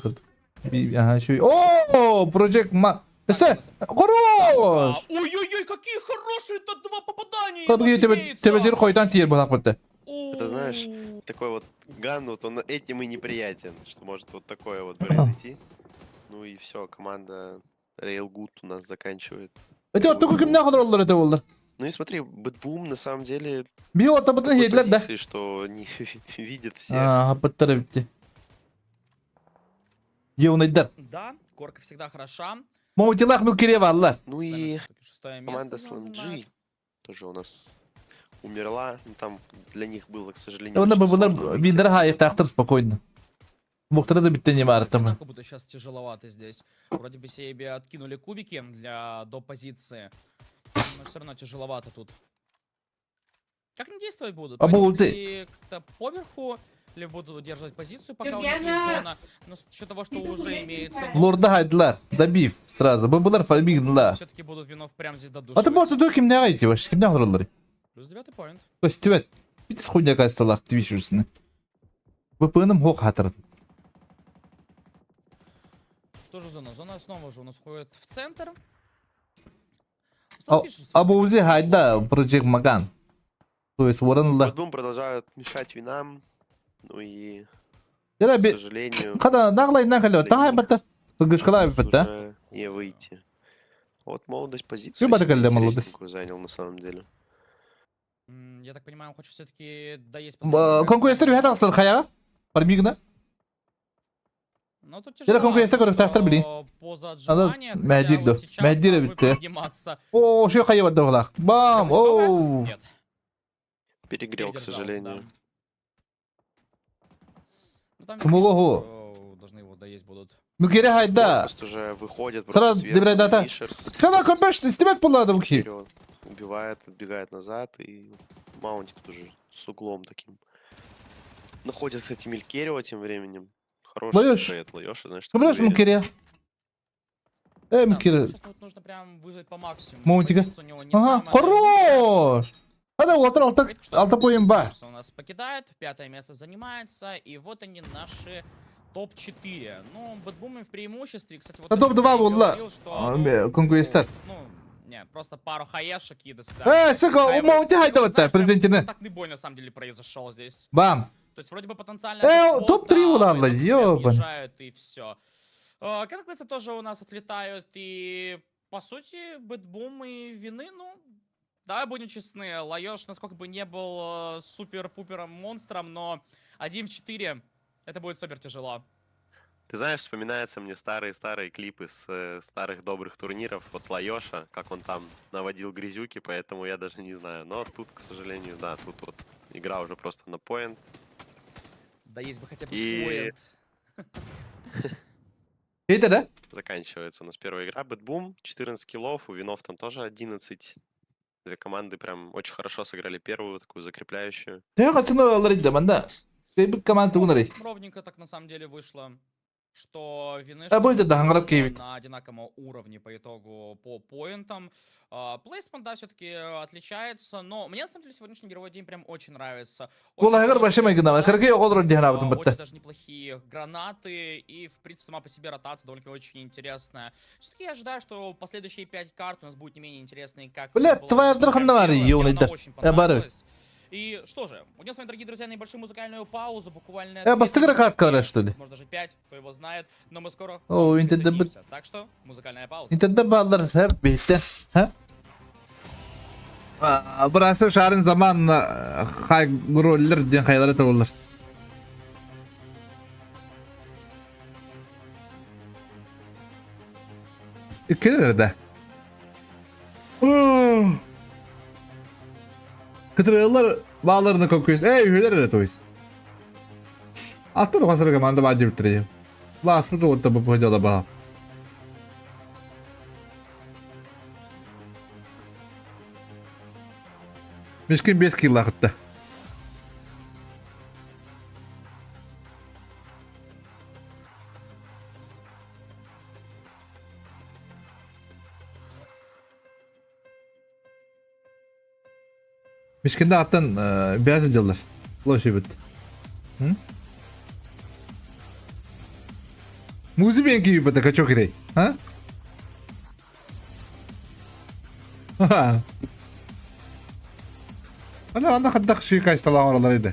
Би аха şu. О, Project Ma. Эсте, хорош. Ой-ой-ой, какие хорошие-то два попадания! Кабы тебе тебе дир койтан тиер булак битте. Это знаешь, такой вот ган, вот он этим и неприятен, что может вот такое вот произойти. Ну и все, команда Railgood у нас заканчивает. Эте оттуку кимне kadar олар эте олар. Ну и смотри, BetBoom на самом деле Би орта в бытын такой хедлер да. позиции, что не видит всех. А, быттыр битти. Юунайдар. Да, корка всегда хороша. Моутилах милкире валлар. Ну и Шестое место команда у нас SLMG занимает. тоже у нас умерла. Ну, там для них было, к сожалению, Онда очень бабалар сложно выйти. виндер хайы тактыр спокойно. Мухтара да битте не бар Как будто сейчас тяжеловато здесь. Вроде бы себе откинули кубики для до позиции. Но все равно тяжеловато тут. Как они действовать будут? А Пойдут болты. ли как-то поверху, или будут удерживать позицию, пока у них есть зона. Но с учетом того, что уже имеется... Лорда хайдылар. Добив сразу. Бабалар фальмигнла. Все-таки будут винов прямо здесь Аты додушивать. бу ту кимне гайти баш? Кимне олар? Плюс девятый поинт. Көстүбет. Бит хуйня касталар Twitch үсүнө. ВПНым хок хатыр. Тоже зона. Зона снова же у нас ходит в центр. А Абузи хайда Project Magan. То есть воранла. BetBoom продолжают мешать винам. Ну и, Яра к би сожалению, када наглай нахалё. для Тахай них бата. Гышкала тут бата. уже не выйти. Вот молодость позицию Люба себе такая молодость. интересненькую занял на самом деле. Я так понимаю, он хочет все-таки доесть Конкуренттер бит асылар хаяга. Бармигна. Но тут Яра конкуренттер көрүп тактыр били. Поза Ада отжимания, хотя мәдир вот сейчас Мәдир нам бы битте. подниматься. О, шо хая бата булак. Бам! Оу. Нет. Перегрел, к Передержал, сожалению. да. Ну, там Смогу. видишь, что должны его доесть будут. Мүкере хайда. Просто уже выходит просто Сразу сверху добирай дата. Мишерс. Када көпеш истемет булады бу ки. Вперед. Убивает, отбегает назад и Маунти тут уже с углом таким. Находит, кстати, Мелькерио тем временем. Хороший Лаёш. трейд Лаёша, знаешь, такой Көмрөш уверен. Мүкере. Э, Да, Мүкере. сейчас вот нужно прям выжать по максимуму. Маунтига. Позиция у него не Ага, самая хорош. Ада отыр алты Что алты поем ба. у нас покидает, пятое место занимается, и вот они наши Топ-4. Ну, BetBoom в преимуществе. Кстати, вот А о чем топ-2 я и буолла. говорил, что, ну, Конквестер. Ну, не, просто пару хаешек и до свидания. Сука, Хайвей. умоути Ну, хайдабатта знаешь, прям президентine. контактный бой на самом деле произошел здесь. Бам. То есть вроде бы потенциально... Топ-3 топ-3 буолла, ёбан. И все. Конквесты тоже у нас отлетают, и по сути, BetBoom и Вины, ну, давай будем честны, Лаёш, насколько бы не был супер-пупером монстром, но 1 в 4 это будет супер тяжело. Ты знаешь, вспоминаются мне старые-старые клипы с старых добрых турниров. Вот Лайоша, как он там наводил грязюки, поэтому я даже не знаю. Но тут, к сожалению, да, тут вот игра уже просто на поинт. Да есть бы хотя бы И- поинт. Это да? Заканчивается у нас первая игра. BetBoom, 14 киллов, у Винов там тоже 11. Две команды прям очень хорошо сыграли первую, такую закрепляющую. Төһө хачыны алар иде манда. Бик команда угнары. Ровненько так на самом деле вышло, что Вины А что будет это BetBoom Ханград Киевит. на одинаковом уровне по итогу по поинтам. Плейсмент, да, все-таки отличается, но мне на самом деле сегодняшний игровой день прям очень нравится. Очень Буолла башым хорошие гына. гранаты, Кыргы оголор дихана очень бутта. даже неплохие гранаты и, в принципе, сама по себе ротация довольно очень интересная. Все-таки я ожидаю, что последующие пять карт у нас будут не менее интересные, как Бля, было твоя в драхана первой. Мне ёбаный она дар. очень Я барю. понравилась. И что же, уйдем с вами, дорогие друзья, на небольшую музыкальную паузу, буквально... Э, две бастыгыра минутки, каткалар, что ли? Может даже 5, кто его знает, но мы скоро О, интернет присоединимся. Так что, музыкальная пауза. Интернет баллар хеп битте. Ха? Burası şarın zamanla hay roller diyen haylara tavırlar. İkiler Kıtırıyorlar bağlarını kokuyoruz. Ey hüler de toyuz. Atla da kasır komanda bacı bitireyim. Last mı da bu hoca da. Мешкин 5 килл лақытты. Мешкинде аттан бәзі жылдар. Лоши бит. Музи мен кийіп бітті, качок керей. А? Ха. Ана анда хаддақ шүйкай сталаған оралар еді.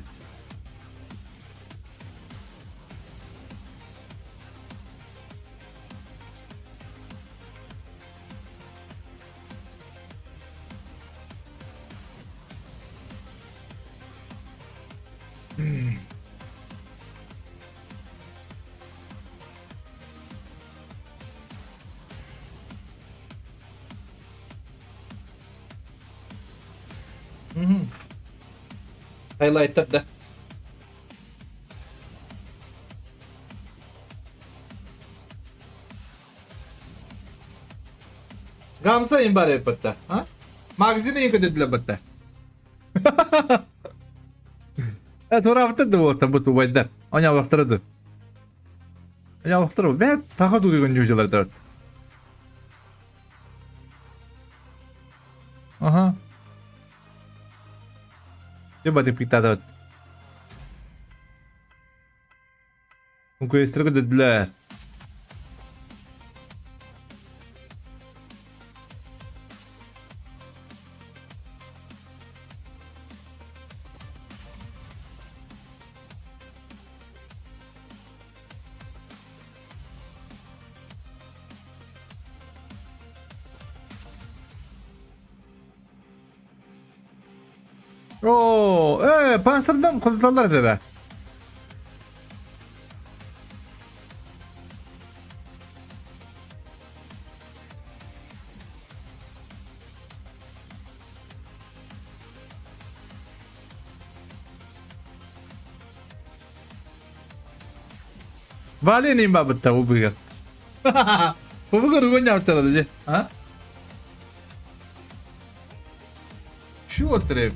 Highlighter да. Gamsa imbare batta, ha? Magazine yıkı dediler batta. Evet, orada da bu tabu tu vajda. Onya vaktırdı. Onya vaktırdı. Ben taka duruyor hocalar da. Aha. Coba dipiktadat. Conquistare dediler. Oo, Panzer'dan kurtarlar dedi. Vali'nin babıtta bu bugün. Bu bugün rugun yaptılar. Ha? Şu oturuyor.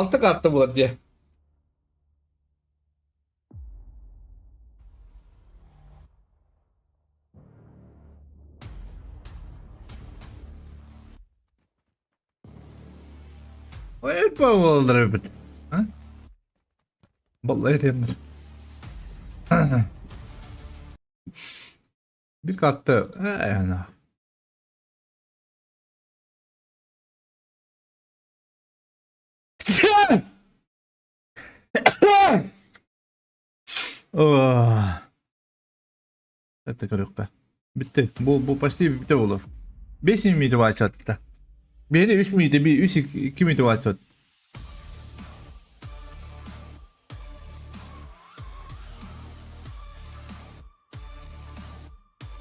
Алта карта буолар дии. Ой, эбит. Баллай этиэннэр. Bir карта. Э, Это көрүөххэ. Bitti. Bu, bu почти bitti olur. 5 miydi var çattı. Beni 3 müydü? 1 3 2 miydi var çattı.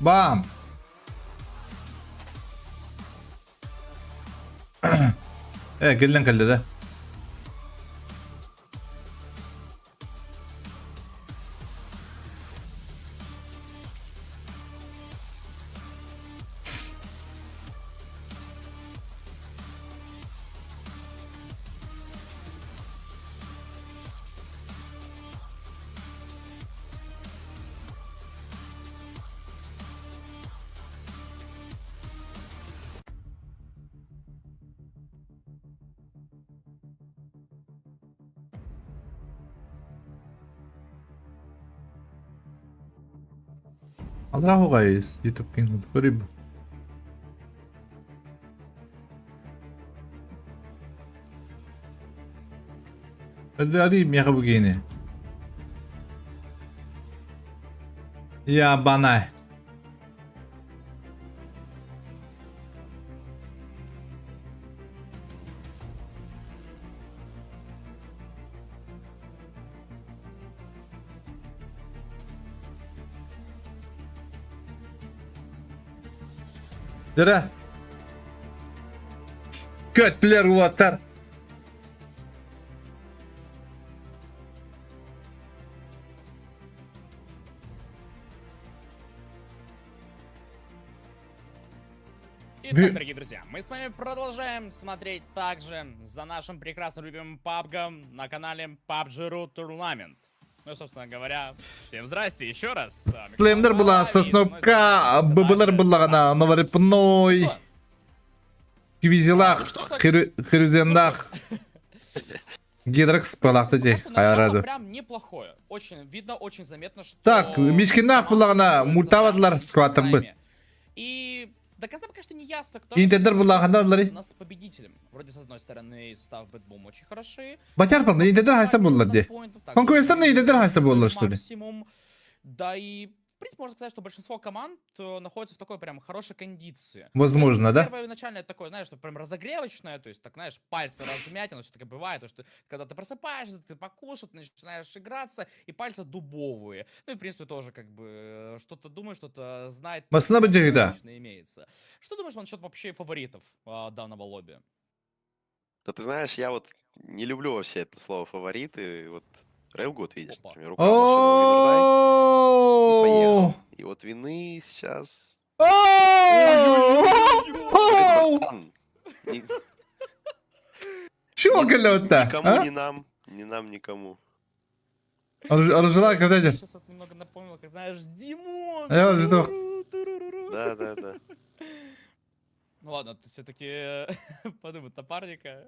Bam. Э, кэллэн кэллэ да. Алрахугай YouTube King көрүб. Ари меха бугини. Я банай. Дөрө. Көттүлэр уоттар. Итак, дорогие друзья, мы с вами продолжаем смотреть также за нашим прекрасным любимым пабгом на канале PUBG.ru Tournament. Ну, собственно говоря, всем здрасте еще раз. Слемдер була Сосновка, ББлар буллагана, Новорепной, Квизилах, Хирюзендах, Гидракс палахта де, хайарады. Прям неплохое. Очень видно, очень заметно, что... Так, Мишкинах буллагана, мультавадлар скваттар быт. И до конца пока что не ясно, кто Интендер буллагана у нас победителем. Вроде с одной стороны состав Bad Boom очень хороши. Батяр панда, интендер хайса буллар де. Конкуренттан интендер хайса буллар, что ли? Максимум. Да и в принципе, можно сказать, что большинство команд находится в такой прям хорошей кондиции. Возможно, да? Первое начальное такое, знаешь, что прям разогревочное, то есть, так, знаешь, пальцы размять, оно все-таки бывает, то, что когда ты просыпаешься, ты покушал, ты начинаешь играться, и пальцы дубовые. Ну и, в принципе, тоже как бы что-то думаешь, что-то знает. Масына быдьыгыда. Имеется. Что думаешь насчет вообще фаворитов данного лобби? Да ты знаешь, я вот не люблю вообще это слово фавориты. Вот Рейлгуд, видишь, например, украл машину у Винордай и поехал. И вот вины сейчас... Говорит, братан, Чего кэллэ Никому не нам, не нам, никому. Аржылаа кэтэтир. Сейчас это немного напомнило, как знаешь, Димон! Я уже то- Туру-туруру. Да, да, да. Ну ладно, тут все-таки подумать напарника.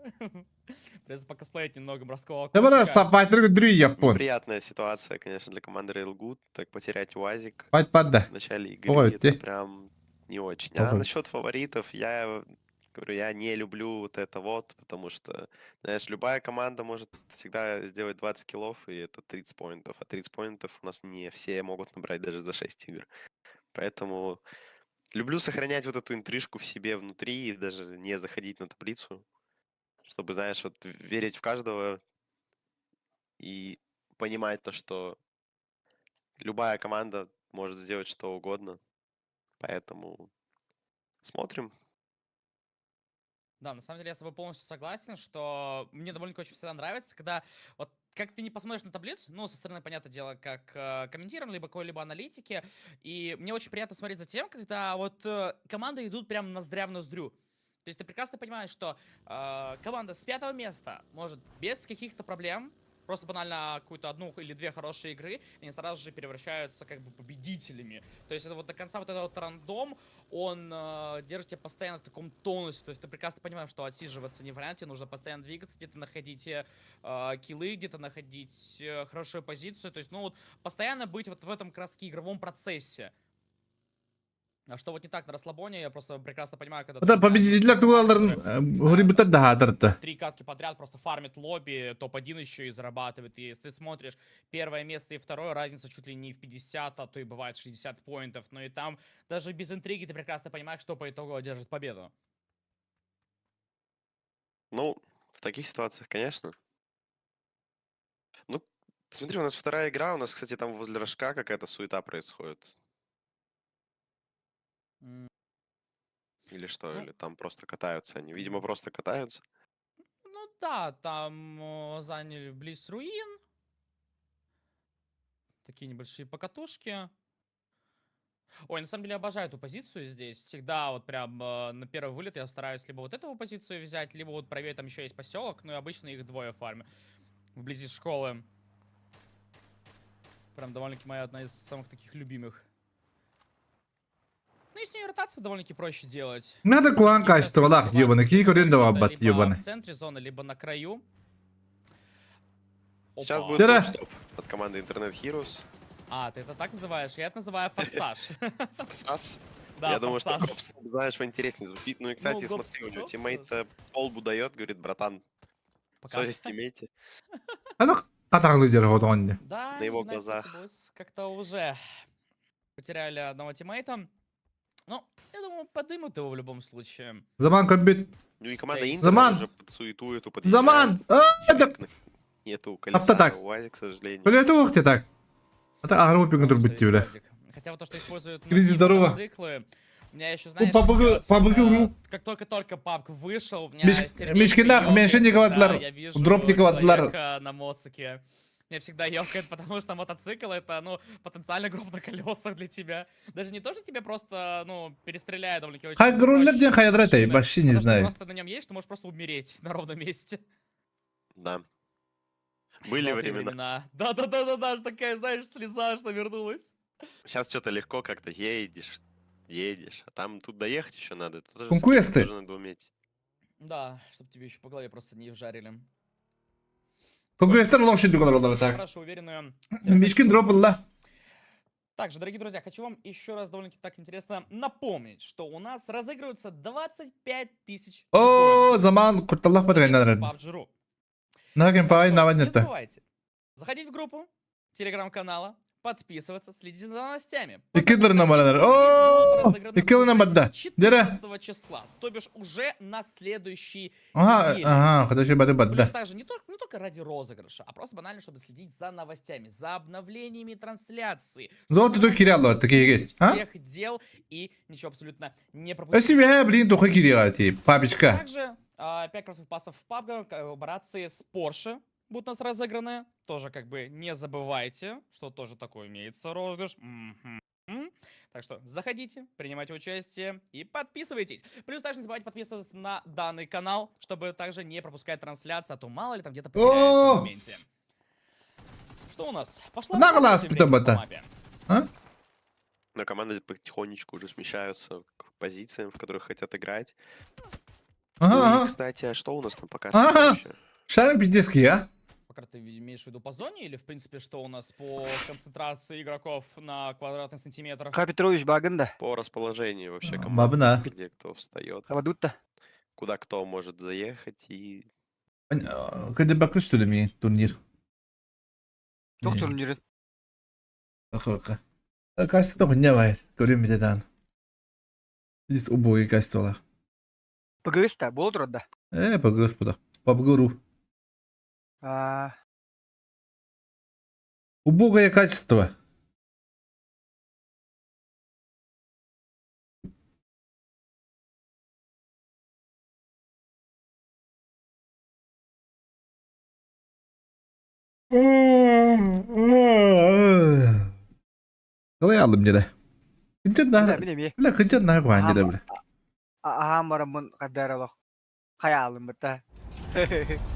Придется покосплеить немного морского Да бара котика. сапайтыр дрүй япон. Неприятная ситуация, конечно, для команды Рейлгуд. Так потерять УАЗик Пайт падда. в начале игры, Ой, это ты. прям не очень. А Ой. насчет фаворитов, я говорю, я не люблю вот это вот, потому что, знаешь, любая команда может всегда сделать 20 киллов, и это 30 поинтов. А 30 поинтов у нас не все могут набрать даже за 6 игр. Поэтому люблю сохранять вот эту интрижку в себе внутри и даже не заходить на таблицу, чтобы, знаешь, вот верить в каждого и понимать то, что любая команда может сделать что угодно. Поэтому смотрим. Да, на самом деле я с тобой полностью согласен, что мне довольно-таки очень всегда нравится, когда вот как ты не посмотришь на таблицу, ну, со стороны, понятное дело, как комментирован, либо какой-либо аналитики, и мне очень приятно смотреть за тем, когда вот команды идут прям ноздря в ноздрю. То есть ты прекрасно понимаешь, что команда с пятого места может без каких-то проблем, просто банально какую-то одну или две хорошие игры, они сразу же превращаются как бы победителями. То есть это вот до конца вот этот вот рандом, он держит тебя постоянно в таком тонусе. То есть ты прекрасно понимаешь, что отсиживаться не вариант, тебе нужно постоянно двигаться, где-то находить киллы, где-то находить хорошую позицию. То есть, ну вот, постоянно быть вот в этом как раз игровом процессе. А что вот не так на расслабоне, я просто прекрасно понимаю, когда ты, Да не знаю, победитель тугаларын хурибутар да хатырты. три катки подряд просто фармит лобби, топ-1 еще и зарабатывает. И если ты смотришь первое место и второе, разница чуть ли не в 50, а то и бывает 60 поинтов. Но и там даже без интриги ты прекрасно понимаешь, кто по итогу одержит победу. Ну, в таких ситуациях, конечно. Ну, смотри, у нас вторая игра, у нас, кстати, там возле рожка какая-то суета происходит. Или что, Ну. или там просто катаются они. Видимо, просто катаются. Ну да, там заняли близ руин. Такие небольшие покатушки. Ой, на самом деле обожаю эту позицию здесь. Всегда вот прям на первый вылет я стараюсь либо вот эту позицию взять, либо вот правее там еще есть поселок, но и обычно их двое фармят вблизи школы. Прям довольно-таки моя одна из самых таких любимых. Ну и с ней ротацию довольно-таки проще делать. Надо куан Такие часто качестволах, бывает, ебаный. что Кии көрүн да где-то бабат, либо ебаный. в центре зоны, либо на краю. Сейчас Опа. будет Дыра. гоп-стоп от команды Internet Heroes. А, ты это так называешь? Я это называю форсаж. Форсаж. Да, Я думаю, что форсаж. гоп-стоп, знаешь, поинтереснее звучит. Ну и, кстати, смотри, у него гоп-стоп, тиммейт полбу дает, говорит, братан, Пока. совесть имейте. Аны катаңлы жер хотоғанды. Да, На его United глазах. Boys как-то уже потеряли одного тиммейта. Ну, я думаю, подымут его в любом случае. Заман көбүт. Ну и команда Эй. Интер Заман! уже под суету эту подъезжает. Заман! А, да- Нету колеса Автотак. на УАЗе, к сожалению. Бля, это ух так. А так агры пигн Потому что турбут есть бля. УАЗик. Хотя вот то, что используют Кризи, многие здорово. мотоциклы, у меня еще, знаешь, PUBG идёт, PUBG, ну. как только-только PUBG вышел, у меня Миш- сердечко Мишкинах, ёкает, меньшинник когда вадлар, я вижу дропник вадлар. человека на моцике. Меня всегда ёкает, потому что мотоцикл это, ну, потенциально гроб на колесах для тебя. Даже не то, что тебе просто, ну, перестреляют довольно-таки очень Хай грунлер проще ден хайдратай, машины, вообще не а то, что ты знаю. просто на нем едешь, ты можешь просто умереть на ровном месте. Да. Были Золотые времена. Да-да-да-да-да, аж такая, знаешь, слеза аж навернулась. Сейчас что-то легко как-то едешь, едешь. А там тут доехать еще надо. Это тоже Конквесты. скилл, тоже надо уметь. Да, чтобы тебе еще по голове просто не вжарили. Конквестер лошадь дугалар так. Хорошо, уверенную. Мишкин дропылла. Также, дорогие друзья, хочу вам еще раз довольно-таки так интересно напомнить, что у нас разыгрываются 25 тысяч О, заман кутталлах батгайнар. PUBG.ru. Нагин пай Не наванетта. забывайте заходить в группу телеграм-канала, подписываться, следить за новостями. Иккилер номерler. О, иккилер номерда. Дere. 14 числа, то бишь уже на следующей Ага, неделе. ага, хорошо, бады Плюс бадда. также не только ради розыгрыша, а просто банально, чтобы следить за новостями, за обновлениями трансляции. Золото ду киряло такие. А? Всех дел и ничего абсолютно не пропустить. Спасибо, блин, тухы киряло, папочка. Также 5 крафтовых пассов в PUBG, коллаборации с Porsche будут у нас разыграны. Тоже как бы не забывайте, что тоже такое имеется розыгрыш. Мгм. Так что заходите, принимайте участие и подписывайтесь. Плюс также не забывайте подписываться на данный канал, чтобы также не пропускать трансляции, а то мало ли там где-то потеряется в О! моменте. Что у нас? Пошла На работа глаз тем временем по питомата. мапе. А? Но команды потихонечку уже смещаются к позициям, в которых хотят играть. Ага, Ну и, ага. кстати, а что у нас там по карте Ага. вообще? Шарим пиздецкий, а? Пока ты имеешь в виду по зоне или, в принципе, что у нас по концентрации игроков на квадратный сантиметр? Ха Петрович Багында. По расположению вообще команд, Бабына. где кто встает, Хабадутта. куда кто может заехать и Когда что ли, мне турнир? Туох турнирын. Ахырка. Качество не бывает. Көрүм бите дан. Здесь убогий качество. ПГС-та буола турар да. Э, по господа. По гуру. Аа, Убогое качество. Қалай алдым деді. Күнтен бля, нар, мин эмиэ. бля, күнтен нар қуан деді, бля. Аһаан бараммын хардара олох хайаалым бытта.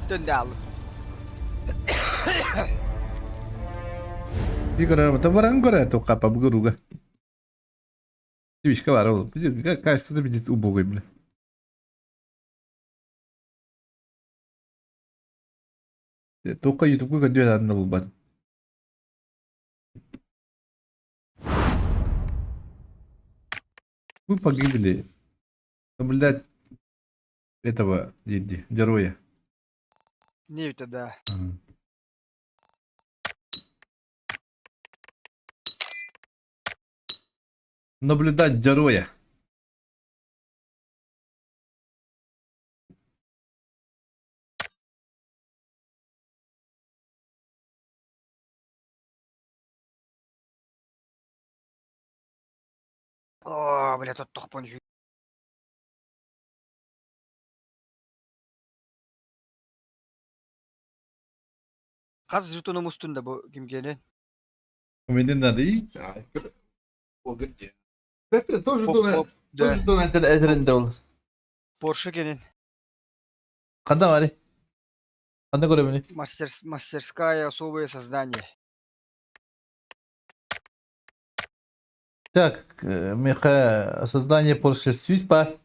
Төнде алым. Игорь, это баран көрі, тоқа по бугуруга. Тивишка бар ол. Качество да пиздец убогой, бля. Тоқа ютубка көндө адамдар болбады. Вы погибли. Соблюдать этого диди, героя. Не это да. Ага. Наблюдать героя. О, бля, тут тохпон жу. Хас жетону мустун да бу кимгенин. У меня надо и... Тоже Поп, да. Тоже думаю, это ол. Порше кенин. Қанда бар? Қанда көремін? Мастерская особое создание. Так, меха создание Porsche Süspa.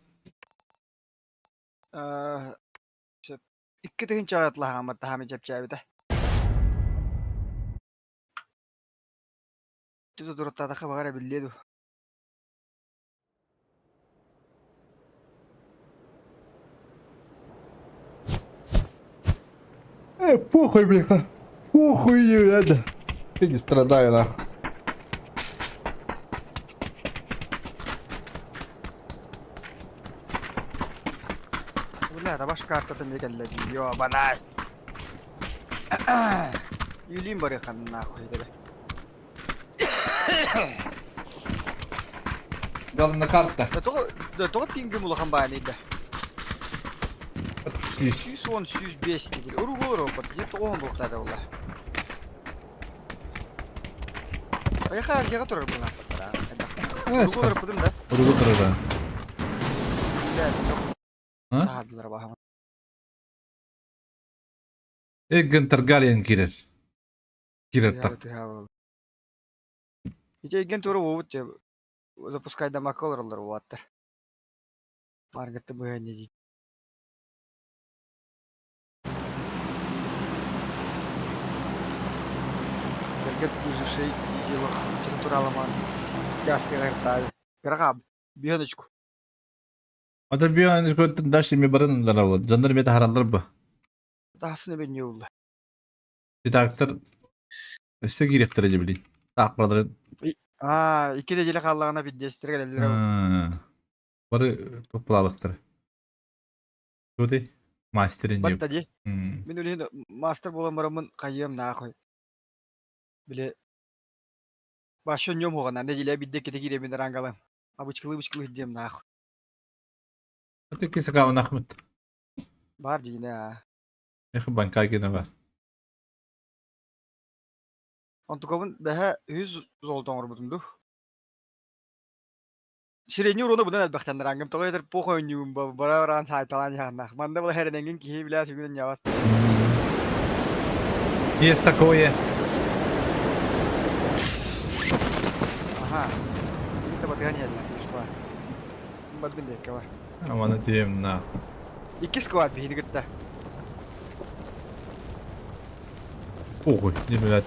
Икки тыһынча атлаһаамат таһаами чэпчээбитэ. Түтө тураттаатаха баҕара биллиэ дуу. Похуй, бляха. Похуй, не надо. Я не страдаю, нахуй. Бля, табаш картатын кэллэ дии, ёбанай. Юлим барыхан нахуй дебе. Главное карта. Да тоҕо да тоҕо пингим улахан бааны да. Сүүс. 110 105 дигил. Уруг олор опат. Дьэ тоҕоһун булуктаата була. Айха аржаға турар була. Уруг олор пудум да. Уругу турар. Бля, жок. А? Таһардылар баһам. Эгген Таргариен кирер. Кирер так. Ити эгген тура уобут же запускай дамака олороллор уаттар. Маргатты быһа не дии. Эргет выживший делах туралыман. Ястыгартаби. Кырага бионочку. Ата бион көттүн дальше ми барын дарабы. Жандар мета харалдар бу. Тахсыны бен не улла. Редактор өссө кириэхтэрэ дии билин. Таах бараларын. Аа, икки неделя хааллаҕына пиздестер кэлэллэр. Бары топпалаабыттар. Тугуй? Мастерин дип. Батта дии. Мин үлэһин мастер буолан бараммын хайыам нахуй. Биле Башы нем оҕана неделя бидде кете киирэбин рангалам. Абычкылы бычкылы диэм нахуй. Аты кисакаун Ахмед. Баар дьиҥинэ аа. Эх, банка гына бар. Онтукабын бэһэ үһүс золото оҥорбутум дуу. Сирени уруна быдан элбэхтэннэр ангым тоҕо этэр пох оонньуум бара бараан саайталаан иһааннаах. Манна была хэрэнэҥин киһи билээ сүгүнэн ньавас. Есть такое. Аха. Это батыган иһэллэр, что. Бардым диэккэ бар. Аманы тиэм на. Икки сквад биһини кытта. Ой, не блядь.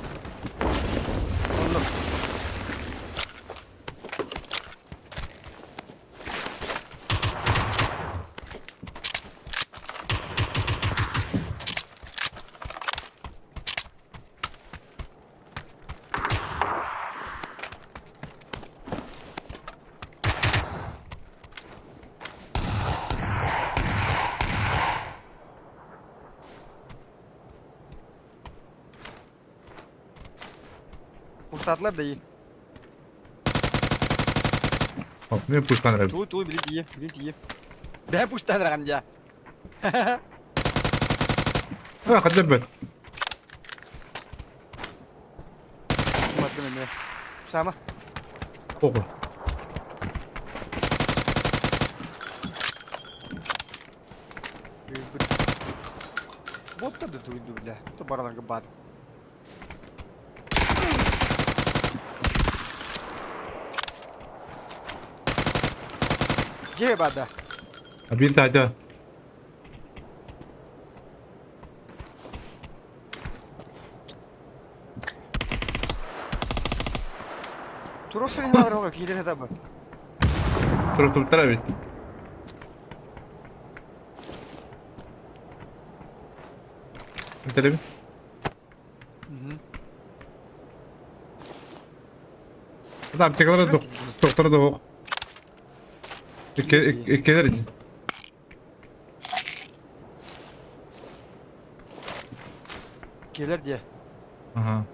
Оннук. Пуштаатылар да iyi. Мен пуштан эрэ. Туу туу били тиийэ, били тиийэ. Бэһэ пуштан эрэҕин дьэ. А, хадда бэт. Бардым эмиэ. Сама. Ого. Вот да дуйду бля. То бараларга баар. Дьиэ баада. Биир таата. Туруохсун иһин аҕар киирэн этэ Туруктуктар эбит. Этэрим. Аптекалара доктора да суох. Иккилэр Кэлэр диэ. Аха.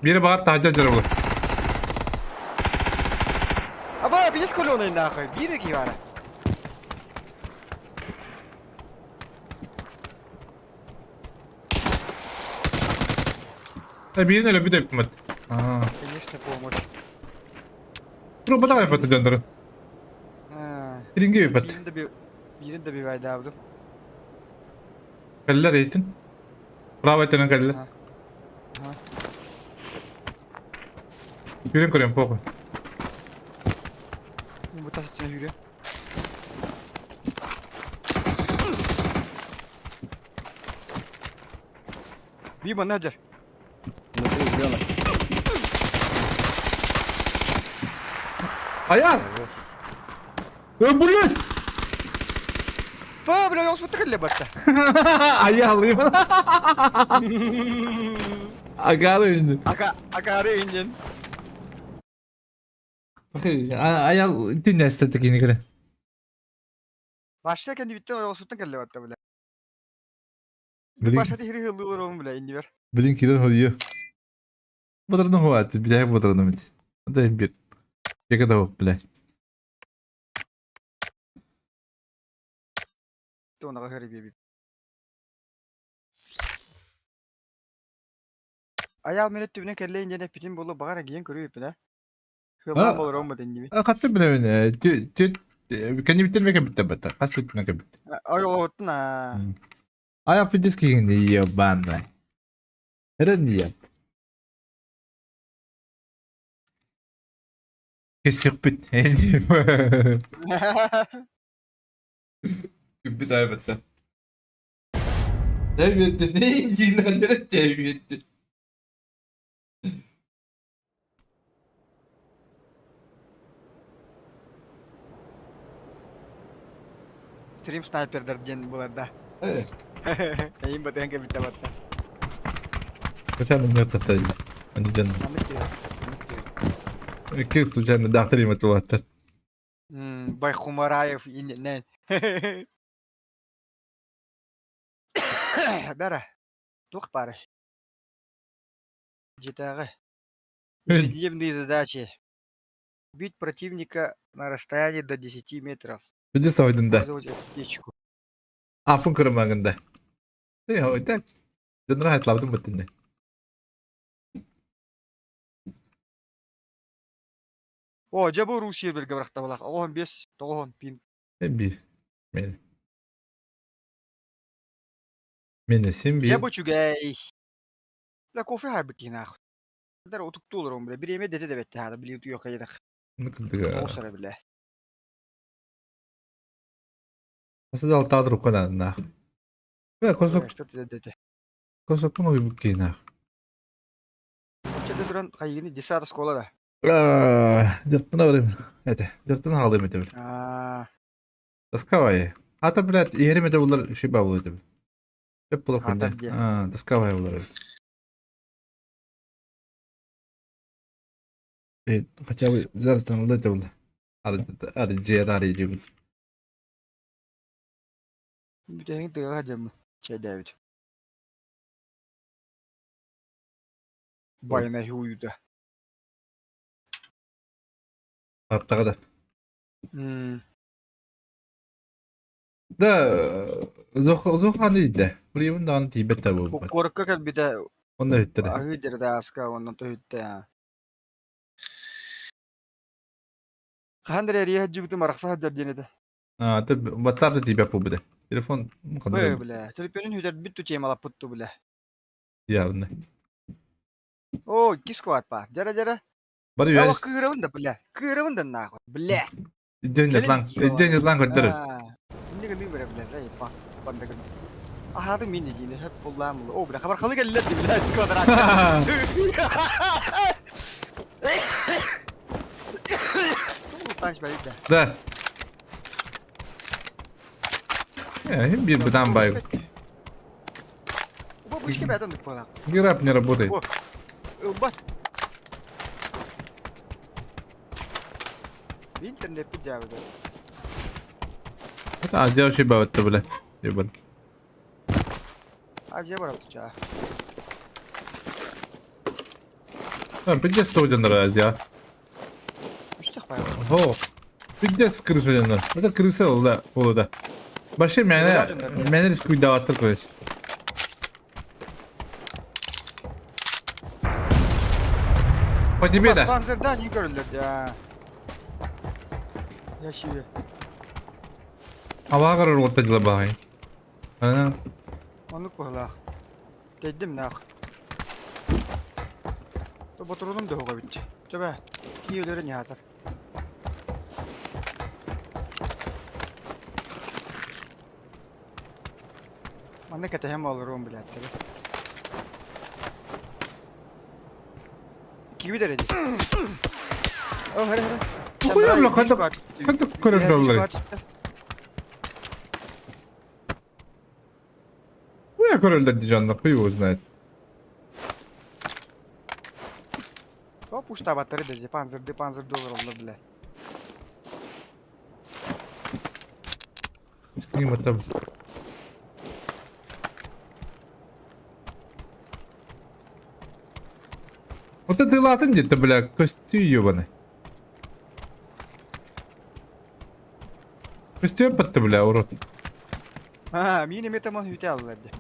Бири баар таһдьа дьарыбы. Аба, билес колонай нахуй. Биир киһи баара. Биирин өлөбүт эппимэт. Аа. Конечно, помощь. Труба давай паты дьондору. Тиринге бат. Биирин да би биирин да бивайдаабытым. Кэллэр эйтин. Право этинен кэллэр. Хүрен көрөм похуй. Бу тас өттүнэ хүрүө. Би манна сылдьар. Аяр! Э, блядь! Па, бля, охсубутта кэллэ батта. Аял Агары инде. Ака, акары инжен. Аял түнәстә текини кere. Башта кэннибиттэн ойоҕосуттан кэллэ батта, бля. Билин Башта тиһири хыллыы олоробун, бля, иннибэр. билин кирен хоруйу. Батырны хуат, билэһик батырны бит. Да бир. Яка да бля. Туонаҕа хөрү биэбит. Айаал мин өттүбүнэн кэллэйин диэн эппитим буолуо, баҕар эргийэн көрүө эбиппин ээ. Хыллаан болоруом бу иннибин. Хатты билэбин. Түт кэннибиттэн мэ кэбиттэ бата. Хас түттүнэ кэбит. Ойоҕоһуттун аа. Аял фидис кигин ебаный. Эрен еп. Кесиппит. Күппүт айбатта. Тэбиэтти нейн диинандера тэбиэтти. Стрим снайпердар диэн буолар да. Эйин батыһан кэбиттэ батта. Случайно не тахта. Они ден. Маннык киһи. Маннык киһи. Кир случайно дахтар иматылаттар. Байхумараев иннинэн. Бәрэ. Туох баарый? Дьиэтээҕи. Ежедневные задачи. Убить противника на расстоянии до 10 метров. Биди сойдун да. Использовать аптечку. Аппын кырымаҥын да. Так. Дьоннор хайтлаабытым быттынны. О, дьэ бу Руссия биргэ бырахтабылах. Оҕоһон бес, тоҕоһон пин. Биир. Мен. Мен син Дьэ биир. бу үчүгэй. Бля кофе хайбыт киһи Дар утуктуу олорон бля. Бириэмэ дэтэ да бэтте хаада били утуйуохха дедах. Тоҕус эрэ бля. Хасы алтаа трубка нааднаах. Бля, косок косоккун уйбут киһинаах. Чэдэ туран хайыгыны десята школа да. Дьартына барым. Это, дьартына хаалым этэ бил. Тасковай. Ата, блядь, иһэрим этэ булар шиба була этэ бил. Өп була күндэ. Аа, тасковай булар эбит. Хотя бы жартан улар этэ була. Ары дьиэ ары дьиэбит. Бүтэһигин тыаҕа дьаммыт чэйдээбит. Байанай уйута. Аттаҕа да. Да, зоханы иитэ. Приемун даҕаны тиийбэт да буолбат. Куоракка кэлбитэ Онно үттэрэ. аһыы дьарыдааска оннон тоһүттэ. Хаһан да эрийэ сылдьыбытым арахса сылдьар диэн этэ. А, ты WhatsApp да тиийбэт буолбута. Телефон Б, бля, төлөпүөнүн сүтэрбит ту темалаппыт ту, бля. Явно. О, икки сквад баар. Дьара-дьара. Бары Олох кыырабын да, бля. Кыырабын да нахуй, бля. День атлан, день атлан көрдөрөр. Инне гыныы бара, бля, заебал. Банда гын. Аһааты мин дии, хөп буллаам була. О, бля, хабар халы кэллэ, бля, квадрат. Да. Э, bir бытан бай. Граб не работает. Интернет дьаабыда. А делаешь бабат бля. Ебан. Азия барабыт чаа. А, пиздец студент Азия. О, пиздец крыса дьоннор. Это крыса ол да, ол да. Вообще мээнэ мээнэ рискуйдаабаттар короче. По тебе да. Панзердан не көрүллэр да. Я шире. Абаҕа көрөр уолта дьыла баҕай. Оннук быһылаах. Тэйдим наах. Ботурунум да оҕо эбит. Төбө, кии өлөрө ньаатар. Манна кэтэһэн олоруом билээттэрэ. Киви эрэ дии. О, хара хара. Хуя бля, ханта ханта көрөр доллары. Хуя көрөлдөр дижанна, хуй его знает. Топ уж табаттары да панзырды панзыр доллар олла бля. Скинем это. Вот это латын где-то, бля, костю ебаный. Костю ты, бля, урод. А, мини метамон хүтэ аллар дии.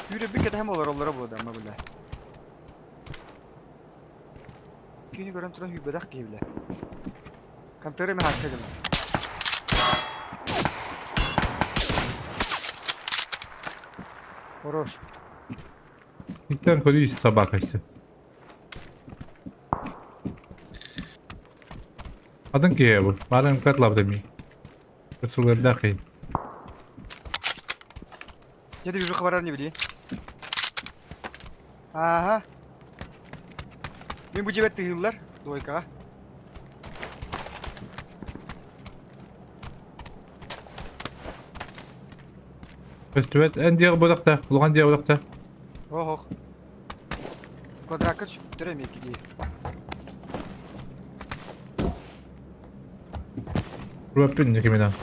Yürü bir кэтэһэм олороллоро буолла ама бля. Күнү көрөн туран хүйбэтэх киһи бля. Контора мен хакса гына. Хорош. Иттэн көрүү собака все. Атын киһи бу. Барын катлап ми. Кысылырда кый. Я вижу хабарар не били. Ага. Мен бу жебет тыгыллар двойкаға. Көстүбэт эн диэх бодохта, улахан диэх бодохта. Ох. Квадракка түшүптөр эми дии. Рубаппин не кимина.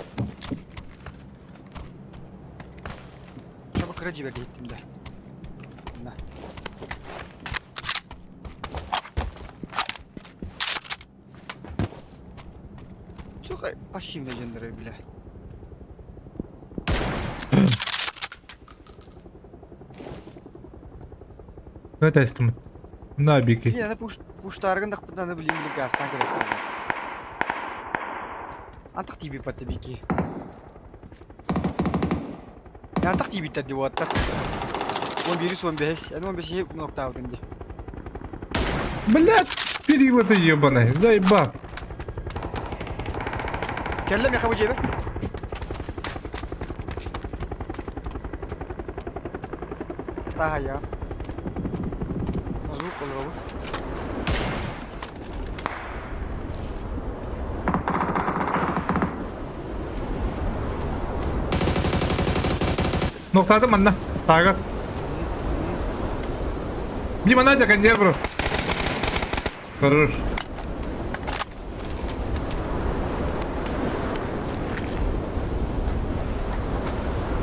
Кыра дьиэбэр иһиттим да. На. Сука, пассивный дьоннору, бля. Ne testim? На бики. Блин, аны пуш пуштаргын дахпытын блин блин газтан көрөттөр. Антах тиби патта бики. Антах тиби тадди уаттар. 11 15, аны 15 ноктаабытым ди. Блядь, перила ты ебаная, заебал. Кэллэ меха бу дьиэбэр. Стаһайа. Звук олоробут. Ноктаатым манна. Тааҕа. Дима, Надя, кондер, бро. Хорош.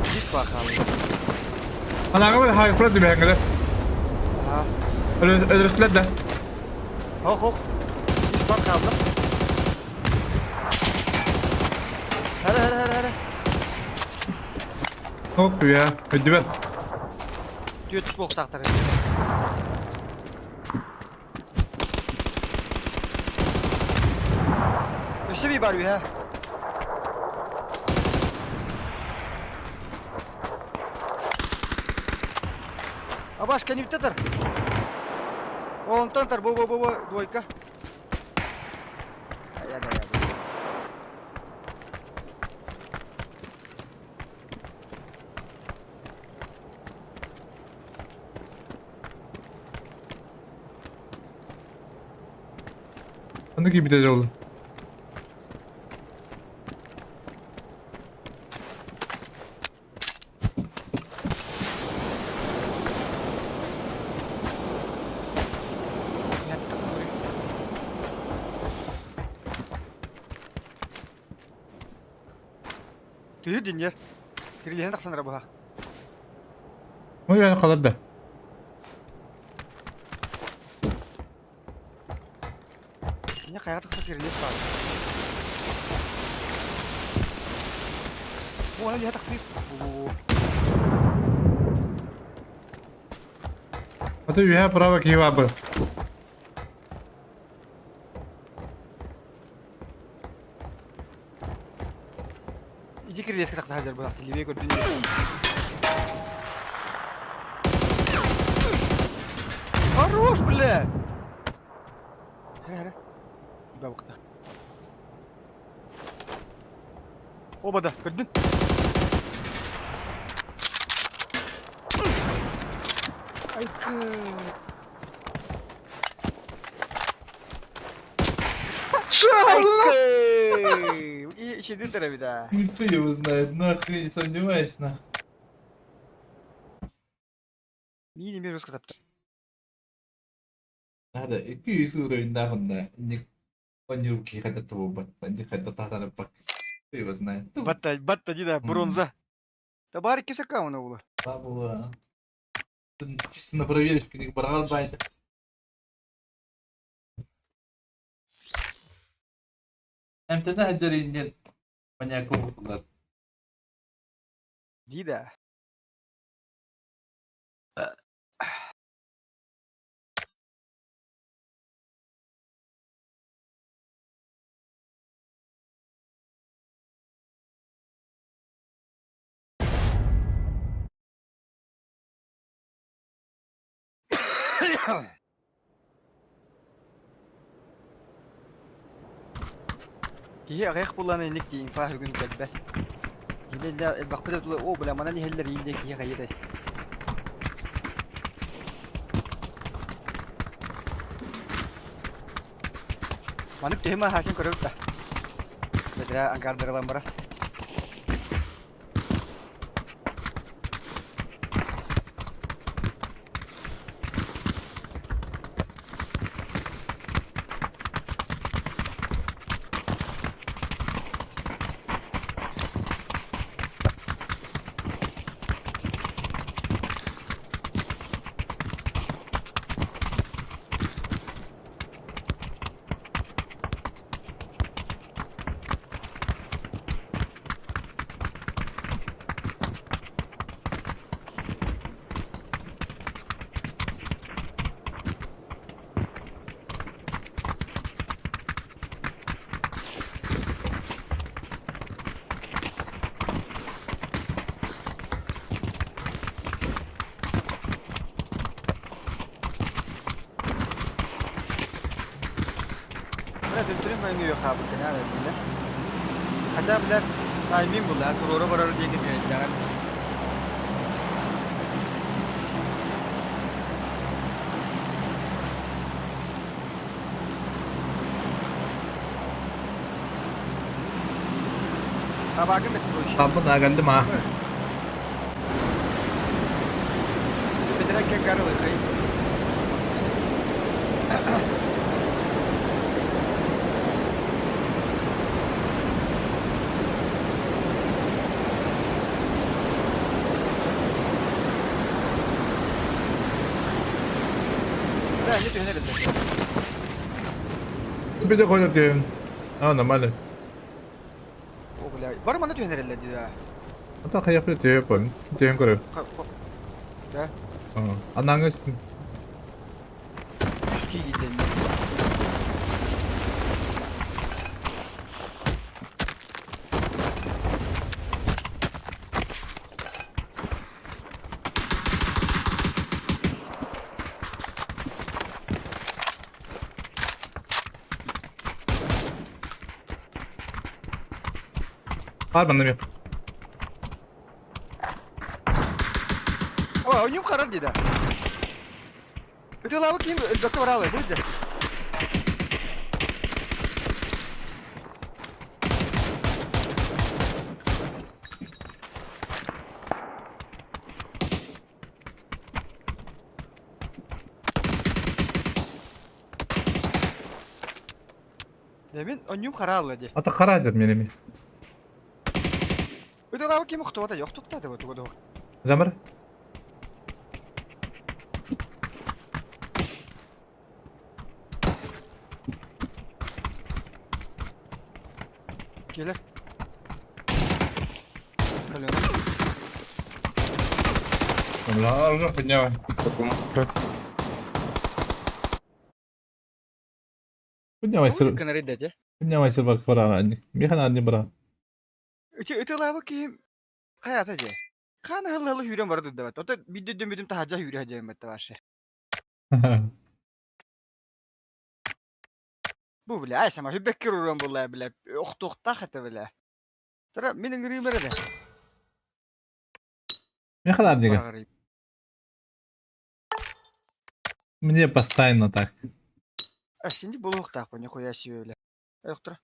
Дис баахаалый. Анаҕа бар хайфра түбэһэҥҥэлэр. Аха. Өлөрүстүлэр да. Хох хох. Дис бар хаалла. Хара хара хара хара. Ох, я. Өйдүбэт. Түөрт буолуохтаахтар. Өссө бии бар үһэ. Абаш кэнибиттэ тар. Онтон тар бу бу бу бу двойка. Ая да я. Аны киирбитэ дьолу. Түһү диньер. Кирилиһин тахсан эрэ быһах. Ой, халар да. Инне хайа тахса кирилиэс баар. Бу аны лиһэ тахсыы. Бу. А то үһэ право киһи баар. Ити кирилиэскэ тахса сылдьар быһах. Левее көрдүн. Хорош, бля! Хара, хара. Бабыкта. Оба да, көрдүн. Айкы. Айкы. Ишедин тарабида. Никто его знает, нахуй, не сомневаюсь, нахуй. Мини мир русска тапта. Надо, икки үс уровеньдаах онно инник онньуур киһи хайдах да буолбат, инник хайдах таһтарыппак. Кто его знает. Батта, батта дида, бронза. Табар икки сакка она була. Була. Чисто на проверочку, ник баргал байда. Эмтэнэ сылдьар иннин маньяк буоллар. Дида. Киһи аҕыйах буоллаҕына инник дии инфа бүгүн кэлбэт. Киһи элбэхпит тула оо бля манан иһэллэр иин диэн киһи хайытай. Маннык төһө хаасин көрөбүт да. Бэтэрээ ангаардарылан бара. Бля, төттөрү майны хаабыккын аа бля. Хотя, бля, тайминг була, туруора барар диэки биэрдэҕин. Табагын да короче. Табын агалдым а. Бедрәк кәрәк кай. Да, не түһэнэр этэ. Bir de diyorum. А, нормально. О, бля. Бар манна түһэнэрэллэр дии да. Ата каяп diyor Diyorum көрө. Да. Анаңы үстін. Киги Бар манна yok. О, ойнум харар дии да. Ытылабы ким өлбөккө баралы, будет. Мен оннум харалы ди. Ата кара дер менеми. Ытылабы ким ухтуата, yok туктады бу тугу. Замыр. Келер. Колено. Бля, поднял. Поднявай сыр. Канаридете. Поднявай сыр бак кара анни. Механ анни бра. Ытылабы ким каята же. Кана хылы хүрен барды да. Ото бидде дөмүдүм тахажа хүрө хажа метте башы. Бу бля, ай сама хүбеккер уран була бля. Охтуктах это бля. Тара менин гримере де. Механ аннига. Мне постоянно так. А синди булуктак бу нихуя себе бля. Охтура.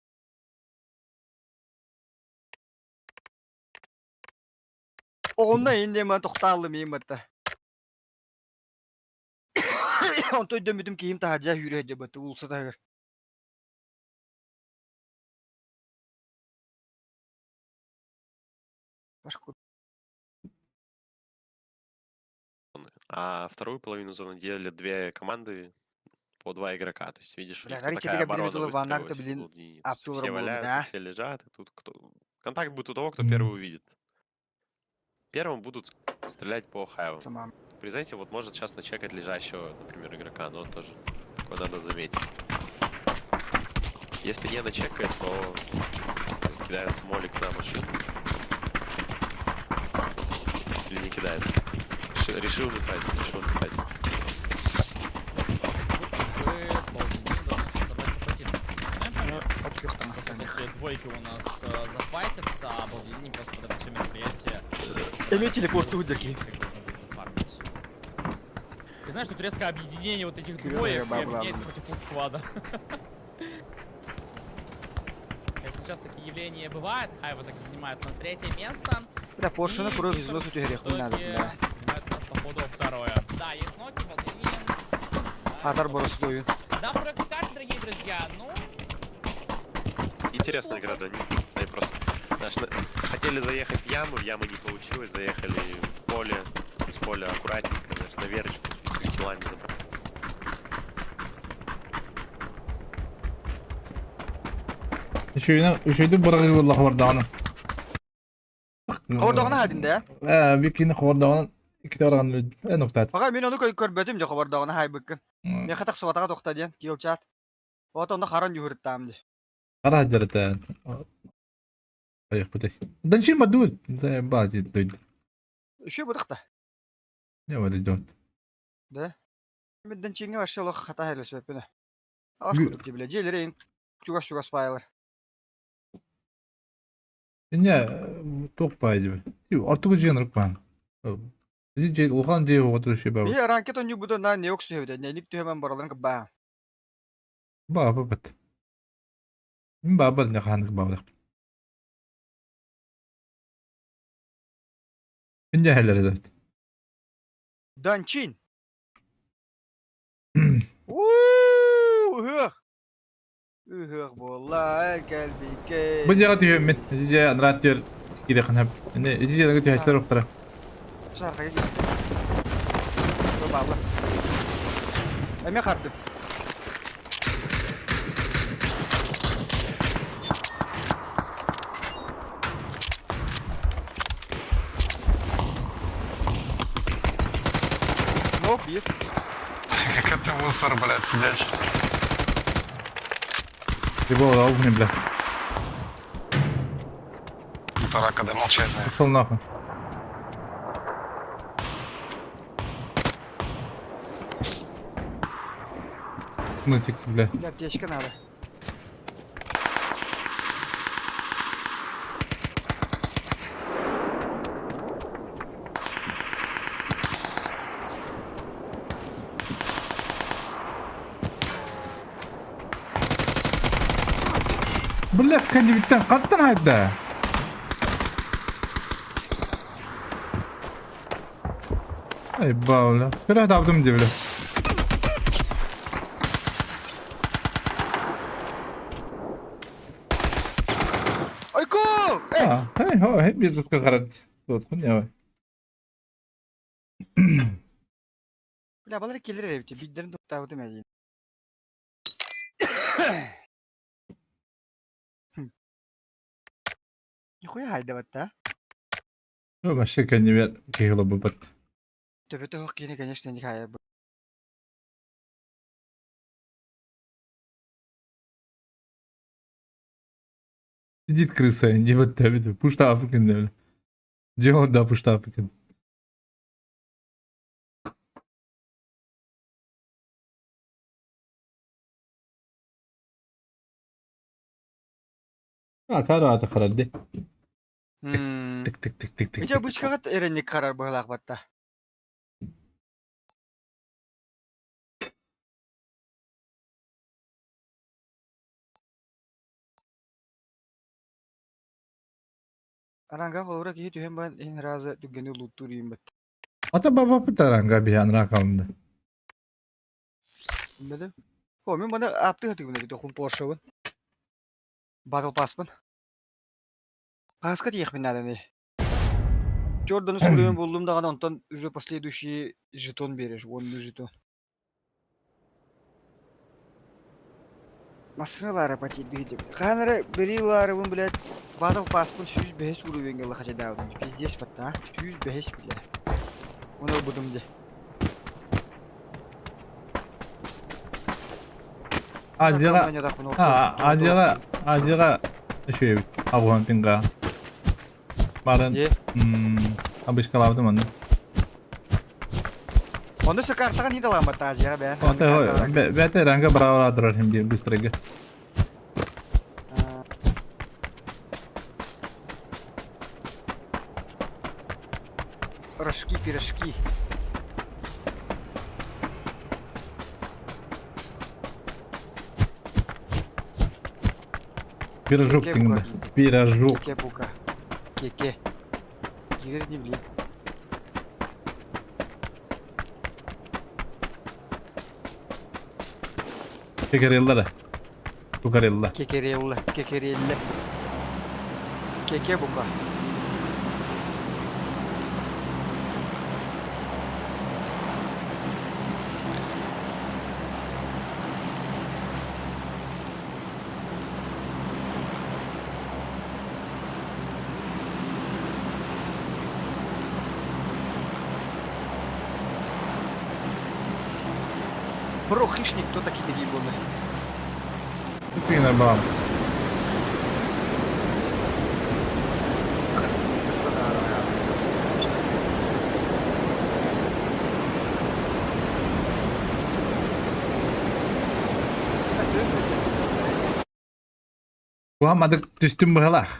Онна инде мен токталым иматта. Онтой дөмүдүм кийим тахажа хүрө хажа бат улса тагыр. Башка А вторую половину зоны делали две команды по два игрока. То есть, видишь, у Бля, них тут короче, такая тебе оборона блин, ваннак-то, выстроилась в блин, Лудине. То есть Аптура Все был, валяются, да? все лежат, и тут кто... Контакт будет у того, кто первый увидит. Первым будут стрелять по хайвам. Сама. Призайте, вот может сейчас начекать лежащего, например, игрока, но тоже такое надо заметить. Если не начекает, то кидается молик на машину. Или не кидается. Решил не тратить, решил не тратить. Двойки у нас зафайтятся, а Балдини просто под это все мероприятие. Эми телепорт удерки. Всех должно будет зафармить. Ты знаешь, тут резко объединение вот этих Кирилл, двоек я и бабла. объединяется против фулл-сквада. Конечно, сейчас такие явления бывают. Хайва так и занимает у нас третье место. Бля, Порше на И кровь Викторс износу в тебе хуй надо, итоге бля. занимает у нас, походу, второе. Да, есть ноки, Балдини. Атар борос дою. Да, второй карте, дорогие друзья. Ну, Интересная игра для них. Они просто знаешь, хотели заехать в яму не получилось, заехали в поле, из поля аккуратненько, знаешь, на верочку с пятью килами забрали. Еще иду бұрғы болла хабардағаны. Хабардағаны хадин да? Э, бикини хабардағаны икки тараган ноктат. Ага, мен оны көрбөтүм же хабардағаны хайбыккын. Мен хатак суатага тохта диэн, кил чат. Ото онда харан юһүрттаам ди. Қара жарата. Аяқ бітей. Данчи мадуд. Ба дид. Үшө будыкта. Не вады дон. Да. Мен данчиңе вообще лох хата хайлы сөппүнэ. Аш кудук ти биле. Желерейин Чугас-чугас баайылар. Инньэ туох баай диби. Ортугу дьиэн ырык баан. Ити дьиэ улахан дьиэ оҕотор үчүгэй баабыт. Биһи араанкет онньуйбута на не охсуһэбит, нэлик түһэмэн бараларын кыбаа. Баабыт. Мин баабар не хааннык баабыт. Инньэ эһэлэр эбит. Данчин! Уу, ыһыах! Ыһыах буолла, кэлбиккэ. Бу дьиэҕэ түһүөммүт. Ити дьиэ анараа түөр киириэххин сөп. Ини ити дьиэлэргэ түһээччилэр уктара. Сархайга киирдэ. Баалла. Эмиэ хардым. Ну, бит. Как это мусор, блядь, сидячий. Его огни, бля. Полтора когда молчать, наверное. Пошел нахуй. Ну, тик, бля. Бля, аптечка надо. Бля, кэннибиттэн хантан хайда? Ай, бауля. Бля, табдым дии, бля. Ойку! Эй! А, эй, хо, эй, бизнеска харат. Вот, хуйня. Бля, балар келер эбит. Биддерин туттаабытым эдиин. Нихуя хайдабатта. Ну, вообще кэннибэр киһи бупат. Төбөтө хоқ киһини, конечно, не хайа. Сидит крыса, не вот табит. Пушта Африкен, бля. Где он, да, пушта Африкен. А, тара ата харадди. Тик тик тик тик тик. Ити обычкаҕыт эрэнник харар быһылаах батта. Аранга холобура киһи түһэн баран иһин раза түргэни улууттуур иин батта. Ата баба пытаранга биһан ракамда. Билбэтим. О, мин маны аптыы хатыгын эбит охун Поршебын. Батл паспын. Паска тиэхпин нааданы. Джорданы суруйан буллум даҕаны онтон уже последующий жетон биэрэр, уонну жетон. Массыына ылаары потейдыы диэбит. Хаһан эрэ бэрии ылаарыбын, блядь, Battle Passпын 105 уровеньга ыла хачайдаабытым. Пиздец батта, 105, бля. Оны ылбытым дии. Азияҕа а Азияҕа Азияҕа үчүгэй эбит. Аҕуһан пинга. Барын обычкалаабытым онно. Онно се картаҕын хит аламмат Азияҕа бээ. Бэйэтэ ранга браво турар хим биир быстрыга. Рожки, пирожки. Пирожок тиҥда. Пирожок. Кеке бука. Кеке. Кигер не блин. Кекереллere. Кукарелла. Кекерелла. Кекерелла. Кеке бука. Бро, хищник, кто такие такие были? Тупина бам. Куһамадык түстүм быһалаах.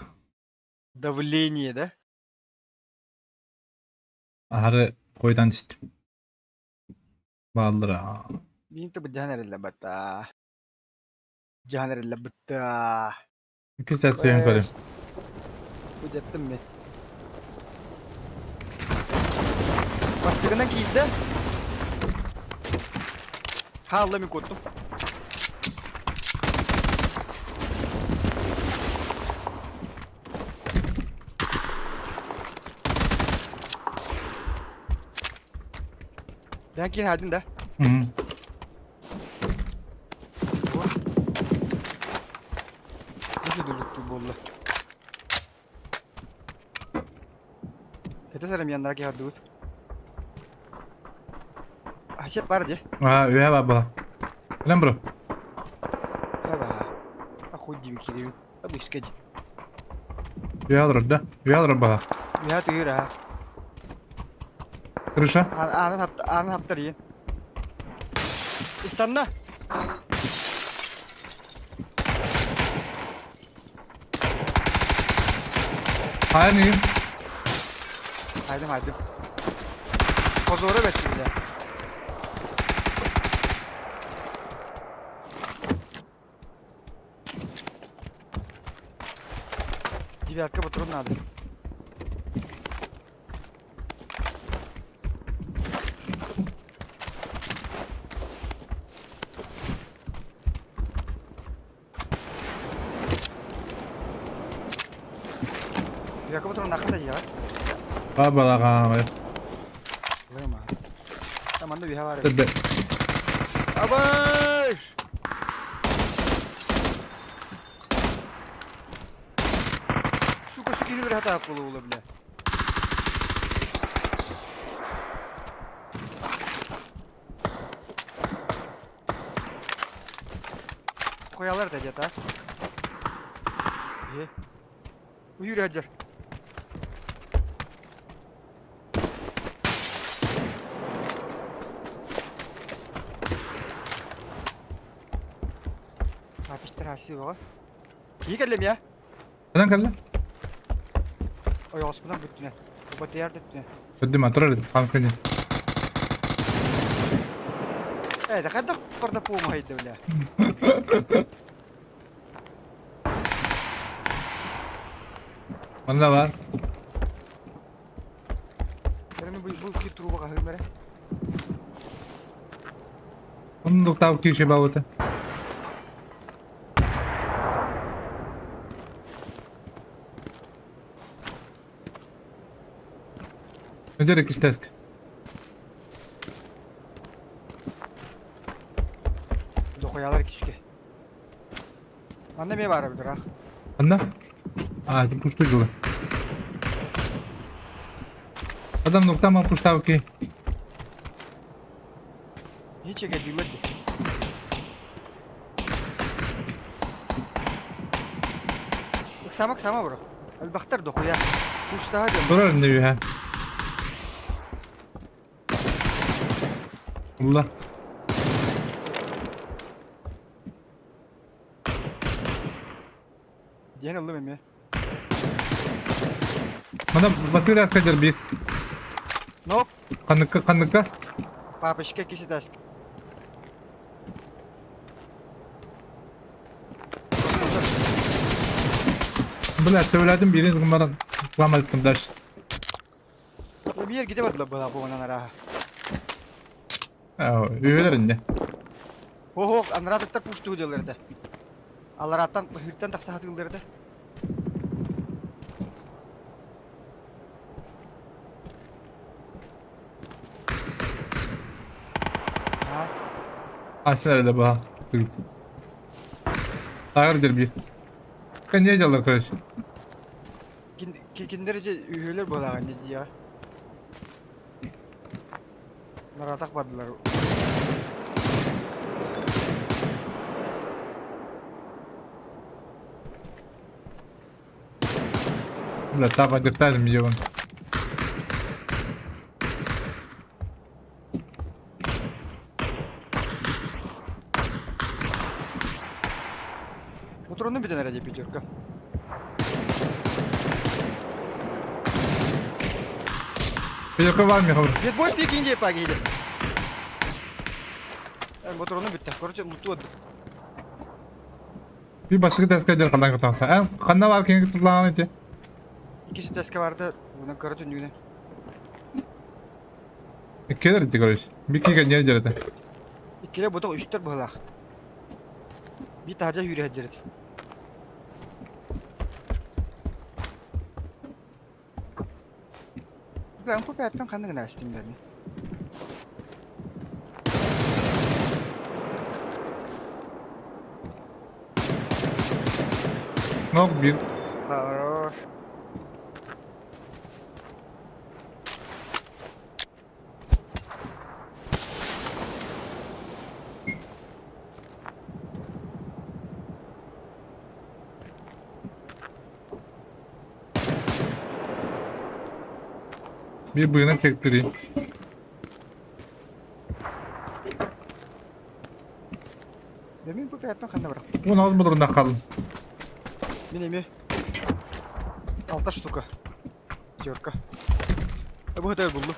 Давление, да? Аһары хойутан түстүм. Бааллара. Мин да быдьаан эрэллэ бата. Дьаһан эрэллэ бытта. Икки сәт сүйэн көрүм. Бу дьаттым мен. Бастыгынан киирдэ. Хаалла мин куоттум. Ben киин хадин да. Nasıl durduk буолла. Кete сарам яннара киһардыбыт. Асет бар де. Аа, үһэ бар була. Кэлэн бро. Аба. Ахуй диби кирибин. Абы искеди. Үһэ олорор да. Үһэ олорор баҕа. Үһэ тыгыр а. Крыша. Аанын хапта аанын хаптар иен. Истанна. Хайа ньиги. Хайдым хайдым. Позора бэтти бile. Девятка патрон надо. Девятка патрон нахрен да я. Бар балаҕа. Лыма. Там анда биһа бар. Төбө. Абай! Сука, сука, bir hata yapmalı ola bile. Koyalar da yata. İyi. Uyur hacer. Апиштер хаси баҕа. Кии кэллем я. Кэлэн кэллэ. Ойоҕоспунан бүттүнэ. Батыяр бүттүнэ. Өддүм атырар хамскын. Э, да хайдах барда пуумахайда бля. Манна бар. Бу бу ки труба кахымere. Оннук тау киши баута. Өдөрө кистеск. Дохуялар киске. Манна ме бар бир Анна? А, ти пуштуй было. Адам нуктама пуштавки. Ничего билет. Ыксама ыксама бро. Албахтар дохуя. Пуштаha дем. Турар не бия. Allah. Диэн ыллым эме. Мана батырас кадер бир. Но Каныкка каныкка. папочка кисетаск. Бля, төвләдим бирин гымаран. Кламаттым даш. Bir gide bardılar bana bu anara. Üyeler indi. Хо хо анара пушту делерде. Алараттан хыртан тахса хатылдырды. Ha, Aşağıda da bu. Ağırdır bir. Ben niye diyorlar kardeş? Киндерже үйөлөр болаган не я. Наратак бардылар. Бля, таба гытарым ебан. Ботуруну бүтэн эрэ пятерка. Пятерка бар миэхэ. Бетбой пикин дии пагиде. Ботуруну бүттэ. Короче, луту Bir бастакы таска дьэр ханна кытаахта. Эн ханна бар киһи тутулаҕын ити? Иккис таска барды, bunun кыра түннүгүнэн. Иккилэр ити короче. Bir киһи кэнньэр дьэрэтэ. Иккилэ ботох үстэр быһылаах. Bir таһдьа үүрэ дьэрет. Ben bu пәттен қандай гына істеймін Нок bir. Хорош. Bir bıyığına çektireyim. Demin bu пәттен қандай бірақ. Bunu az bulurunda kalın. Мин эми алта штука. Пятерка. Бу хөтөр булду.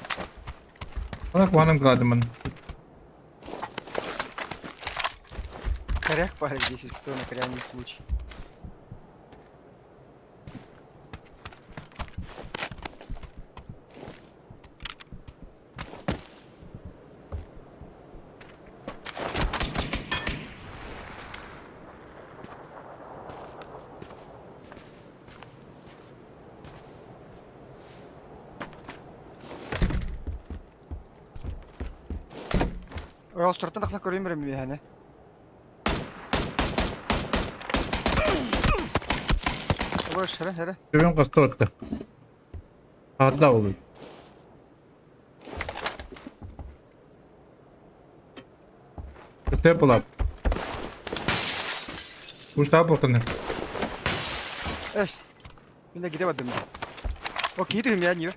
Bana kuhanım kaldı ben. Коряк пара здесь, кто на крайний случай. Ойостортон тахсан көрөйүн берем миэхэ. Бош, хара, хара. Төбөм косто отты. Hatta oldu. Step up. Куштаа болтон. Эс. Мин да кире бардым. О, киирим я не.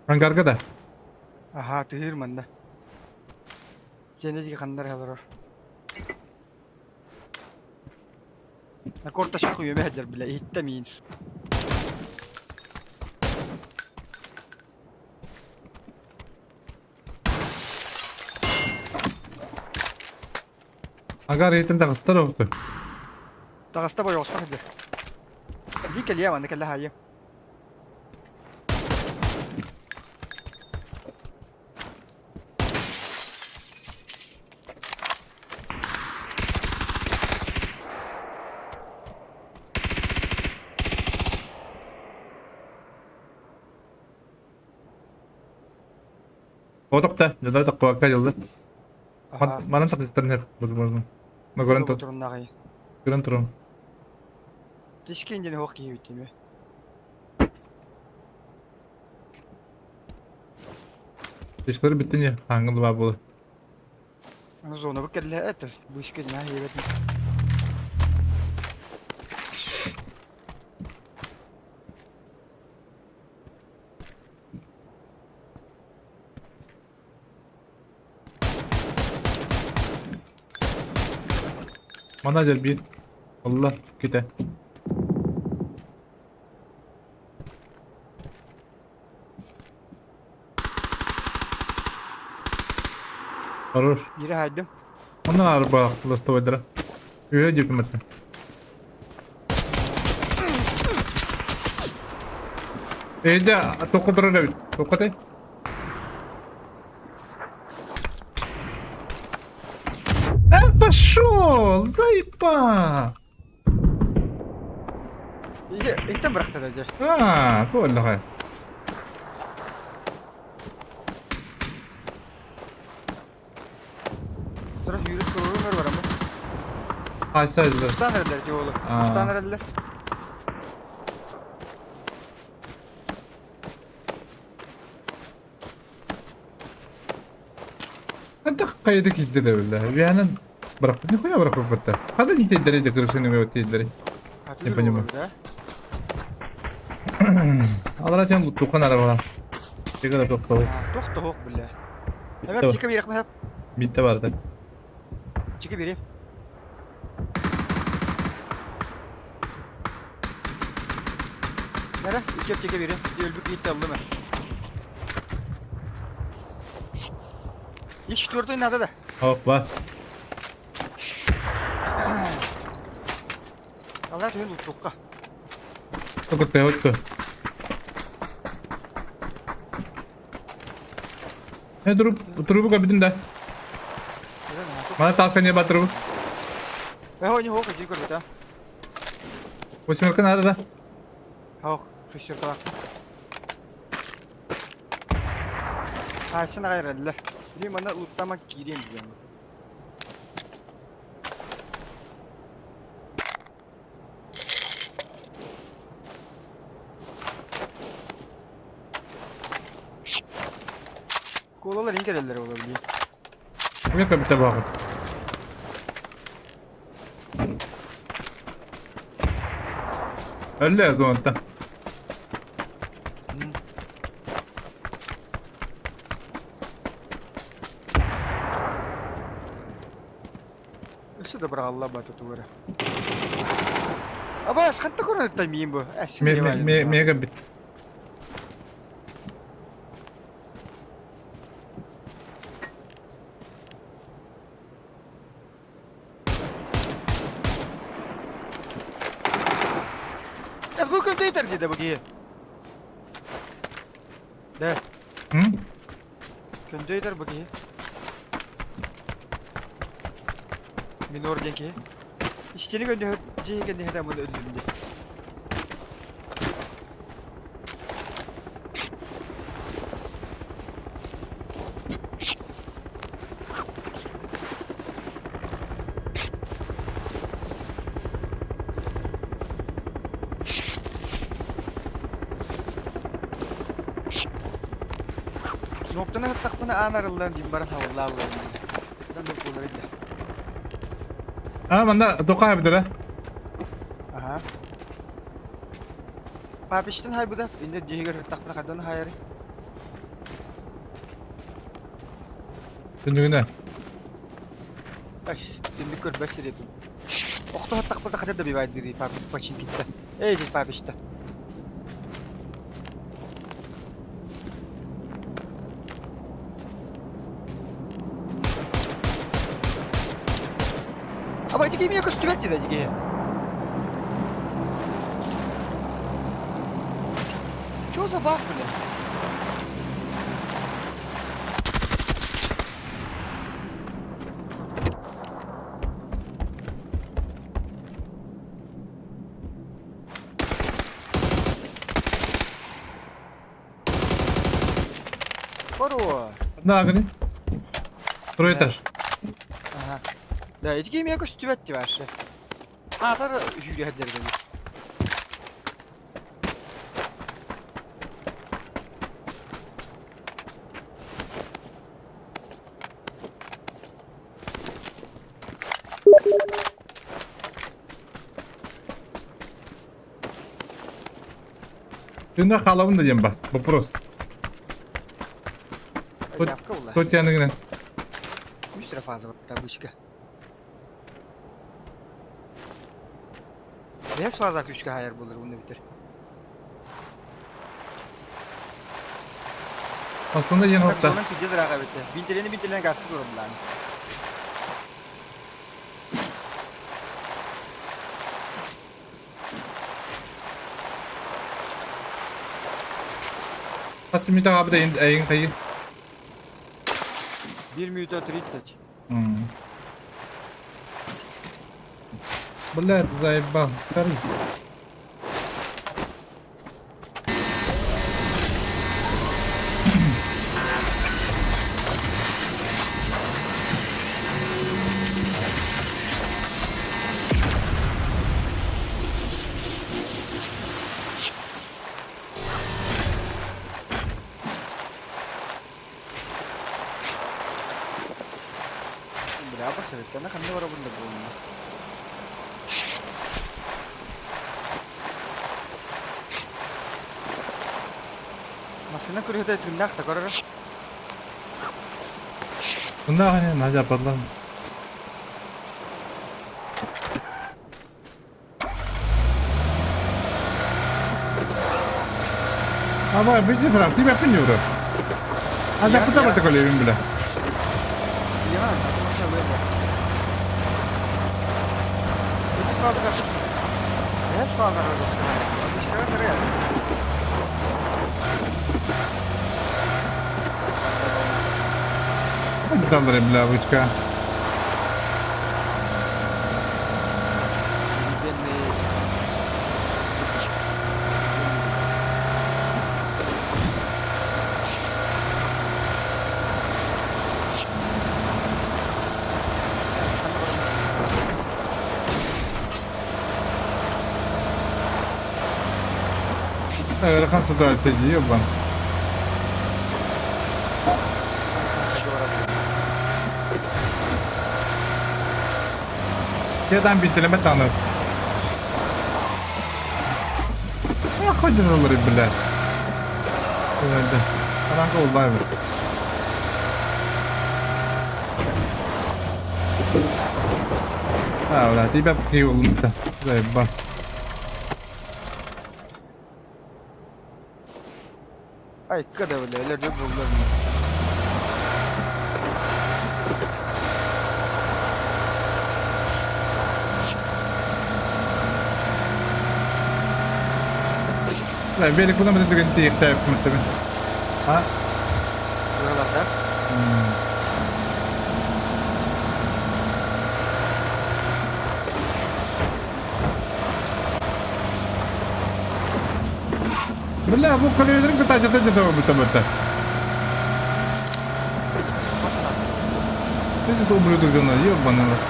Ангарга да. Аха, тыыр манна. Сенежге ханнар халарар. Корта шаху йөмәһәдер биле, иттә минс. Ангар етен тагыстар оқты. Тагаста бой осмах хәдер. Би кэлиэ манна кэллэ хайы. Отокта, жада такка жылды. Аха. Манан сактыктар возможно. Но көрөн тур. Туруннагы. Көрөн турум. Тишкен ден хок кийбит теме. Тишкер бүттүн хангыл ба болу. Аны зона бу кэллэ это бу ишке на ебет. Мана жер бир. Allah кете. Хорош. Ире хайдым. Онан арба ластовайдыра. Үйе деп үмітті. Эйде, тоққа тұрар әбіт. Тоққа тай. Пошел! Заебал! Иге иттен бырахта да же. А, коллаға. Sonra yürüp dururlar var ama. Қайсы айдылар? Uçtan herhalde же oğlu. Aa. Uçtan herhalde. Ханта қайда кетті де білді. Бияның бірақ нихуя бірақ бітті. Қада не тейдері крышаны өте тейдері. Не понимаю. Да? Алара тем лутухан ара бала. Тигра тохтоо. Тох тох бля. Evet чика bir hep. Bitti vardı. Чика biri. Nere? İki чика biri. Öldük gitti aldı mı? İlk четвертый надо да. Hoppa. Allah tüyün tuttukka. Токутта өттө. Э туруп турубу көбүтүм да. Мана таска не батырбы. Э, не хок, иди көрбүт, а. Восьмерка надо да. Хок, шестерка. Хайсын агайраллар. Били мана луттама киирем диэн. Колалар иңкерелер ола били. Мен көбүтэ багыт. Әллә зонта. Өссө да быраҕалла бата тугара. Абаш, ханта көрөн таймиин бу. Ме мега бит. Эс бу күн тейтер диде бу киһи. Да. М? Күндөйтер бу киһи. Минор диэн киһи. Истени көндө жиһи кэнни хата муну өллүм ди. Ноктаны хаттахпына аан арыллан дим баран хаваллааллар. Дан да болар иде. А, манда тока бит да. Аха. Папиштен хай буда. Инде жиһигер хаттахпына хадан хайары. Түндүгүнө. Аш, тинди көрбөс сиретим. Охто хаттахпына хата да бибайдири папиш пачин китте. Эй, жи папишта. Аба ити кимия көстүбэт диде жиге. Чё за баг, бля? Хорош. Да, гани. Второй этаж. Ага. Да, ити кимия көстүбэт ди вообще. Атар жүгүрэ дери. Түндө халабын да дем ба. Вопрос. Тут яныгынан. Үс фаза табличка. Бес фаза күчкә хайыр булыр уны битер. Aslında yeni nokta. Onun pide zırağa bitti. Binteleni binteleni gazı durum lan. Kaç abi de en kayı. 1 минута 30. Блядь, заебал. Скорей. Бля, башырыттана ханны бара бunda буолна. Машина көрүһүтэ тыыннаах да көрөрө. Тындаах ини наһаа дьаппатлар. Аба, бити фрам, ти беппин юра. А даппыта бата көлөбүн биле. Я, машина бэйбэ. Ити фабрика. Эс фабрика. Даллары бля, вычка. Ыарахан ситуация дии ебан. Я там бинтелеме таныр. Нахуй дьаһаллары бля. Аранка уллайбыт. А, бля, тебя киулунта. Заебал. Айка да бля, элер буллар. Бля, велик куда мы деген тиек тайып мөттөбүн. А? Buralarda. Бля, бу көлөйдөрүн кытаачата жата бutta бutta. Ты здесь ублюдок давно, ебаный рот.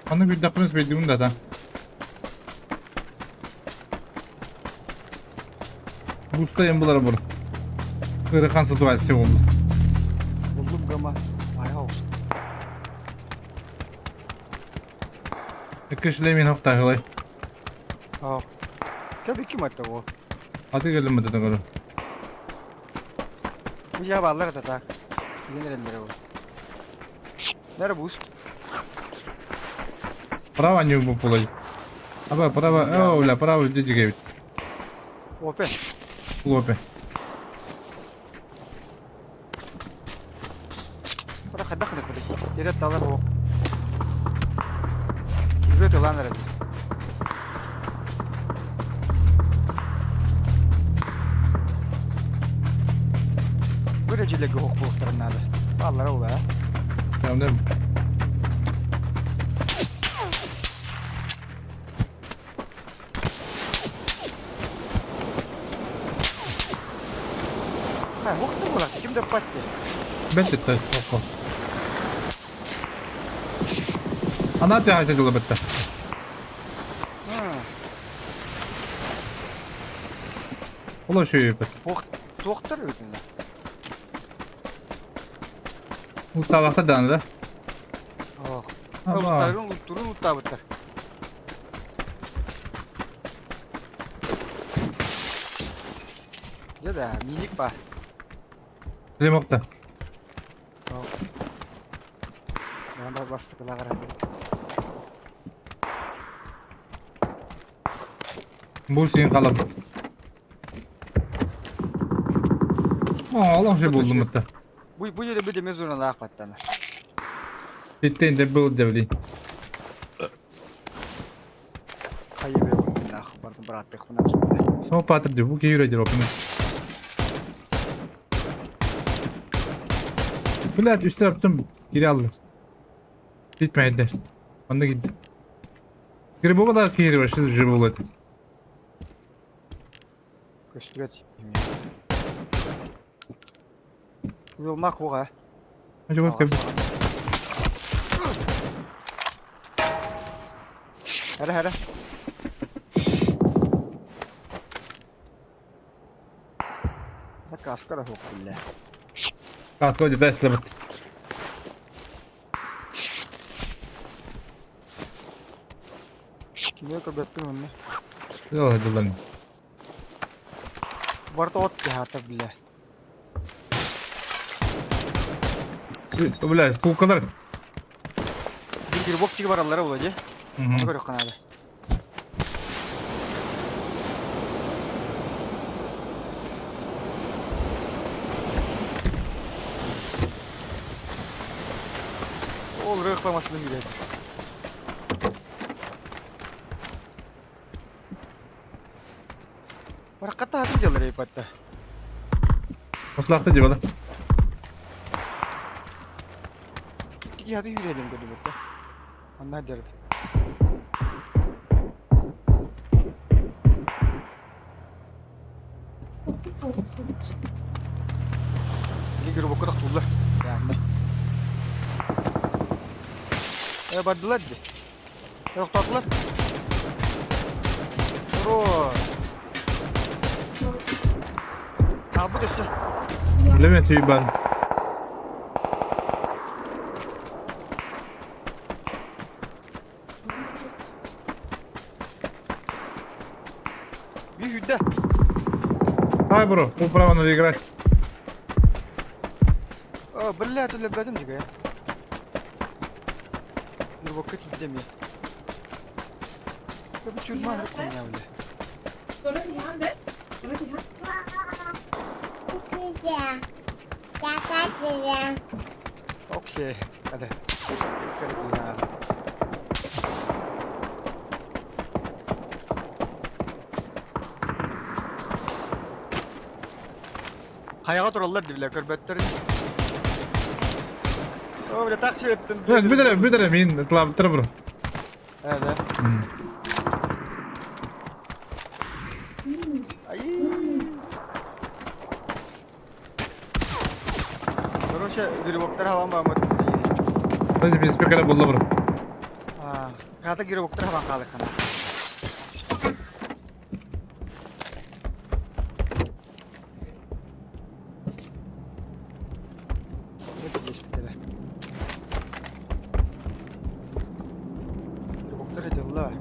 Аны билдэхпин спейдибин да та. Бустайын булар бур. Ыарахан ситуация болду. Буллум гама. Айау. Кішіле мен хоқтағылай. Аа. Кәбі ким атты ол? Аты келім бітті көрі. Bu yaballar da tak. Yine bu. Nere bu? Право не бұлай. Аба, право, о, бля, право дети кебит. Опе. Лопе. Bırak hadi bakın hadi. Yere dalar o. Yürü lan nerede? Böyle hok bulukların nerede? Vallahi o be. Tamam değil mi? Ha, hoktu bu lan. Kim de patti. Бәтті хоққа. Ана те айта жылы бітті. Ha. Ола шөйі бітті. Hok toktор ödünle. Ұлттабақта даны да. Oh. Аба. Uluttarın ulutturun uluttabıttır. Ya da minik var. Лемоқта. Ben bak bastık la karar. Бұл сен қалап. О, Аллах же болдым бітті. Bu bu yere bir de mezuna la akpattana. Беттен де был деп Kayı be oğlum la bardım bıraktık bundan sonra. Само патр деп, бұл кейбір әдер опын. Блядь, үш тараптан кире алды. Gitmeydi. Onda gitti. Грибок да киири вообще жибулат. Көстүбэт. Уйулмак уға. Чего скажи? Хара хара. Каска да хук билле. Каска где слабат. Кимге көрбөппүн онно. Дела дела. Барта от театр билле. Бля, кукалар. Бир грибок тиги бараллара була ди. Көрөх канады. Ол рыхламасын билет. Бараката хатын делар ипатта. Маслахта дебала. Ки хаты юрелем көрдү. Анна дерди. Грибокка тохтууллар. Yani. Э бардылар ди. Тоқтатылар. Бро. Табы өстө. Билемен себе бан. Bir hüdde. Ай, бро, управо надо играть. О, бля, төлөбөтүм жиге. Грибокка тиидем я. Я чурман руку бля. Оксе, hadi. Хайаға тураллар дибилер көрбөттөр. О, бля, так сөйттüm. Бүдәрә, бүдәрә, мин клап тыр бро. Evet. Ay. Короче, грибоктар хаван бамы. Biz biz bir kere buldu bro. А, ката грибоктар хаван калды хана. Грибоктар эдилла.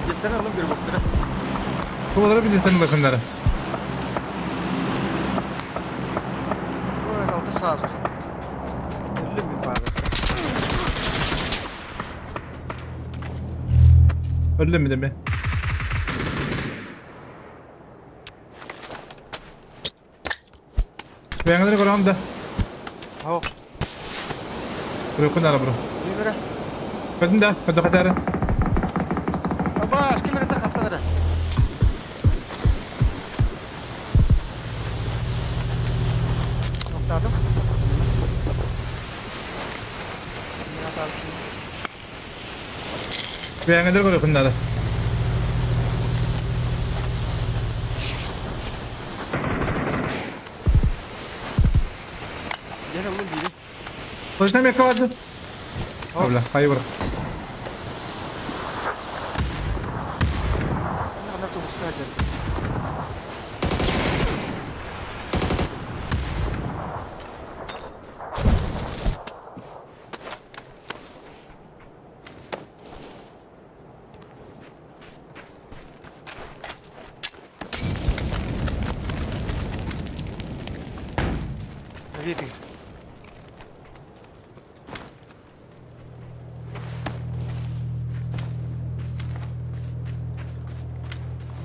Geçten alın грибоктары. Kuvaları biz istedim bakınları. Ой, алты сазы. Өллүм мен базы. Öldü mü demi? Beğenleri koran da. Hop. Rukun ara bro. Yürü. Kadın da, kadın kadar. Аба, ким эрэ хаттан эрэ. Тоқтадым. Beğenleri koran da. Gene oğlum biri. Точно yakaladı. Abla, hayır bro. Ана туғысқа жер. Ветер.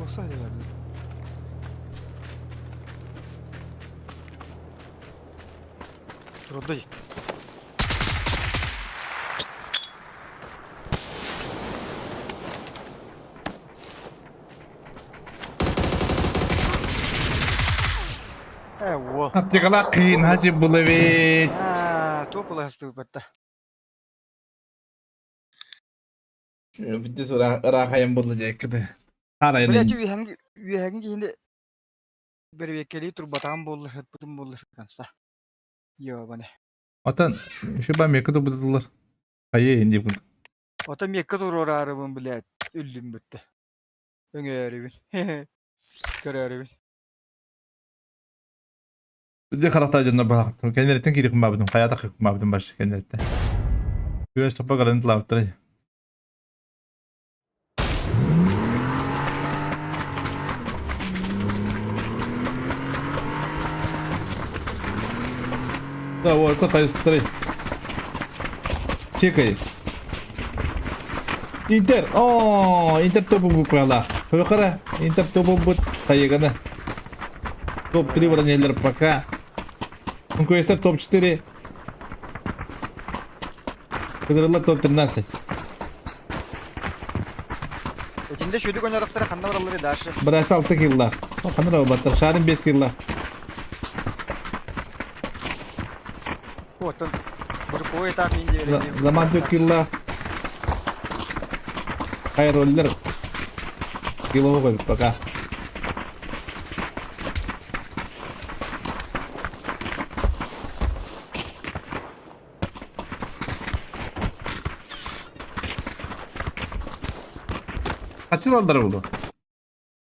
Olsa herhalde. Турдай. Аптекалаах киин хачы булабит. Туох улаһастыбыт Бүттүс ыраах айан булла диэккэ Харайын. Блять, үөһэҥ үөһэҥ киһини бэрэбиэккэлии турбатаҕым буолла, сыппытым буолла конца. Ёбаны. Отон шуба мекка тубутулар. Хайы инди бу. Ото мекка туруораарыбын, блядь, үллүм бүттэ. Өҥөөрүбүн. Көрөөрүбүн. Дьэ харахтаа дьоннор баһахтым. Кэннэриттэн киириким баабытым. Хайа тахыкым баабытым баш кэннэриттэн. Күөс топпа гаран тылаабыттар. Да, вот, это Чекай. Интер! О, Интер топу буквала. Хара, Интер топу бут тайгана. Топ-3 бронелер пока. Конкуренция топ-4. Кыдырылла топ-13. Итинде шүдүк өнөрөхтөрө ханна бараллары дальше. Браса 6 киллах. Ханна баттар. Шарын 5 киллах. Оттон групповой этап мин диэри. Заман 4 киллах. Хайроллер. Кило койдук пока. Kaçın aldılar bunu?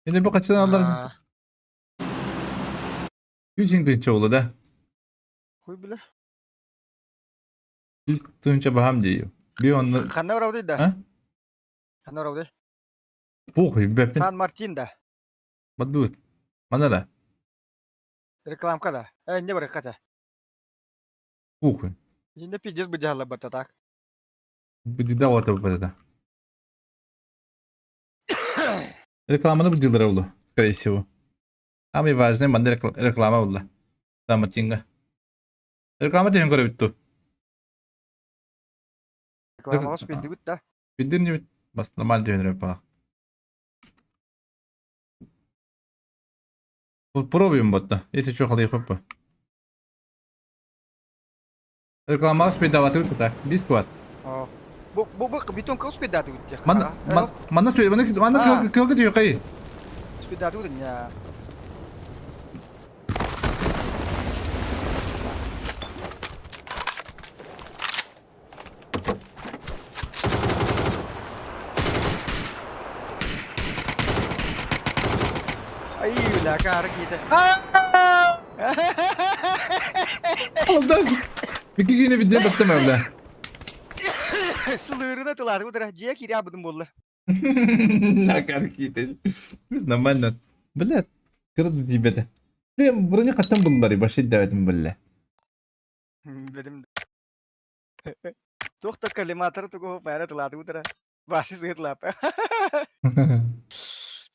Yine bu kaçın aldılar? Үс тыһыынча буолла да? Хуй билэр. Үс тыһыынча баһаам дии. Би онно Ханна барабытый да? А? Ханна барабытый? Похуй, бэппин. Сан Мартин да. Бадбыт. Мана да. Рекламка да. Э, не барыкка Похуй. Инде пиздец бы дьаһалла барта так. Быдыда ота быдыда. Рекламаны быдылар oldu, скорее всего. Самый важный манна реклама oldu. Сан Мартинга. Реклама тehen көрө бүттү. Рекламаҕа спилдибит да. Билдин не бас нормально деген репала. Пробуем вот Если что, ходи хопа. Реклама спидаваты так. Дискват. Бу бу бу битон кыл спидаты үтте. Ман манна спид манна манна кыл кыл кыл Спидаты үтте. Ай, бля, кар киите. Алдан. Бики кини бидде баттым эвде. Сылырына тылаты утара дьиэ киирэ абытым буолла. Накар киите. Biz нормально. Блядь, кырды дибете. Ты броня каттан буллары башы дәветим булла. Билим. Туох да коллиматор тугу баара тылаты утара. Башы сыытлап.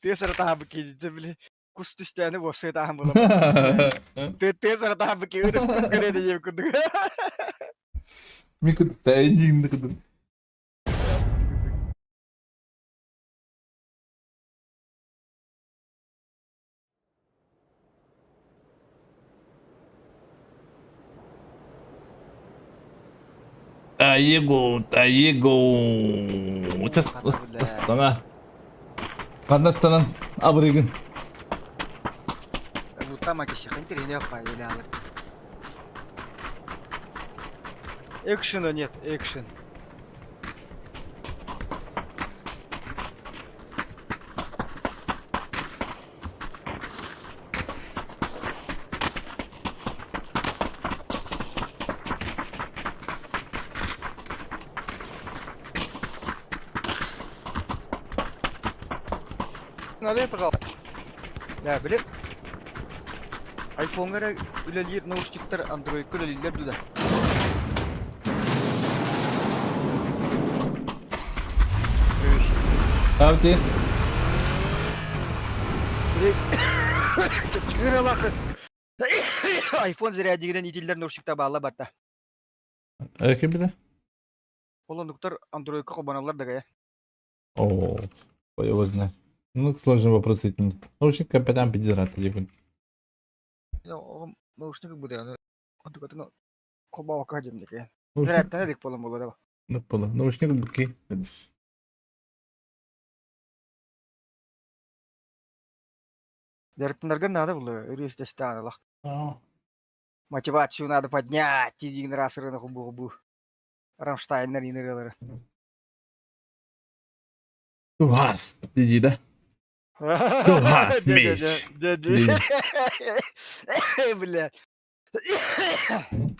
Тесара таабы киите били. Кус түстээни боссы таахын була. Тесара таабы киите кыры диеп курдук. Мин кытта эндигинди кыдым. Таего, таего. Сейчас ыстана. Кандастанан абырыгын. Лутама киши интереснее появляло. Экшена нет, экшен. Налей, пожалуйста. Да, блин. Айфонга үлэлиир наушниктар Android үлэлииллэр дуда. Тавти. Айфон зарядигинен итиллэр наушникта баалла батта. Эки биле. Олондуктар Android холбоналлар дагая. О, ой, его знает. Ну, сложный вопрос. Наушник капитан пидерат, либо. Наушник бу да онтукатын холбообокко сылдьабын дии. Наушник Зарядтана илик буолан буолуо да. Наппала. Наушник буки. Дьарыктанаргар наада буолуо, өрүү истэстээн ылах. Мотивацию надо поднять, диин раз ырыаны холбуу-холбуу. Рамштайннар иин ырыалары. Du hast, дии да. Du hast mich. Бля.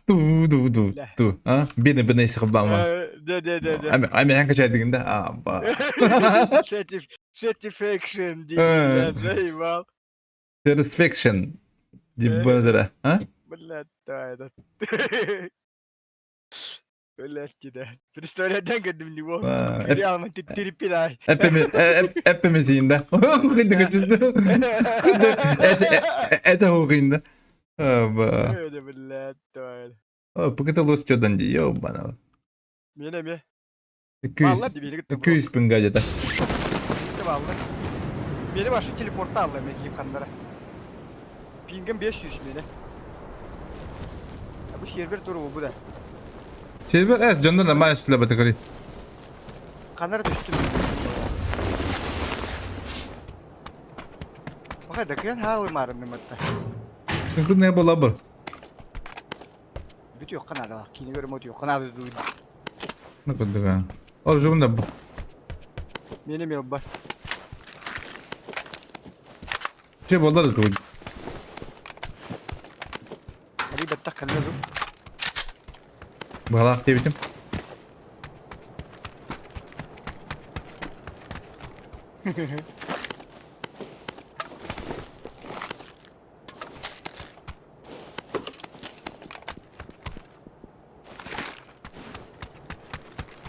Ту ду ду ду. А? Бене бене сахбама. Да да да да. Ами ами ханка чайдыгын да. А ба. Satisfaction дии, бля, заебал. Satisfaction. Дип бара. А? Блядь, да, это. Блядь, да. Представляю, в него. Реально, ты перепинай. Эппемизинда. Это хугинда. Ба. Блядь, да. Покаталось что-то, ёбана. Мене ме. Күйіс. Күйіс пінга деді. Мени башы телепортта алла мен киіп қандара. Пингім 500 мені. Бу сервер туру бу да. Сервер эс жонда нормально сүлө батыкали. Канара түштүм. Баха да кыян хаалы марым матта. Күн не бола бар. Бүтү yok канада. Кини көрөм өтү yok канада. Ну кудага. Ол жумда бу. Мени мен бар. Че болар да туй. Али баттак канада. Балак дебитим.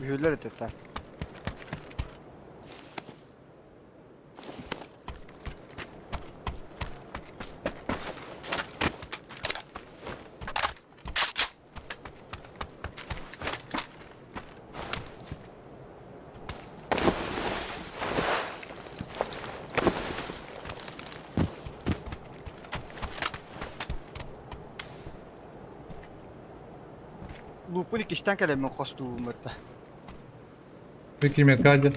Mühürler ettiler. Лупун иккистэн кэлэммин хостуубум Викимет кадя.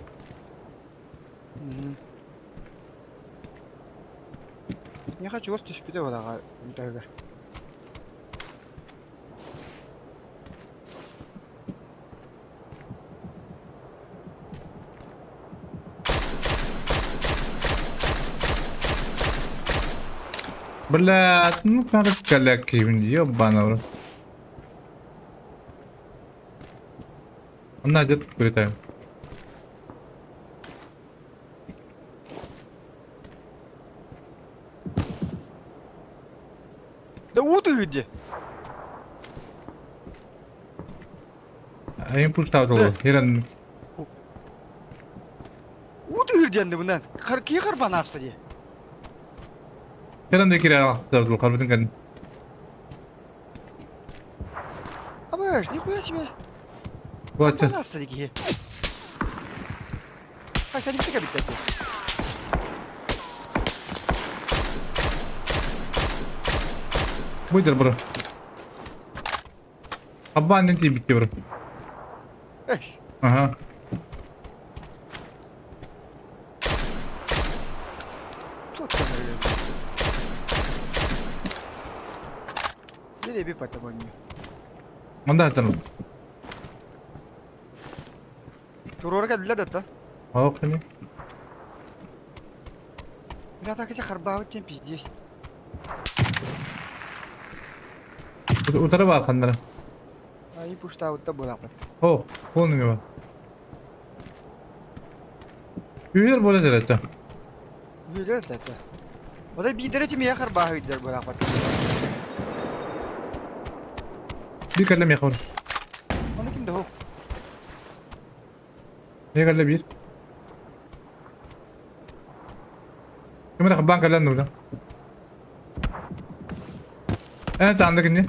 Не хочу вас түспүтэ балаға үтәгер. Блядь, ну надо каляки, ёбана, бро. На, где прилетаем. Да вот и где. А им пуш таутал. Херен. Вот и где бунан. Кар ки карбан аста ди. Херен де кире таутал карбытын кән. Абаш, нихуя себе. Плача. Карбан аста ди ки. А сен битте битте. Быдыр бро. Абан не битте бро. Эс. Ага. Тут там. Nereye bir patagonya? Мында атыр. Турорга дилер да. Ок, не. Бля, так эти харбавы тем пиздец. Утары бар кандара. Ай, пушта вот была. О, полный бар. Үйер боле дерете. Үйер это. Вот это бидер эти я харбавы дер была. Bir kalem yakın. Onu kim de ho? Ne kalem bir? Ким хабан кален нуда? Это андык не?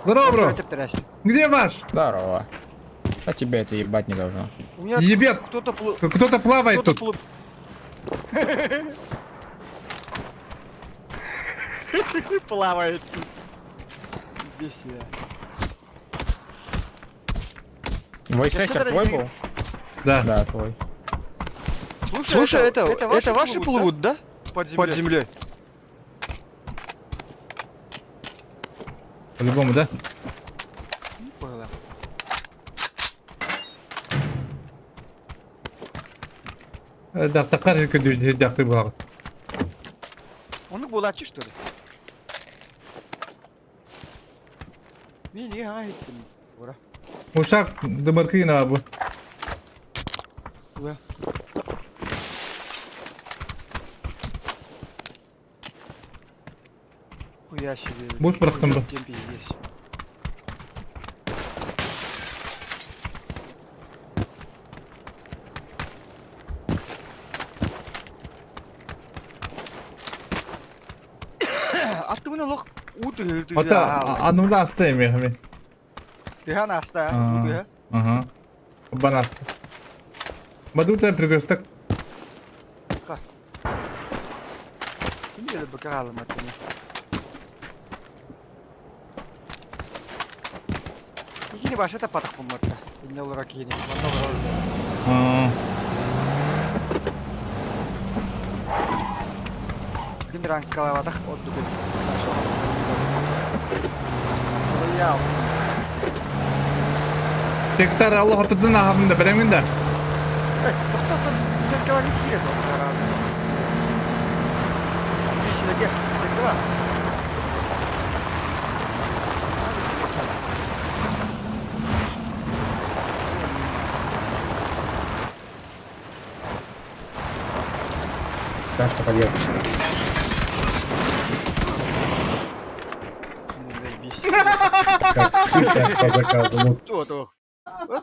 Здорово, бро. Где ваш? Здорово. А тебя это ебать не должно. У меня Ебет! кто-то Кто-то плавает кто-то тут. Плавает тут. Бесия. Войсехер твой был? Да. Да, твой. Слушай, это ваши плывут, да? Под землей. Под землей. По-любому, да? Понял. Дактакар дакты булагыт. Оны булачы что ли? Мен не айттым. Ура. Ушак дымыркыйна бу. Ура. Хуя себе. Бус бырахтым бу. Тем пиздец. Аттымын олох уу тыһыр Ата анымда асты эми хами. Тыһан аста, уу тыһа. Ага. Бан асты. Бадута пригостак. Ким келе быка алым аттыны. Икини баша таппатах бумматта. Инне олора киини. Манна олорор. Күн ранкалабатах отду күн. Яу. Тектар Аллах ортодон ахабында беремин да. Тоқтатын, сен каланы кире тоқтар. Бишілеге, тектара. Как подъезд? Как по заказу. Туа, туа.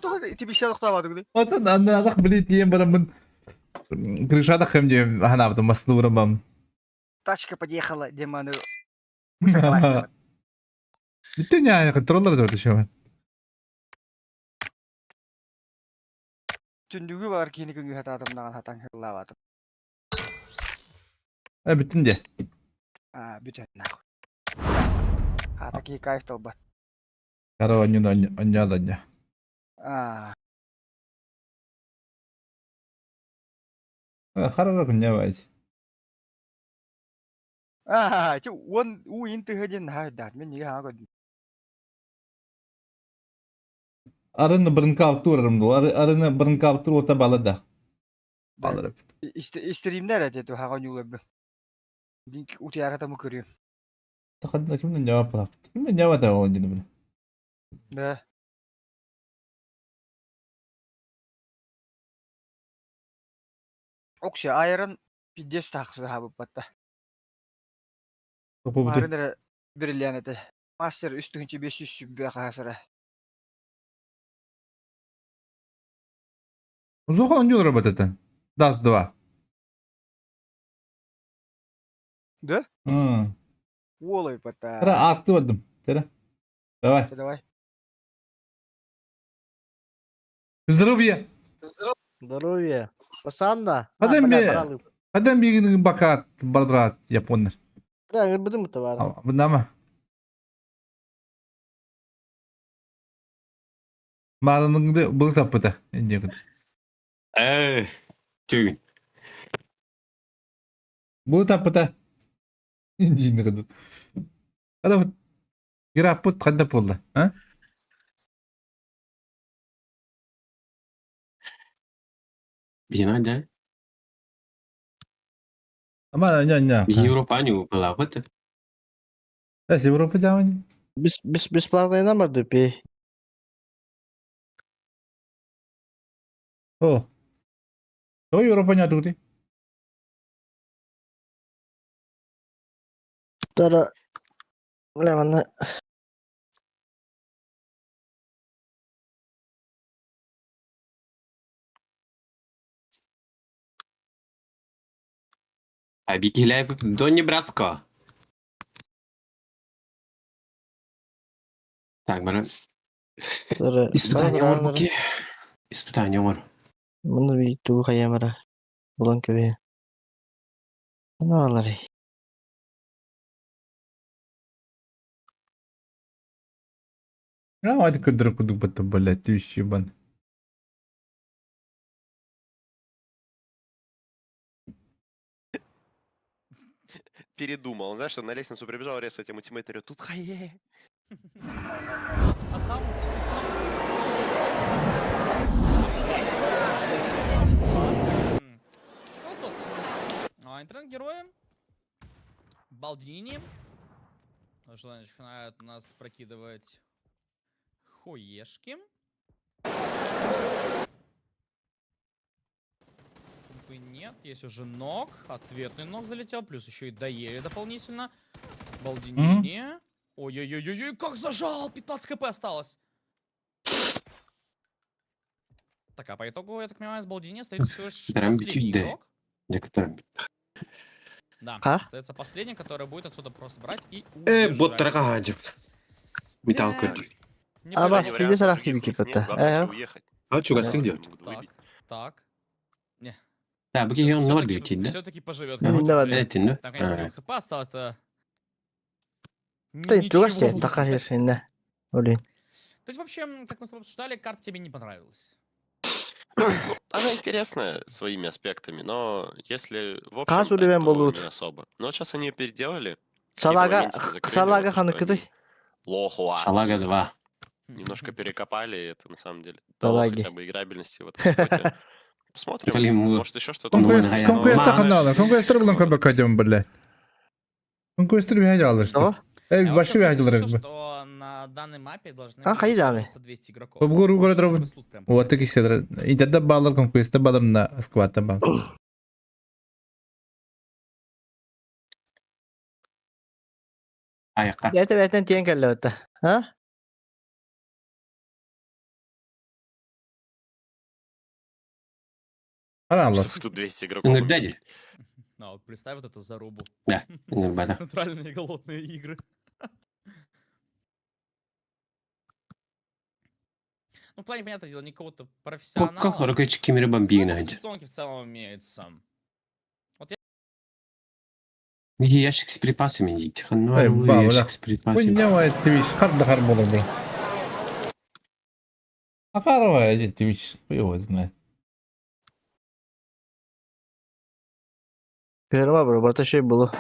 Туа, тебе сел тоқтабады гүлі. Отон анна алах билит ием барамын. Крышада хемде ханабды маслурам. Тачка подъехала, демоны. Бүтүн я контроллер деп шөмөн. Түндүгү бар кийини күнгү хататымнаган хатан хыллабатым. Э бүтүн де. А, бүтүн нахуй. Хата ки кайф толбат. Кара онья онья да. А, Харара күнне бай. а, чи он у ин тыгын хайдат. Мен неге хага көрдүм. Арыны бырын каптур арымды. Арыны бырын каптур ота балы да. Балыр. Истеримдер эти хага нюлабы. Динк утияратамы көрүм. Тахадда кимден жавап алап. Кимден жавап ата ол деді биле. Да. Окше айран пиздец тахсы хабып батта. Марын бирилен эте. Мастер 3500 сүббе хасыра. Зохан онья работает. Даст 2. Да? М. Олай батта. Кара акты бадым. Тера. Давай. Давай. Здоровья. Здоровья. Пасанда. Адам би Адам бигин бакат бардрат японнар. Бля, будем товар. Бунама. Марыныңды бұл таппыта. Инде күн. Эй, тюнь. Бұл таппыта. Инде күн. Адам граппыт қанда болды, а? Бина, да? Ама ня ня. Европаню была, вот. Эс Европа жаман. Бесплатный номер дупи. О. Той Европа ня тугти. Тара. Бля, манна. А бикиляй до братско. Так, бара. Тара. Испытание ор, буки. Испытание ор. Муну тугу хайыам эрэ булан кэбиһэ. Аналарый. А, это кудра кудук будто, блядь, ты ебан. Передумал. Он, знаешь, он на лестницу прибежал, резко этим ультимейт орёт, тут хае. А там Ну тут. Интернет-герои. Балдини. Что начинают нас прокидывать хуешки. Пумпы нет, есть уже ног. Ответный ног залетел, плюс еще и доели дополнительно. Балдини. Ой-ой-ой-ой, как зажал! 15 хп осталось. Так, а по итогу, я так понимаю, с Балдини остается всего лишь последний игрок. Да, А? остается последний, который будет отсюда просто брать и Э, уезжать. боттарға ажып. Металл көрдүк. Не А, повезло. бас, Вариантов видишь, других у них типа, нет, да. главное Э, еще уехать. А чугастык Они диyor. могут Так, выбить. так. Не. Да, бу киһи онно бар диэтин да. Все-таки поживет. Да, какое-то давай, время. Этин да. Там, конечно, 3 хп осталось-то. Ты Ничего чугас не такая сказать. херня. Блин. То есть, вообще, как мы с тобой обсуждали, карта тебе не понравилась. Ну, она интересная своими аспектами, но если в общем, Каз да, уливен то болут. не особо. Но сейчас они ее переделали. Салага, моментики закрыли, салага вот, что они ханыкыды. Лохуа. Салага 2. Немножко перекопали, и это на самом деле дало Салаги. хотя бы играбельности в этом споте. Посмотрим. Блин, Может, еще что-то. Конквест, Ну, конквест мама. канала, конквест булан кабак блядь. Конквест bir alıştı. Что? Ey Я вот başı сейчас bir услышал, acılar. что на данной мапе должны А, были хайданы. исполниться 200 игроков. Bu guru guru Такой drobun. слух прям Вот таки седр. İnternette bağlar conquest'te bağlar na squat'ta bağlar. Аяққа. Это бәтен тиен кэллэ бытта. А? Ана Чтобы тут 200 игроков. Ыңырда Ну, вот представь вот это зарубу. Да, ыңырбада. Натуральные голодные игры. Ну, в плане, понятное дело, не кого-то профессионала. Покка хорокөч кимири бамбигин Ну, ажы. сезонки в целом имеется. Неге ящик с припасами дейді. Эй, Ну, ба, ящик бля. с припасами. Bu ne var Twitch? Kar da kar olur bu. А kar var Twitch. Bu его знает. Көрүмө бро, барта şey булу.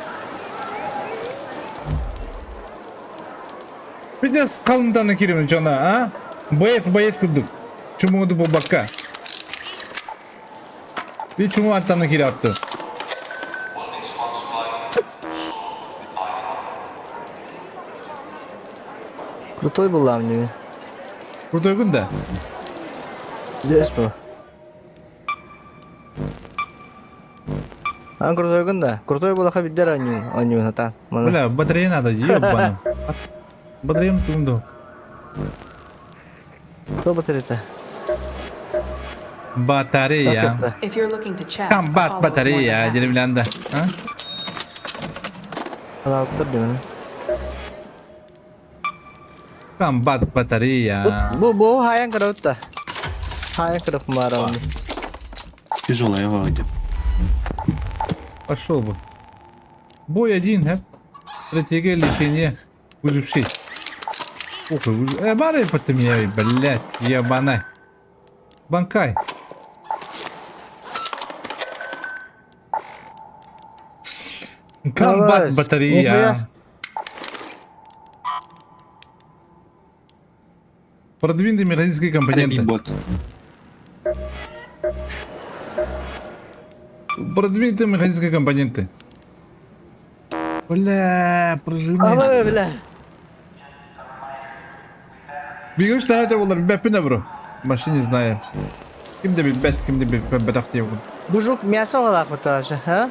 Пиздец kalındanı kirim cana ha? Боец боец kurduk. Çumuğu bu bakka. Bir çumuğu attanı kiri attı. Крутой была мне. Burada uygun da. Здесь бро. А крутой гында. Крутой была хабидер аню, аню натан. Мана. Бля, батарея надо, ебану. Батареям тунду. Кто батарея? Батарея. If you're looking to chat, Комбат Apollo is more than батарея, happy. деревлянда. А? Алаптыр деймин. Комбат батарея. Бу бу хаян кырыпта. Хаян кырып марам. Тяжелая вроде. Пошел бы. Бой один, а? Стратегия лечения выживший. Ох, бары под меня, блядь, ебана. Банкай. Комбат Давай, батарея. нихуя. Продвинутые механические компоненты. Бот. Продвинутые механические компоненты. Бля, пружины. Ала бля. Бегешь на это было, бепина, бро. Машине знаю. Ким де бит, ким де бит, бетах те. Бужук мясо алак бутажы, а?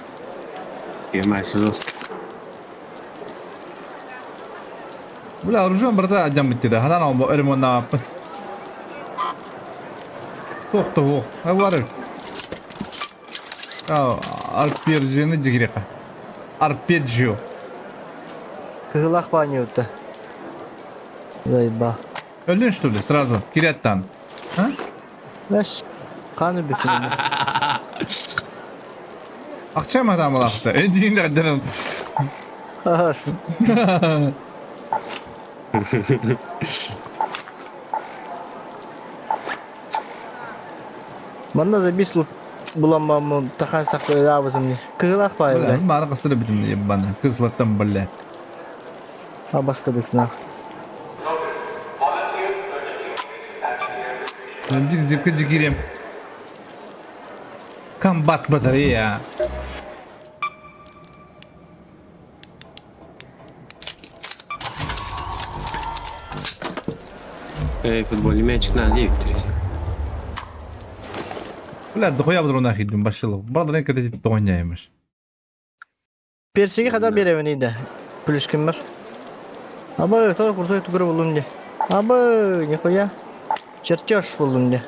Емайсы жестко. Бля, оружие брата адям битти да. Хадан ал өрүм на аппын. Тох тох. А бар. А арпеджини дигрека. Арпеджио. Кыгылак баню утта. Заебал. Öldün что ли сразу? Киряттан. А? Баш. Хаан өлбүппүн онно. Акча мадамалаахта. Эдиин Ас. Манна забис буламмаммын тахан саккыйлаабытым дии. Кыһылаах баайы Бля, блядь. маны кысыры бүтүм ебана. Кыслаттан бля. Абаска битинах. Biz zipki jikirem. Комбат батарея. Эй, футбольный мячик надо 9 Бля, дохуя буду нахидим башилов. Правда, не когда ты тоняешь. Персиги хада беребин да. Плюшкин бар. Абы, тоже крутой тугры булдум де. Абы, нихуя. Чертеж булдум де.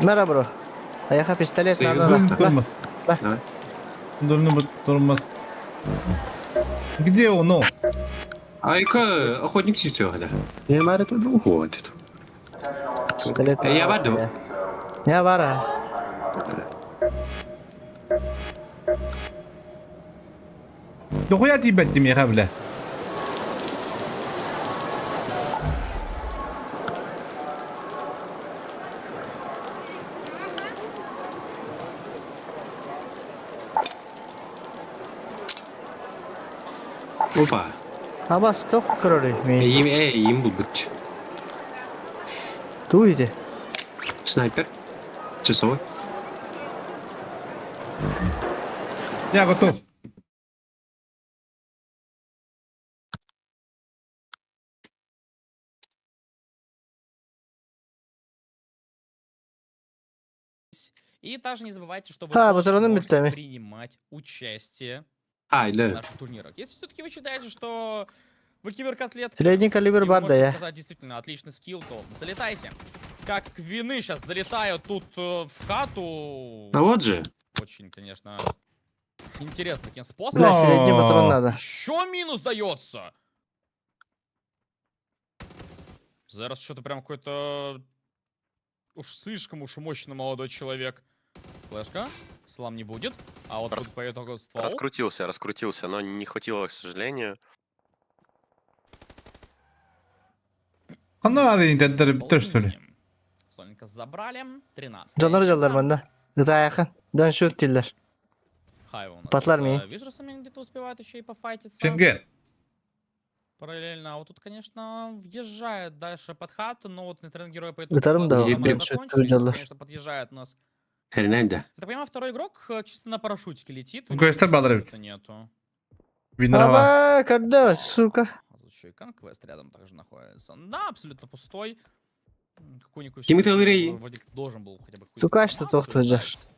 Мера, бро. Аяха пистолет надо. Дум тормоз. Дум тормоз. Где он? Айка, охотник чистил, да. Я бар это уходит. Пистолет. Я ваду. Я вара. Дохуя тебе меха, бля. Опа. Аба, стоп, кроли. Им, эй, им будет. Туйте. Снайпер. Часовой. Я готов. И также не забывайте, что вы А, тоже патроны можете местами. принимать участие Ай, в да. наших турнирах. Если все-таки вы считаете, что вы киберкотлет, Средний калибр и вы бар, да можете я. показать действительно отличный скилл, то залетайте. Как вины сейчас залетают тут в хату. А вот же. Очень, конечно, интересно таким способом. Бля, средний патрон надо. Еще минус дается. Зараз что-то прям какой-то... Уж слишком уж мощный молодой человек. Флешка. Слам не будет. А вот тут по итогу ствол. Раскрутился, раскрутился, но не хватило, к сожалению. Канары что ли? Соленька забрали. 13. Жанар жалдар манда. Гытаяхан. Дан шут тиллер. Хайва у нас Патлар с ми. Вижерсами где-то успевает еще и пофайтиться. Шенген. Параллельно. А вот тут, конечно, въезжает дальше под хату, но вот интернет-герой по итогу Гытарым да. у нас Дан закончились. жалдар. Конечно, подъезжает у нас. Хренайда. Я так понимаю, второй игрок чисто на парашютике летит. у Ну, него конечно, ничего Бадрович. абсолютно нету. Винрова. Аба, когда, сука. А тут еще и Конквест рядом также находится. Да, абсолютно пустой. Какой-нибудь Ким это Лрей? вроде как должен был хотя бы какую-то Сука, что информацию тохту жаш. дать.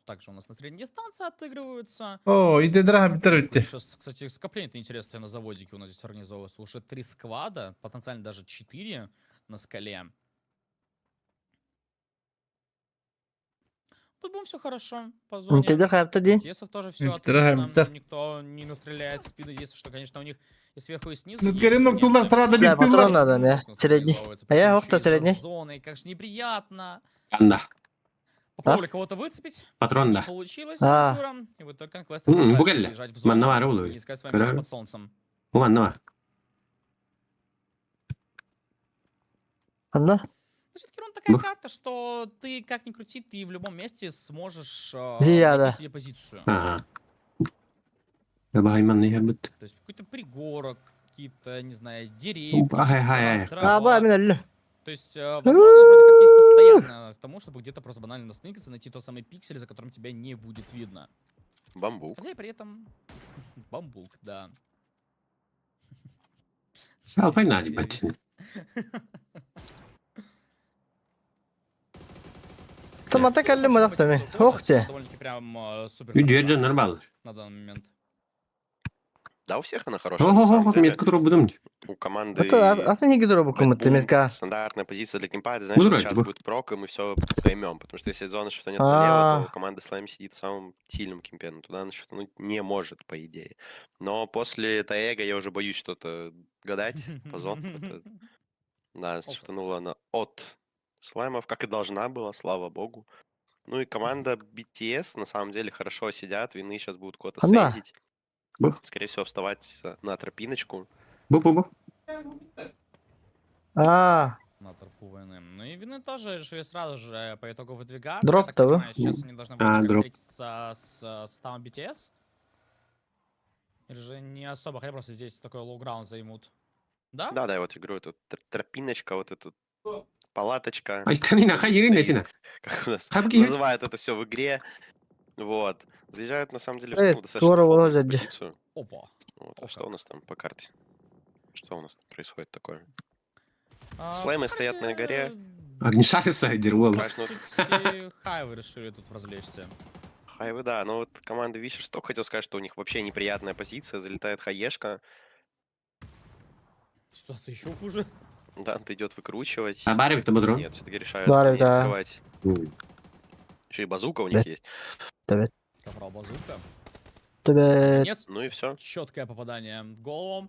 Также у нас на средней дистанции отыгрываются. О, иди драха биттербитте. Сейчас, кстати, скопление-то интересное на заводике у нас здесь организовывается. Уже три сквада, потенциально даже четыре на скале. Тут будем все хорошо по зоне. Интедер хайпта ди. Тесов тоже все Драха отлично. Никто не настреляет в спину. Единственное, что, конечно, у них и сверху, и снизу. Ну, есть, Керенок конечно, тулар страда Бля, бит патрон надо, не? у нас Средний. организовывается. А я Причем охта еще и за средний. зоной, как же неприятно. Анда. Попробовали кого-то выцепить. Патрон, Не да. получилось. А. Артуром. И вот только конквест Бугелле. бежать в зону Манна вар и искать свое место Карар. под солнцем. Манна. Анда. Но все-таки рун такая карта, что ты как ни крути, ты в любом месте сможешь Зия, найти да. себе позицию. Ага. Давай, манна ярбит. То есть какой-то пригорок, какие-то, не знаю, деревья, Ай, ай, ай. леса, трава. Аба, мен өллү. То есть, возможно, вроде как есть постоянно к тому, чтобы где-то просто банально насныкаться, найти тот самый пиксель, за которым тебя не будет видно. Бамбук. Хотя и при этом бамбук, да. А, война, ебать. Томата калли мадахтами. Ох те. Довольно-таки прям супер Үйдерден нормал. на данный момент. Да, у всех она хорошая, на самом Ого, деле. метка будем. У команды Атын хиги дроп Bad кымытты Boom метка. стандартная позиция для кемпа, это значит, Буду сейчас брать, будет прок, и мы все поймем. Потому что если зона шифтанет налево, А. то команда Слайм сидит в самом сильном кемпе, но туда она шифтануть не может, по идее. Но после Таэга я уже боюсь что-то гадать по зонам. Это... Да, шифтанула она от слаймов, как и должна была, слава богу. Ну и команда BTS на самом деле хорошо сидят, вины сейчас будут куда-то Она. сейдить. Бах. Скорее всего, вставать на тропиночку. Бу-бу-бу. А, На тропу войны. Ну и вины тоже решили сразу же по итогу выдвигаться. Я Дроп так-то вы? понимаю, сейчас они должны А, будут дроп. встретиться с составом BTS. Или же не особо, хотя просто здесь такой low ground займут. Да? Да, да, я вот игру эту тропиночка, вот эту палаточка. Ай, канина, хай, Ирина, стоит, Тина. Как у нас Хабки. называют это все в игре. Вот. Заезжают, на самом деле, в Э, ну, достаточно скоро плотную Володя. позицию. Опа. Вот. О, А что как. у нас там по карте? Что у нас там происходит такое? А, Слаймы стоят на горе. Огнешариса, дервол. Красную Все-таки Хайвы решили тут развлечься. Хайвы, да, но вот команда Вишер только хотел сказать, что у них вообще неприятная позиция, залетает хаешка, Ситуация еще хуже. Данте идет выкручивать. А барик там дрон? Нет, все-таки решают Барик, не да. рисковать. Еще и базука у них есть. Капрал базука. тебе Нет, Ну и все. четкое попадание в голову.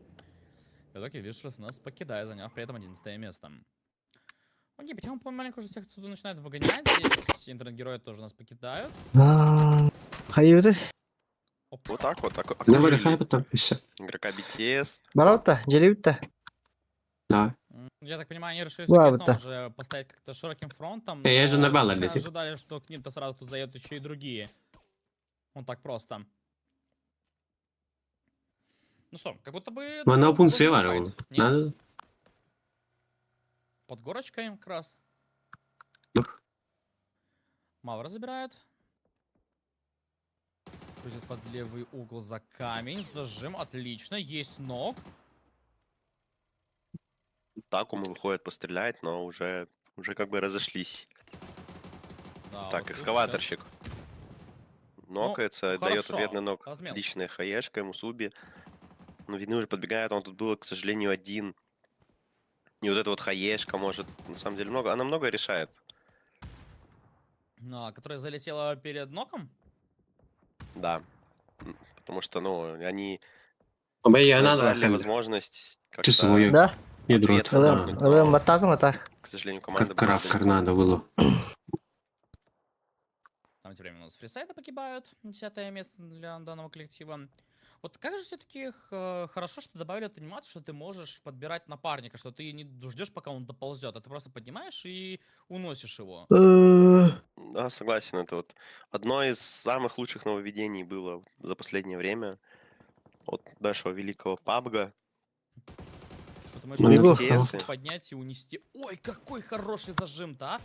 В итоге Вишерс нас покидает, заняв при этом 11 место. Окей, потихоньку помаленьку уже всех отсюда начинают выгонять. Здесь интернет-герои тоже нас покидают. хайыбыты. Опа. Вот так вот, так Ну, вари, окружили хай, потом. Еще. игрока BTS. Бараута, желебитте. Да. Я так понимаю, они решили Ладно. всё-таки снова же поставить как-то широким фронтом. Я же но нормально не летит. ожидали, что к ним-то сразу тут заедут еще и другие. Вот так просто. Ну что, как будто бы... Ну, она должен пун быть севара. файт. Нет? Надо. Под горочкой как раз. Ух. Мавра забирает. Крутит под левый угол за камень. Зажим, отлично. Есть ног. Такому выходит пострелять, но уже, уже как бы разошлись. Да, так, вот тут экскаваторщик. Нокается, дает хорошо, ответный нок. размен. Отличная хаешка ему Суби. Но видны уже подбегает, он тут был, к сожалению, один. И вот эта вот хаешка может, на самом деле, много. Она много решает. щас, которая залетела перед ноком. Да. Потому что, ну, они Бля, надо. дали возможность как-то Часовую. Да? Не дрот. ответ нокнуть, Алым но, баттатым ата. К сожалению, команда Как краб просто карнадо было. Там тем временем у нас фрисайды погибают. 10 место для данного коллектива. Вот как же все-таки хорошо, что добавили эту анимацию, что ты можешь подбирать напарника, что ты не ждешь, пока он доползет, а ты просто поднимаешь и уносишь его. Да, согласен, это вот одно из самых лучших нововведений было за последнее время от нашего великого пабга. Что ты можешь Ну, Бегу. просто поднять и унести. Ой, какой хороший зажим-то, а!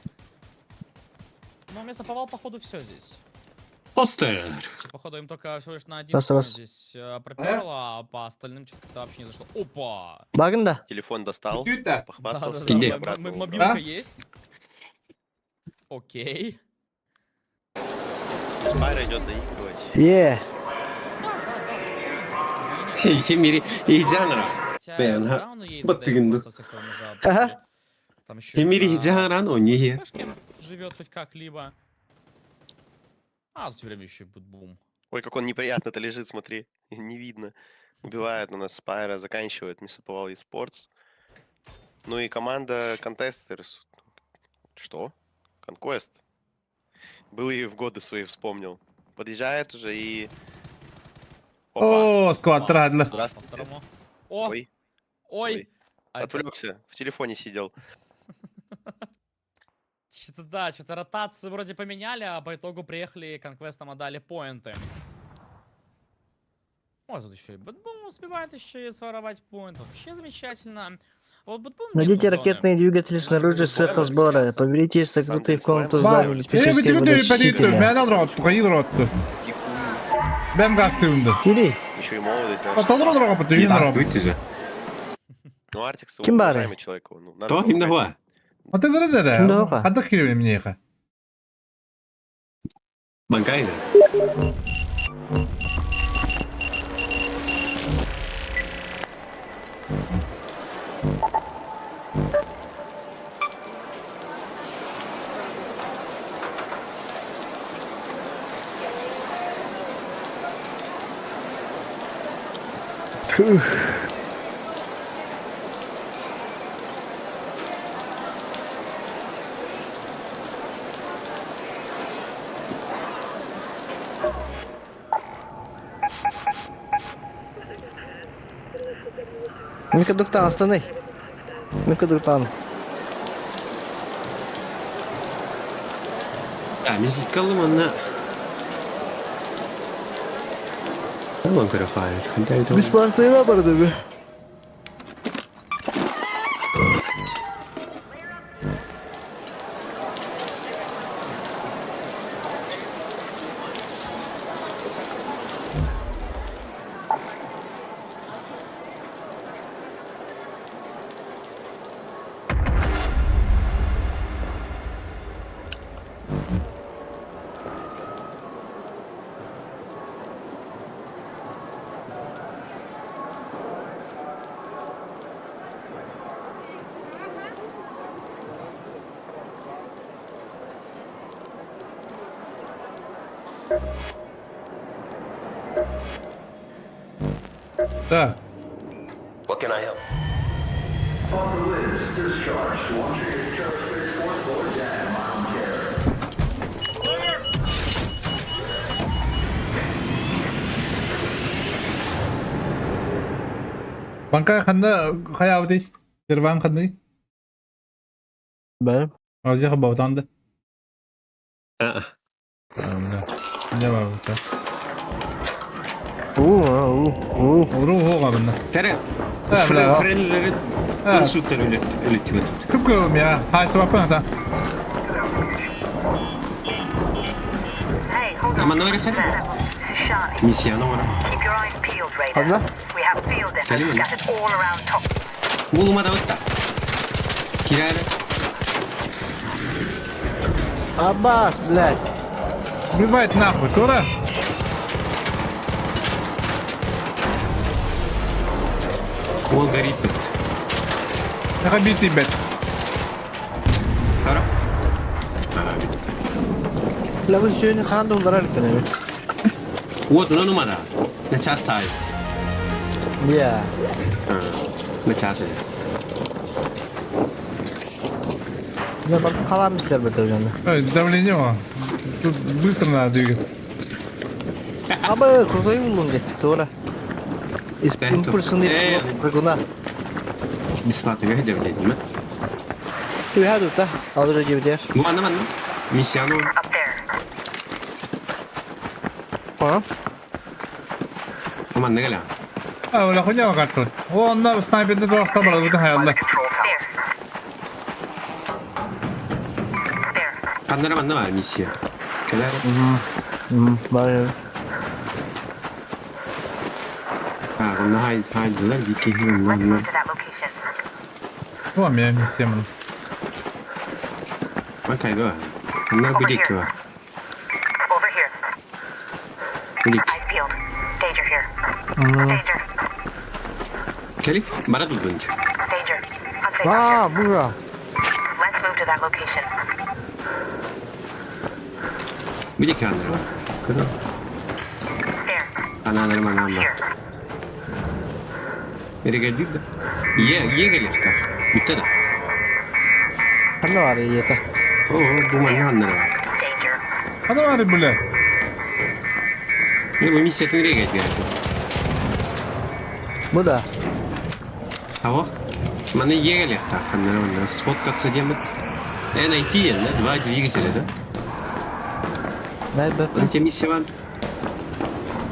Но вместо повал, походу, все здесь. Постер. Походу, им только всего лишь на один Раз, поинт раз. здесь проперло, а по остальным что-то как-то вообще не зашло. Опа! Багында. Телефон достал, Бүтүүтэ. похвастался. Где? и обратно убрал. Мобилка А? есть. Окей. Спайра идет доигрывать. Е. Химири. Иджанра. Хотя Бен, ха. Брауну ей Вот туда ты гинду. со всех сторон уже Ага. обошли. Там еще Химири Иджанра, но не. живет хоть как-либо. А, тут время еще и бум. Ой, как он неприятно-то лежит, смотри. Не видно. Убивает на нас Спайра, заканчивает Мисоповал eSports. Ну и команда Contesters. Что? Conquest. Был и в годы свои вспомнил. Подъезжает уже и... Опа. О, сквад Радлер. По Здравствуйте. второму. О, Ой, ой. ой. А это- Отвлекся, в телефоне сидел. Что-то да, что-то ротацию вроде поменяли, а по итогу приехали и конквестом отдали поинты. О, тут еще и Бэтбум успевает еще и своровать поинт. Вообще замечательно. Вот Бэтбум Найдите нету зоны. ракетные двигатели снаружи цеха сбора. Поберите согнутые в комнату Бар. здания Э, диспетчерской водосчителя. Мен алротtu, ротtu. Бэм гастыынды. Кири. Еще и молодость, знаешь. Толру дорога Здравствуйте же. Ну, Артикс, Ким бары? уважаемый человек. Ну, надо То им помогать. давай. А ты да Ким да? Хадда кирип эмнеха. Банкайна. Мин курдук таҥастаный. Мин курдук таҥан. А, мизикалым манна. Аман көрө хаайыт. Biz varsayıla bardı be. Да. What can I help? Банка ханна хайаабытый? Сбербанк ханный? Benim. Азия баутанды. А, Не бар бу. Уу, уу, Уру хоға бында. Тере. А, бля. Френлери А. Суттер үлетүбүт. Күп көрүм я. Хайсы бапын ата. Аман ори хари. Миссияны ора. Ханна? Калиман. Булума да отта. Кирайра. Аббас, блядь. Убивает нахуй, тура. Ол горит. Битый бет. Тара. Ара бит. La bu suyunu kan doldurarak beni. Вот, ну нумада. На час сай. Ya. На час. Ya bak kalan işler be hocam. Ой, Давление. о. Тут быстро надо двигаться. Ama krutoyu buldum diye. Doğru. Impulsunu Э, прыгуна. Бесплатно давление, ма? Tüy tutta. Alır gibi diğer. Ну, манна, манна. Миссияны ора. Tamam. Манна гала. А, оля хуйня карту. О, онна снайперді да брал, бутын хаялла. Каннара манна бар миссия. Калара. Var. А, онна хай хай доллар бики онна. О, меня миссия мын. Ман кайга. Онна будик ва. Будик. Кели? Бара дудунч. Aa bura. Будик аннара. Куда? Ана нормально ама. Эрегадид да? Е, е галерта. Бүтте да. Ханна var yeter. О, бу манна аннара. Ана бар бля. Мен бу миссиятын регайт гэрет. Bu da. Аво? Маны е галерта. Ханнара манна сфоткаться демет. Э, найти, да? Два двигателя, да? Ne be? Онте миссия ван.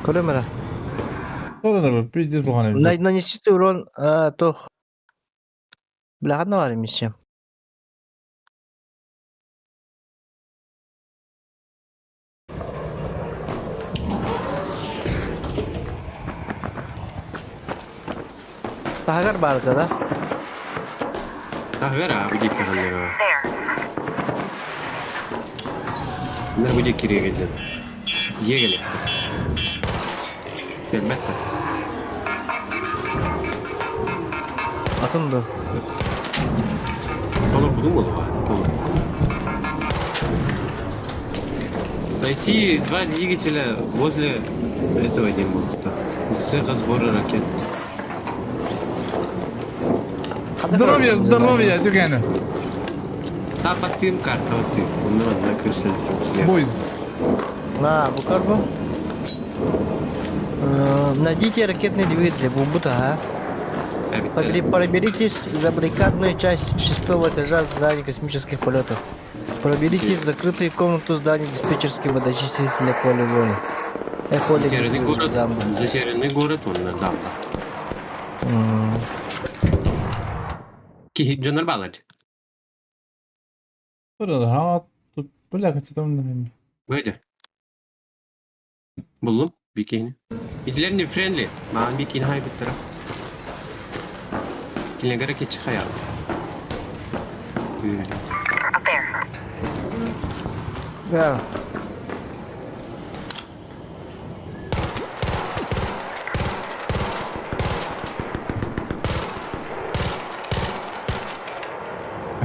Көрөмөрө. Тура да пиздец луган. На нанесите урон а, тох. Бля, ханна var миссия. Тагар барды да. Тагара будик ханнара. На будик регайт. Е галерта. Келбетте. Атын bu. Толор будун болуга. Толор. Найти два двигателя возле этого не могут. Цеха сбора ракет. Здоровье, здоровье, түгәне. Та баттыым карта баттыым. Онно манна кырсыл. Бойз. На, бу карбу. Найдите ракетный двигатель, бу ага. Проберитесь за баррикадную часть шестого этажа здания космических полетов. Проберитесь в закрытую комнату здания диспетчерской водоочистителя полигона. Затерянный город. Затерянный город, он на дамба. Кихи дьоннор баалар. Бля, хочу там. Бөйдө. Буллум бикини. Итилер не friendly. Маан бикини хайбыттара. Кинилерге кетчи хаял. Да.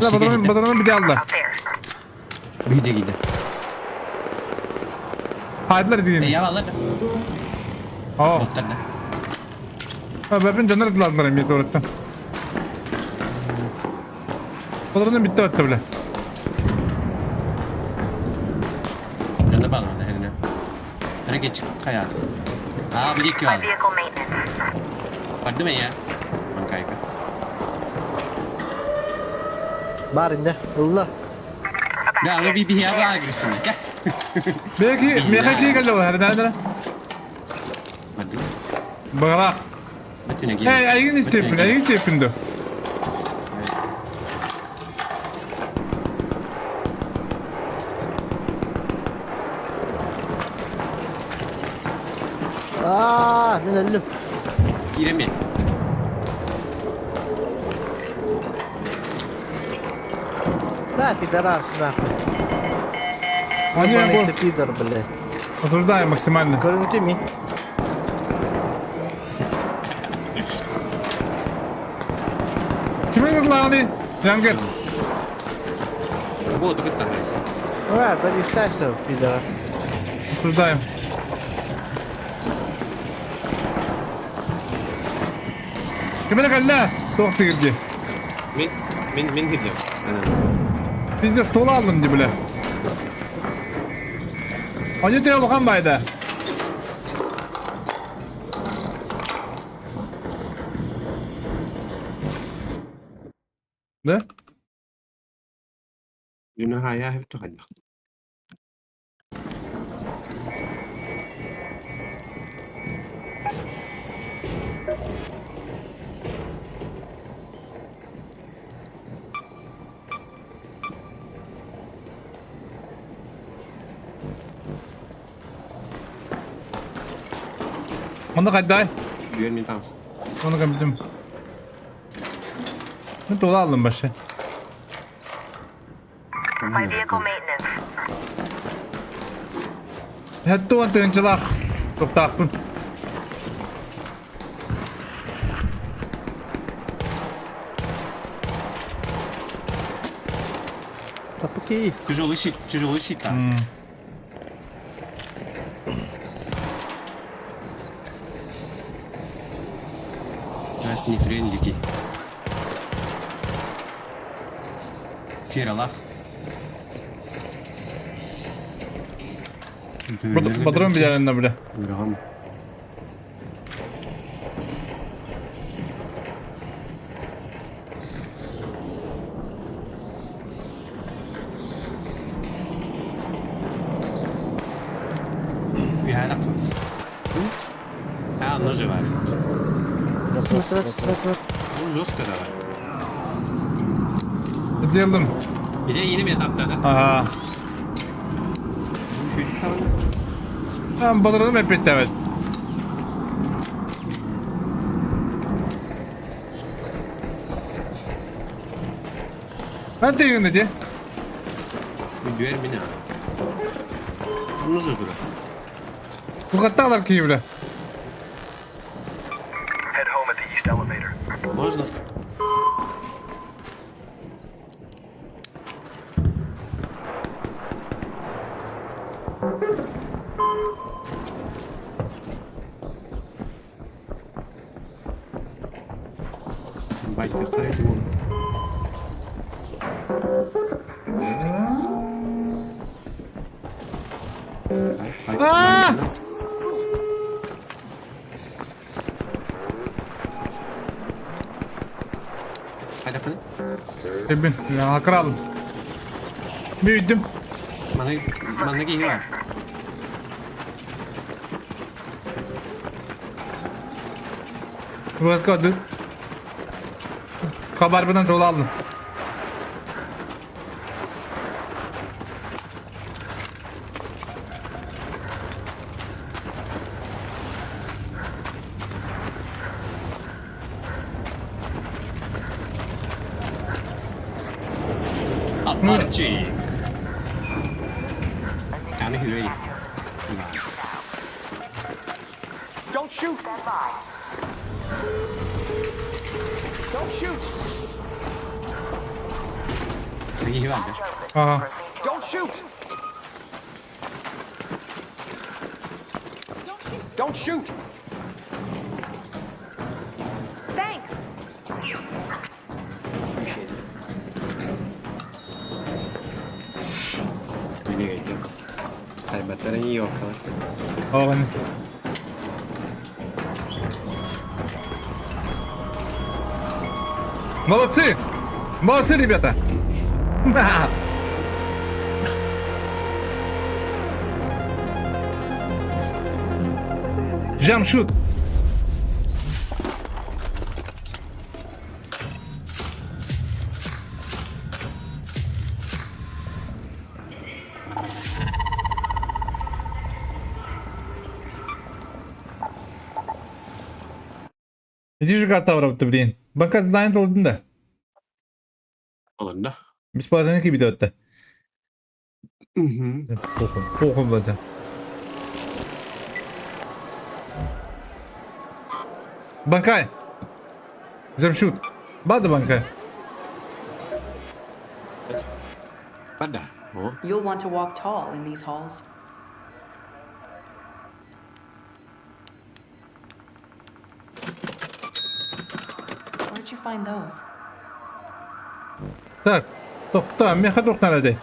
Батырын, батырын bir aldı. Биде гиде. Haydiler diyeyim. Я балар. Aa. Боттарда. Ha ben canlar dılarlar emniyet öğrettim. Батырын bitti öttü bile. Жанна балар херне. Ракетчик хаял. А, били кял. Барды я. Манкайка. Бар инде. Ылла. Да, аны би би я ба гристим. Belki mekaki geldi o her nerede? Барды. Bağla. Бэтине гиде. Hey, ayın istepin, ayın istepin de. Аа, мен өлдүм. Киреме. Да, пидорас, нахуй. Они Ебаный борт. ты пидор, блядь. Осуждаем максимально. Көрүңүтү ми? Kimin kızlarını? Yangın. Вот, кытта хайсы. А, да не пидорас. Осуждаем. Kimin geldi? Tohtu girdi. Мен мен мен гидем. Biz de stolu aldım di bile. Они тебе bakan bayda. Ne? Дюнер хая хеп тухайбах. Onu kadar. Güven мен тагыс. Onu bildim. Ne dolu aldım başı. Hatta on tınçılar. Toktaqpın. Тапыки. Тяжелый щит, тяжелый щит. Нас не френдлики. Ферала. Батырын bir yerinde bile. Грам. А, ножи Раз, раз, раз, раз. Ну, жестко давай. Diyelim. Где yeni bir etapta da? Aha. Tamam batırdım hep bitti evet. Ben de yine dedi. Düğer beni. Ножи дура. Bu kattalar ki bile. Можно? Байкахтар эти буолар. А! Эбин, крал. Büyüdüm. Манна киһи бар. Выходы. Хабарбынан жол алдым. Апарчик. Аны хүлэй. Don't shoot! Don't shoot! Киһи бар. Ага. Don't shoot! Don't shoot! Thanks. Appreciate it. Хайбаттара не ёкала. Оҕон. Молодцы! Молодцы, ребята! Ха! Жамшут! Иди же карта блин. Банка знает олдун да. Олордо. Бесплатно кибит өттө. Угу. Похуй, похуй блядь. Банкай! Жамшут. Бада банкай. Бада. О. You'll want to walk tall in these halls. Where'd you find those? Так, тохта, меха тохтан этэй.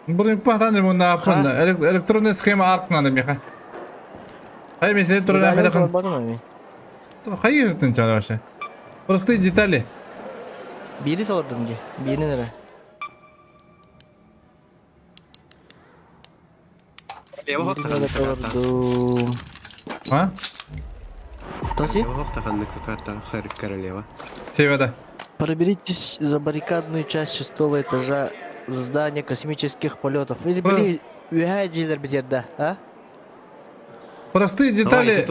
Бурун пахтан мунна аппанда. Электронная схема аркнады меха. Ай, мен сен туры Толорбатым эми. Хайыр тын вообще. Простые детали. Бири толордум ди. Бирин эле. Лево Бирин эле толордум. А? Тоси? Лево карта Хэр королева. Севера. Проберитесь за баррикадную часть шестого этажа здания космических полетов. Или били үһә дилер бит да, а? Простые детали.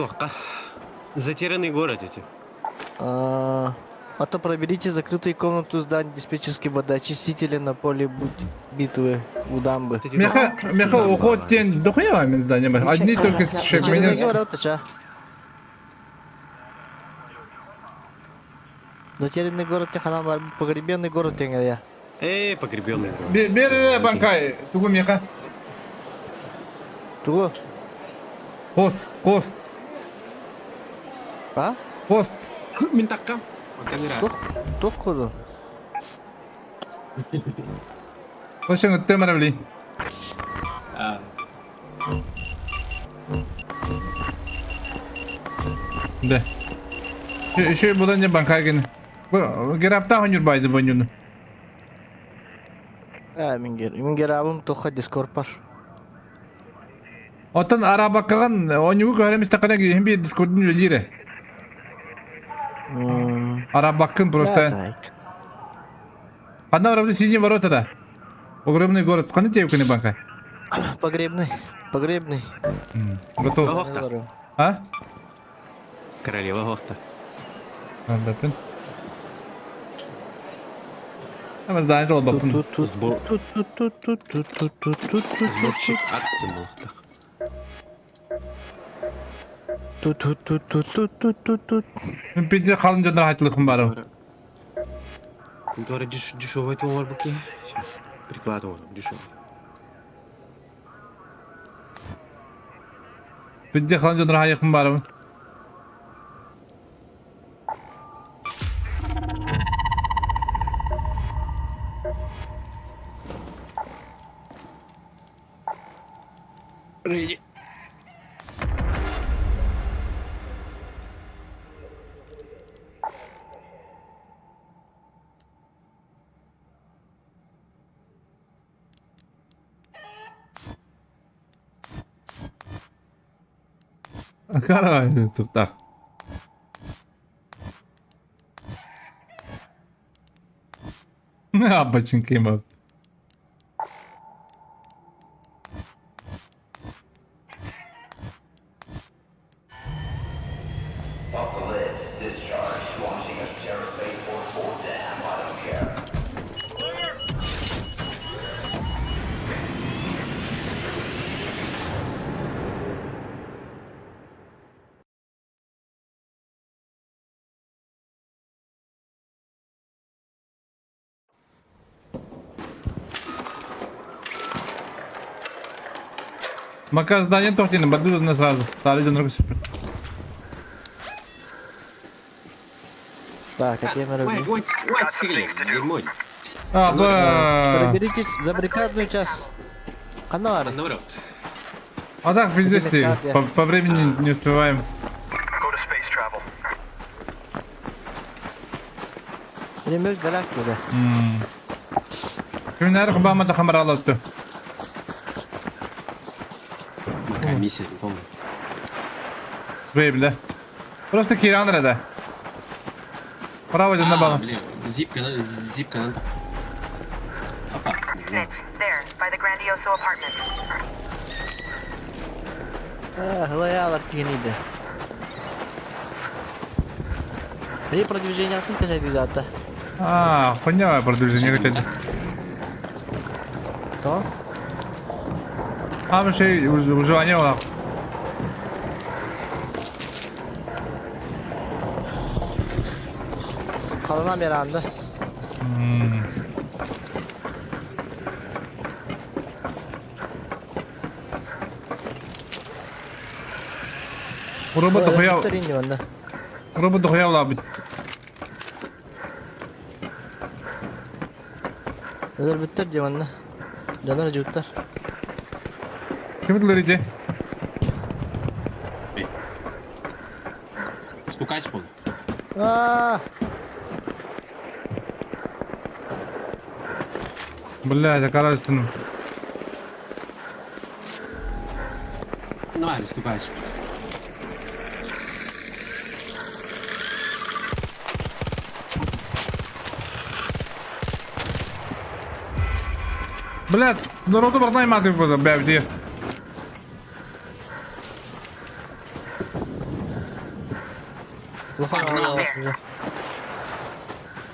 Затерянный город эти. А то проберите закрытую комнату здания диспетчерской водоочистителя на поле битвы у дамбы. Меха, меха уход тень дохуя мен здание. Одни только Затерянный город, ча? Затерянный город ханам бар, погребенный город я. Эй, погребенный город. Бер банкай, тугу меха. Тугу? Кост, кост. А? Кост. Мин таккам. Тух коду. Ошоң өттө били. Да. Еще будан не банкай ген. Герапта хонюр байды бонюну. А, мингер. Мингер абым тоха дискорд бар. Отон арабаккаган онюгу көрөмүз такана хим бир дискордун үлелире. Арабаккын просто. Одна вроде синие ворота да. Огромный город. Каны тебе кыны банка? Погребный. Погребный. Готов. А? Королева Гохта. Бапын. Ама здание жол бапын. Сбор. Сборщик аттым Тут-тут-тут-тут-тут-тут-тут. Пиде қалын жондар айтылықым бары. Тура дешевый товар буки. Сейчас. Прикладываю, дешевый. Пиде қалын жондар айықым бары. Акара туктах. Абачын came up. Мака здание тохтин, баду на сразу. Стали дьоннорго сөппүт. Так, а теперь Wait, wait, wait, дерьмо. А, Проберитесь за баррикадную час. Ханна Наоборот. А так, пиздец, ты. По времени не успеваем. Ремөз галак dedi. Күннәр хубама да хамаралатты. Какая миссия, не помню. Бля. Просто Киран да. Право на балл. Блин, зипка, зипка надо. Опа. There, by the Grandioso apartment. Лоялар тигенийdi. При продвижении akın кеседи zaten. А, хуйня продвижение хотели. То? А, вообще, выживание было. Kalana bir anda. Робот дохуя. Робот дохуя лабит. Özel bitter diyor Canar cıvıtlar. Ким это Стукач был. А! Блядь, оказывается. Давай, стукач. Блядь, народу барнай маты было, блядь, где?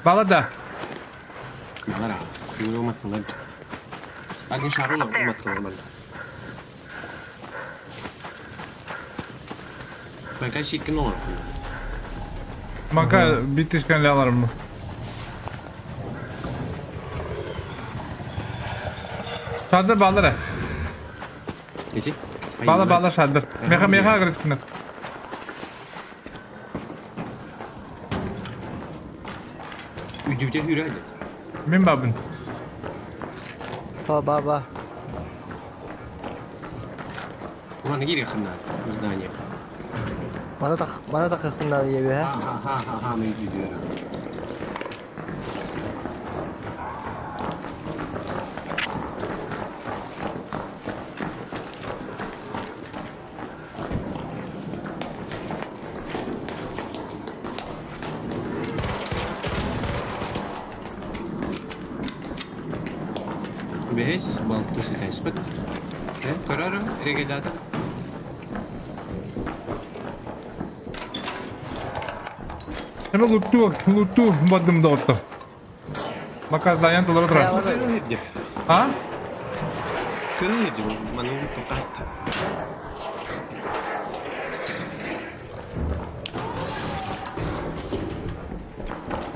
Балада. Балара. Мака битишкен ляларым. Шадыр балдыр. Иди. Бала бала шадыр. Меха меха агрескинер. Үйдүгде хүрәді. Мен бабын. Ба ба ба. Ладно, гири хана здание. Bana tak bana tak hıkkınlar diye bir ha. Ha ha ha ha, мен үйдүгде. Бехес, балты сетәспет. Э, көрөрүм, регедата. Эме луту, луту бадым да отто. Мака здание толор тура. А? Көрөрүм, ману токат.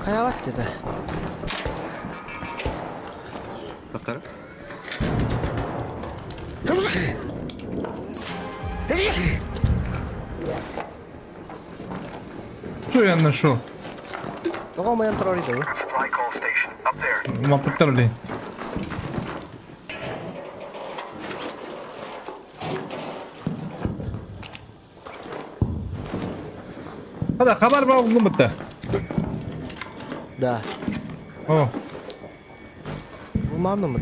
Kaya dedi. Токтар. Что я нашел? Тоҕо маян турар иди. Мапыттар ли? Hadi haber var buldum bitti. Да. О, Bulmam mı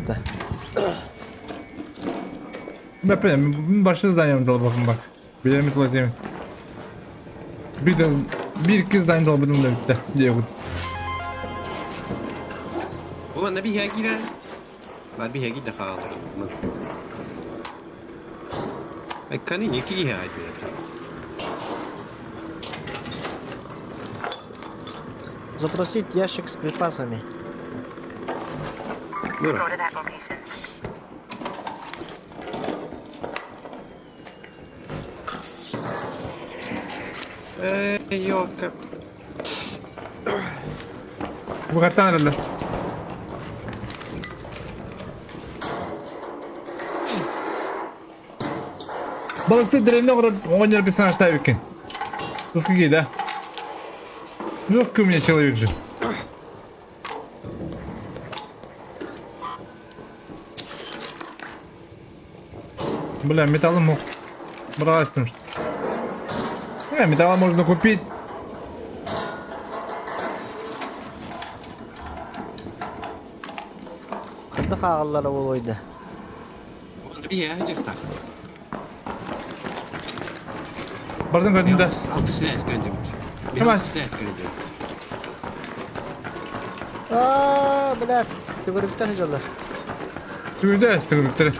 ben башта здание дал bakın bak. Bilelim mi tuvalet. Bir bir kız daha dolmadım da bitti. Diye bu. Бу манна биһиэхэ киирэр. Бар биһиэхэ киирдэ хаалар. Айканы не киһи айдыыр. Запросить ящик с припасами. Go to that location. Э, ёлка. Бугаттан эрэллэр. Балыксыт деревне оҕорор оҕонньор персонажтай эбиккин. Жесткий, да? Жесткий у меня человек же. Бля, металлы мог. Бралась там. Металла можно купить. Ханна хааллара буолуой да? Биһиэхэ дьахтар. Бардын көрдүм да. Алты силээс көрдүм. Ким Алты силээс көрдүм. Аа, блядь, төгүрүктэр дьоллор. Tüyde tüyde.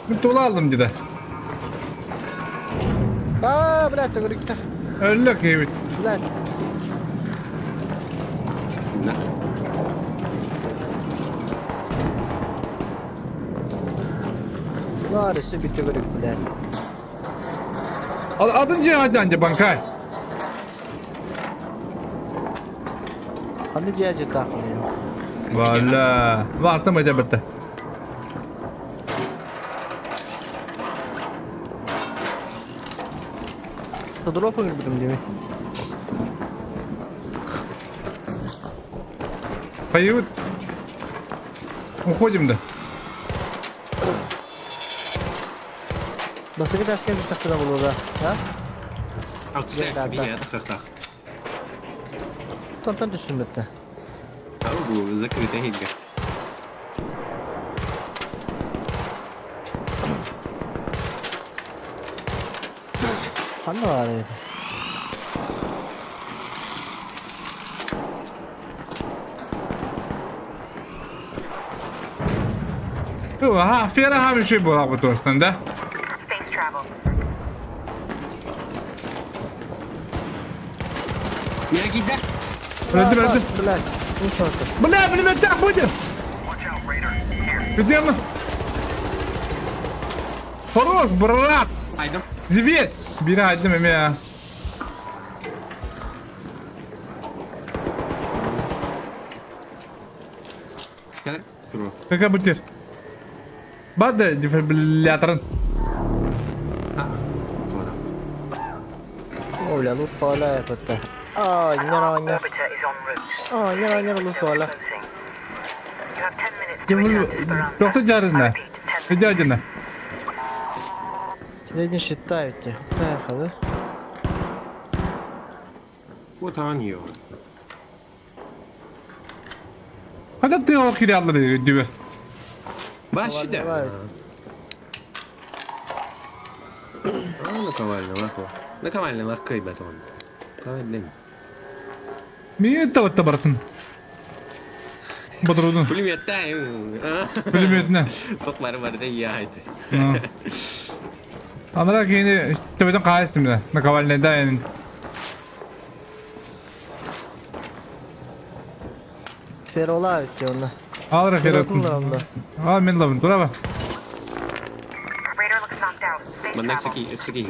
Bir tuğla aldım dedi. Аа, блядь, төгүрүктэр. Öyle ki. Блядь. Лары себе төгүрүк, блядь. Adın cihazı bankay. Ханна дьиэ дьиэ Valla. Vahtım öde bitti. Дроп ыҥырбытым дии. Поют. Уходим да. Басыгы ташкент тахтыда булуда, а? Алты силээс биһиэхэ тахтах. Тонтон түстүм битте. Бу закрытая хигга. Ханна бар edi. Ha, fera ha bir şey bu abi dostum da. Space travel. Я киирдэ. Öldüm öldüm. Блядь, Бля, блин, так будем. Где мы? Хорош, брат. Айдым. Зевет. Бери айдым эме. Кэлэр. Туруо. Какая будет? Бада дефибрилляторын. О, бля, лут поля это. А, не не. Orbiter is en route. А, не не лут поля. You have 10 minutes to return to Speranza. Doktor carına. Rica edin. Тебя не считают те. Эхо, да? Вот они. Hadi ты о киралları diyor. Башида. А, наковальня лахо. Наковальня лахкай батон. Кавальня. Мин таватта бартын. Бодрудун. Пулемет тайм. Пулеметне. Токлары бар да яйды. Анара кини төбөтөн каайыстым да. Наковальня да енді. Ферола өтте онна. Алра феротун. А мен лабын тура ба. Raider looks knocked out. Space Манна travel. саки саки.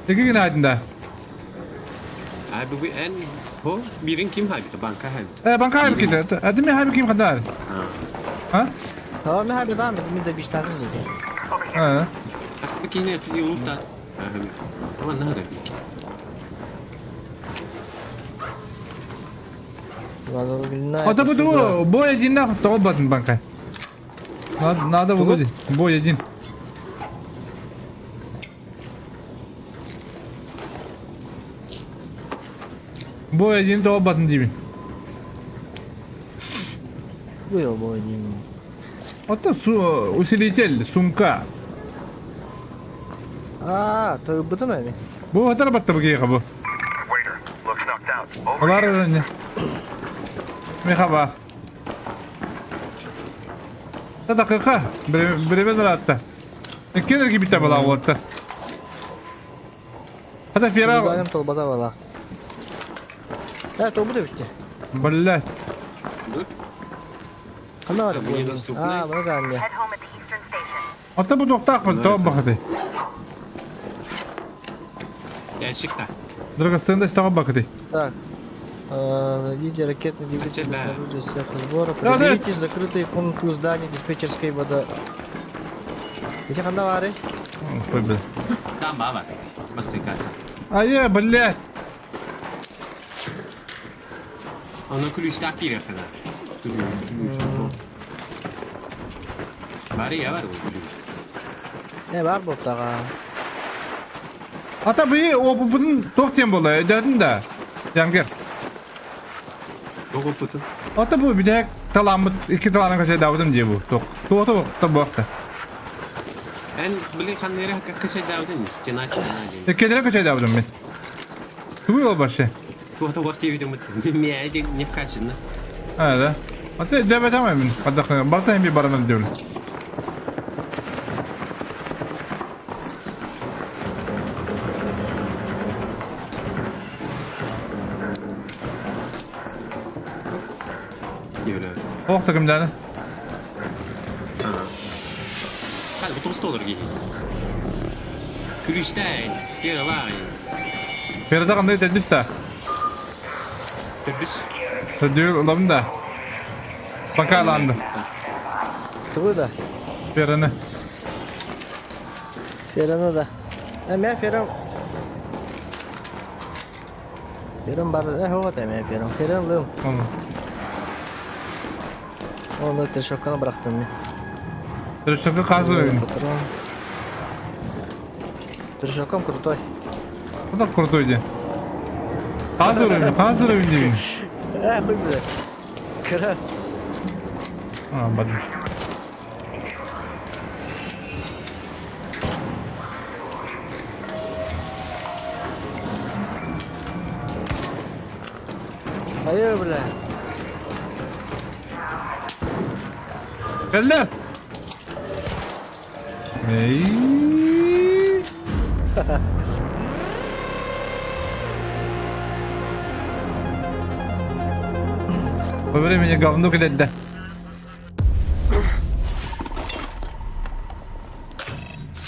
Эки генә айдын да. А бу эн хо бирин ким хайбит банка хайбит. Э банка хайбит ките. Әді мен хайбит ким кадар. А? А, мен хайбит ам, мен де биштадым деди. А. Кини ти лута. Ама надо бики. Ата бу бой один нахуй того батын банка. Надо надо вылазить. Бой один. Бой один того батын деймин. Бу бой один. Ото усилитель, сумка. Аа, тойбутум эми. Бу хатар батта бу киһиэхэ бу. Олар не. Мехаба. Та дакыка. Биреме ыраатта. Иккиэн эргийбиттэр балаа уолаттар. Хата Фера... Ударим толбата бала. Э, толбут эбитти. Блядь. Ханна бар бу? Аа, бу гаанне. Ата бу туохтаахпын, тоҕо бахаты. Ящик-то. Драгоценность тоҕо бахаты. Так. Найдите ракетный двигатель снаружи всех сбора. Проверите закрытые комнаты здания диспетчерской вода. Где ханна бары? Ой, блядь. Там баба. Бастыка. А я, блядь. Оно ключ так киирехтена. Бары я бар Э, бар буолтаҕа. Ата бу опупутун туох диэн буолла, өйдөөтүн да. Янгер. Туох оппутун? Ата бу бүтэһик талааммыт икки талааны качайдаабытым дии бу. Туох. Туох туох тобуохта. Эн били ханныра качайдаабытын стена стена диэн. Иккилэрэ качайдаабытым мин. Тугуй ол вообще? Туох туох диэбитим миэ не вкачано. А, да. Ата дебетем мин. Хадах барта эми баранар диэбин. Ох такым даны. Хай, бутур киһи. Күлүстээн, фералаай. Ферада кандай төрдүс да? Төрдүс. Төрдүс улам да. Бакаланды. Тугу да? Фераны. Фераны да. Э, мен ферам. Ферам бар. Э, вот мен ферам. Ферам лым. Оны трешокканы бырахтым мен. Трешокка қазыр. Трешоккам крутой. Куда крутой де? Қазыр қазыр деймін. Э, хуй блядь. Кыра. А, бадым. Айы, бля. Кэллэ! Эй. Во времени говно кидать, да.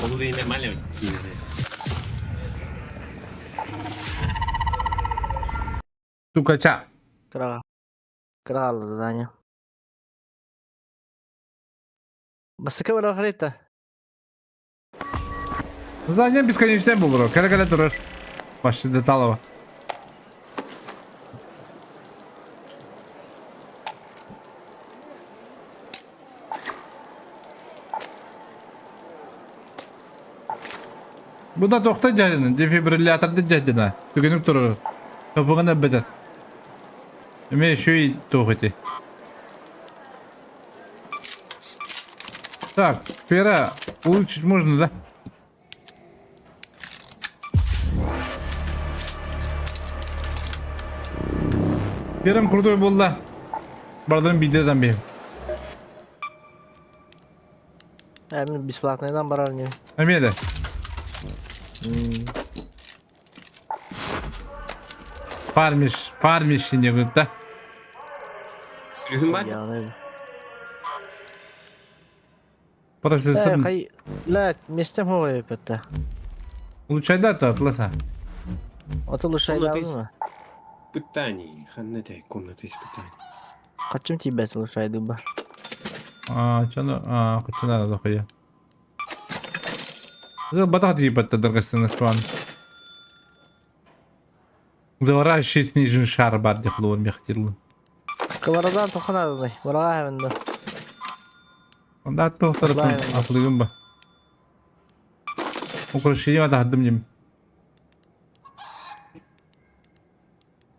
Ол да нормально. Тукача. Кыра. Кыра алды задание. Басыка бара харита. Задание бесконечное было. Кәлә-кәлә турыр. Башы деталова. Бу да тохта дьадына, дефибриллятор дьадына. Түгенүк турur. Топугана бетер. Эме еще и туох ити. Так, Фера, улучшить можно, да? Ферам крутой буолла. Бардым бидерден бейм. Э, мен бесплатныйдан барар не. Эмиэ да. Фармиш, фармиш не да. Күлүһүн бар? Процессор. Э, хай, ла, местем хой петте. Улучшайда атласа. Аты улучшайда ма? Испытаний. Ханна комната испытаний. Качым тибет улучшайды бар. А, чаны, а, кычына да хуя. Батах ебать драгоценный спан. Заворачивающий снежный шар бар дехлуон мехтил. Кыларадан тохана Варага хәвенде. Онда тоқтарытын атлыгын ба. Украшение атахдым нем.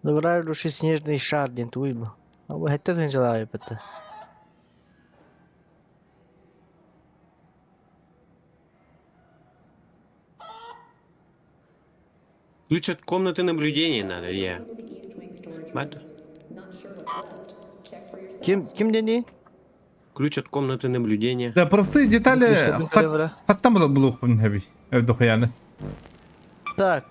Заворачивающий снежный шар ден туйбу. А бу хәтта тынчалай бетте. Ключ от комнаты наблюдения надо, я. Бат. Ким ким дени? Ключ от комнаты наблюдения. Да, простые детали хаттан булуохпун хэби. Өйдөхүйаны. Так.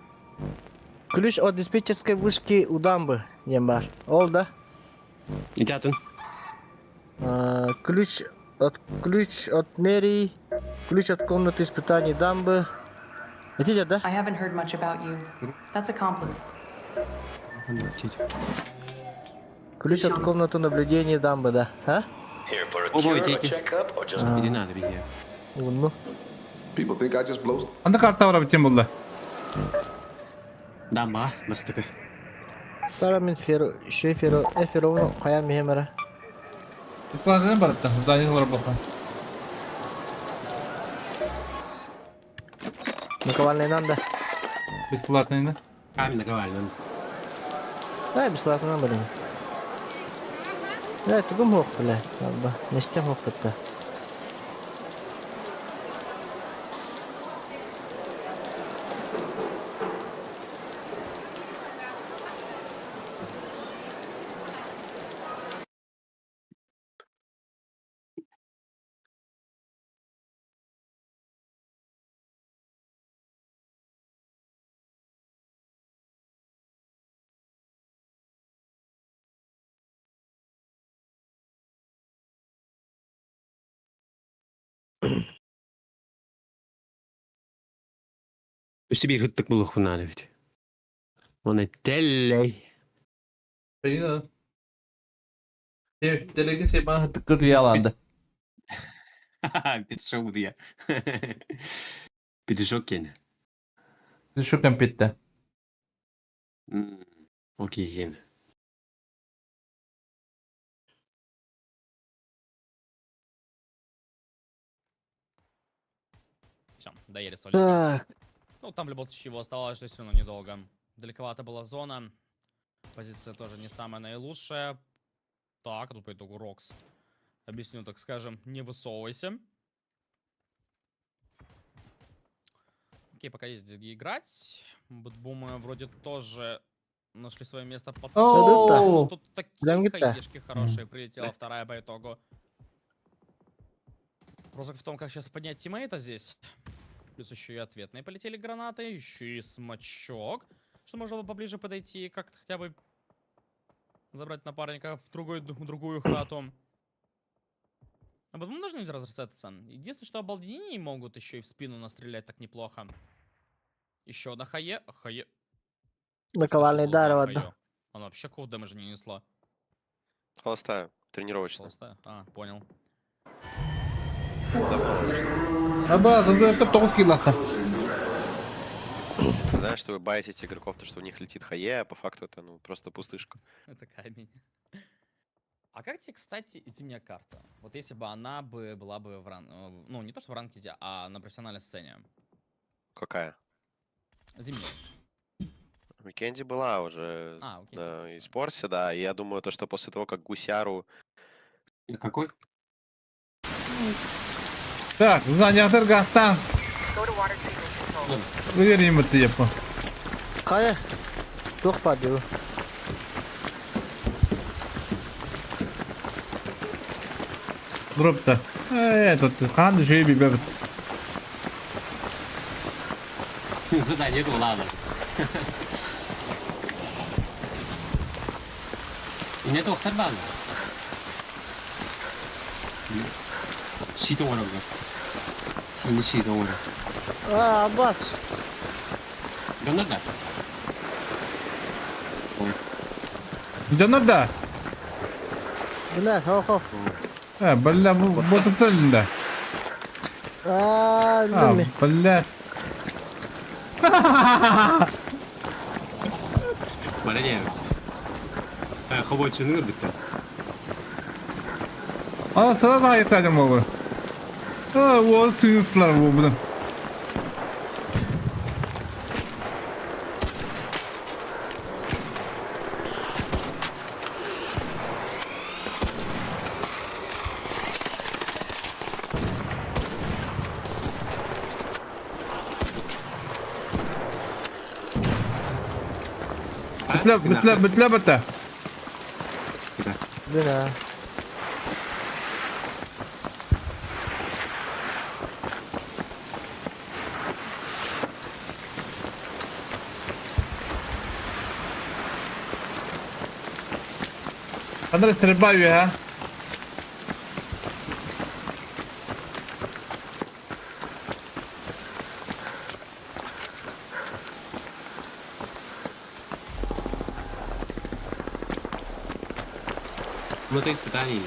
Ключ от диспетчерской вышки у дамбы, диэн баар. Ол да? Итатын. Ключ от мэрии, ключ от комнаты испытаний дамбы. Это да? I haven't heard much about you. That's a compliment. Ключ от комнаты наблюдения дамбы, да. А? Оба идите. Иди надо, беги. Ну. Анда карта бар битен булды. Дамба, бастыкы. Сара мин феро, еще феро, эфировну кая мехемера. Исполнительный барытта. Здание бар булса. Наковальный надо. Бесплатный, да? Камень наковальный. Да, бесплатно надо, блин. Да, это гум бля. Не с тем хох-то. Өссө биир ыттык булуохпун надо ведь. Оны теллей. Принял. Телеги себе тыкыр яланды. Петушок буду я. Петушок кен. Şu кемпитте. Окей, кен. Все, доели соль. Так. Ну, там в любом случае его оставалось ждать все равно недолго. Далековато была зона. Позиция тоже не самая наилучшая. Так, тут по итогу Рокс. Объясню, так скажем, не высовывайся. Окей, пока есть где играть. Бэтбумы вроде тоже нашли свое место под Оу. солнцем. Тут такие Прям где-то. хаешки хорошие. Прилетела вторая по итогу. Вопрос в том, как сейчас поднять тиммейта здесь. Плюс еще и ответные полетели гранаты, еще и смачок, что можно было поближе подойти и как-то хотя бы забрать напарника в другую хату. А потом должны разресетиться. Единственное, что обалдени могут еще и в спину настрелять так неплохо. Еще одна хае. Хае. Наковальный Что это было за дар, хае? Она вообще какого дэмэджа не несла. Холостая, тренировочная. Холостая? А, понял. Аба, тут 9 килл Знаешь, что вы байтите игроков, то, что у них летит хае, а по факту это, ну, просто пустышка. Это камень. А как тебе, кстати, зимняя карта? Вот если бы она бы была бы в ран... Ну, не то, что в ранкеде, а на профессиональной сцене. Какая? Зимняя. В Уикенде была уже А, окей. на eSports, да. И я думаю, то, что после того, как Гусяру. Какой? Так, знание Гастан. Уверен, это я. Кая? Тух падаю. Дропта. Этот хан же бибер. Задание было, ладно. Не доктор бан. 시동하라고. 신 시동하라. А, Аббас. Донорда. Донорда. Бля, хо-хо. А, бля, вот это да. А, А, бля. Баране. Хобочины битте. А, сразу айтадым могу. А, вот сынслар бу буну. Бүтләп, бүтләп, бүтләп это. Да. Андрей, стрельба а? Ну это испытание.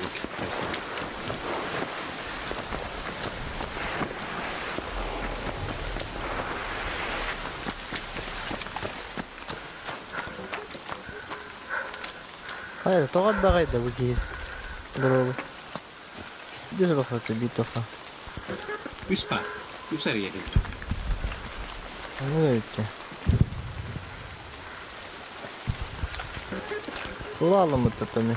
Хайа, тоҕо баҕайда бу киһи. Дорогу. Здесь рухата битоха. Үс па. Үс эргетин. Ну эти. Улалым ыттатаны.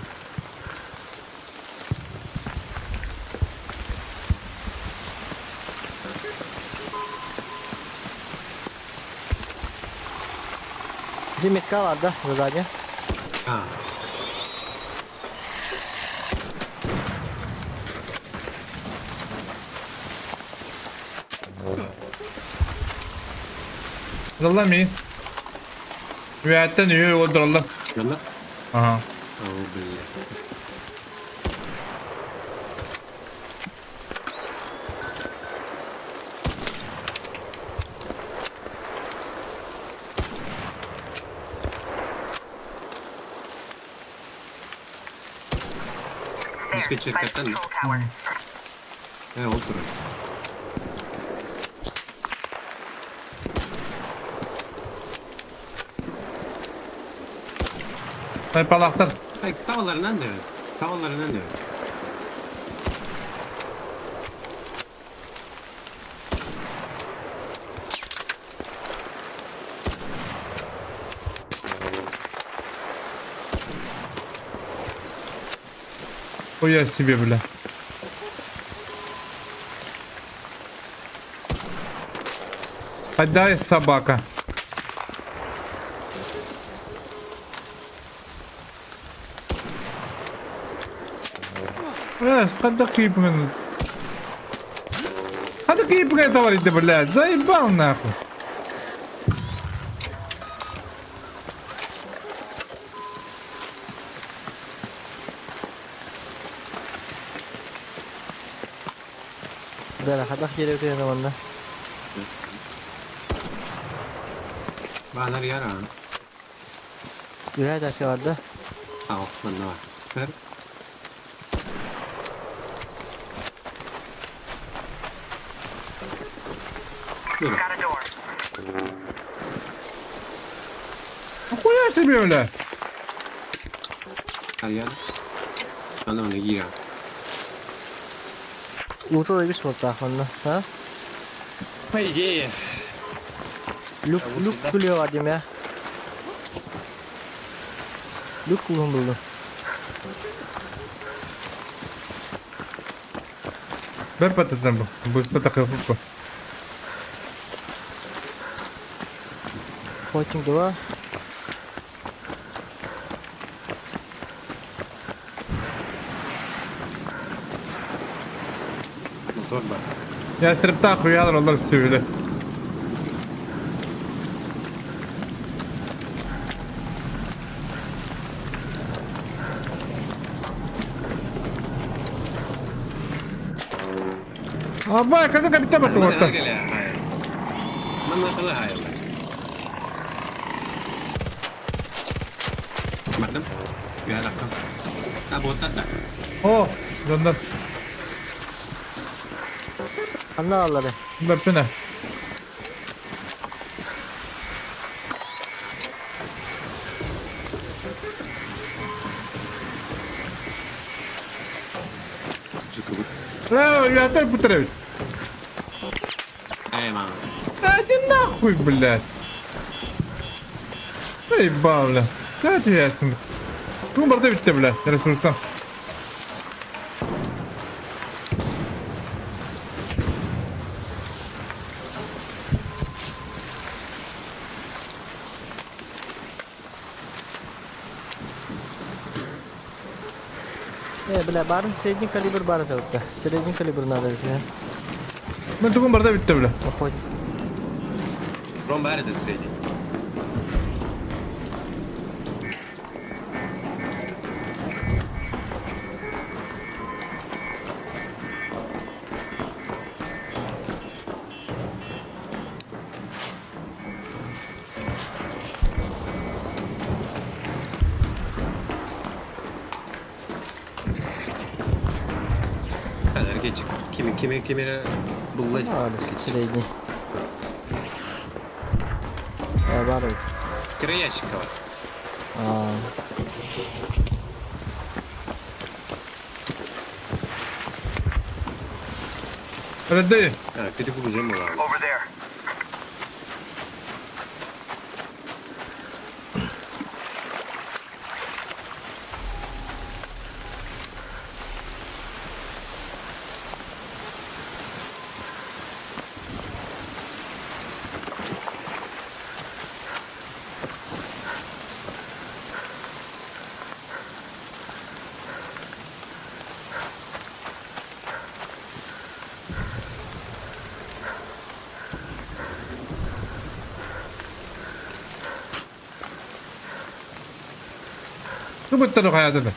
Где метка бар да, задание? А. Далла ми. Үөттэн үө олдуралла. Yanına. Ага. О, блядь. Диспетчер каттан. Ол турар. Сайпалахтар. Ай, таваларынан да. Таваларынан да. Хуя себе, бля. Отдай, собака. Когда кипнет? А ты кипнет, товарищ, блядь, заебал нахуй. Да, хадах жеребе манна. Баалар яра. Үһэ ташка бар да. Ау, манна бар. Дура. Нахуя себе, бля? Арьян. Ана оны гира. Ута да бис муртаах манна. А? По идее. Люк люк күлүө бар дим я. Люк кулун булду. Бер пататан бу. Быстро так и Хотим два. Мотор бар. Я стрепта хуялар олар сүйле. Абай, когда капитан батылатта? Манна кала хайла. Бардым. Яра. А вот да. О, дондар. Анна аллары. Баппина. Э, я опять Петрович. Эй, мама. А иди нахуй, блядь. Заебал, бля. Да ты ясно. Ну, барда битте, бля, ресурсам. Бля, баар средний калибр баар этэ бытта. Средний калибр надо бит. Мен тугун барда бүтте бля. Охотник. Ром баар этэ средний. Эргечик. Кими кими кими булла. А, средний. Э, баар эбит. Кыра ящик бар. А. Öyle А, перегрузим его. Over there. Тугуттары хаятыды.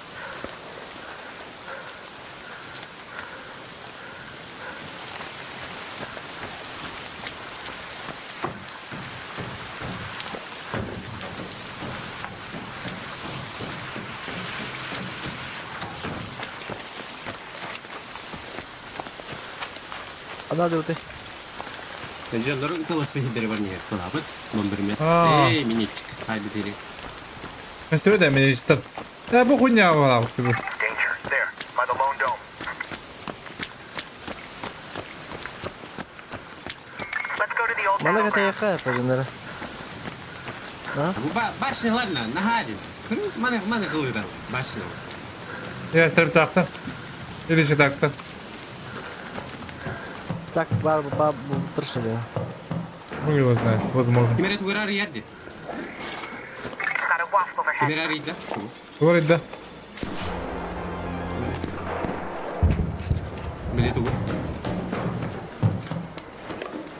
Ана дыуты. Жоннор велосипеддери бар неге кылабыт. Номер А. Эй, минетчик. Хай битери. Мәстебе дә мен ишеттем. Ә бу хуйня була бу. Danger. There. By the lone dome. Let's go to the old Мана battleground. ката яка поженера. А? Башня, ладно, нахадин. Маны, маны кылыдан. Башня. Я стреп такты. Или такты. Так бар бар бу тыршы да. Ну его знает, возможно. Кимере тугырар ярди. Got a wasp overhead. Кимере арыйда. Говорит, да. Биле тугу.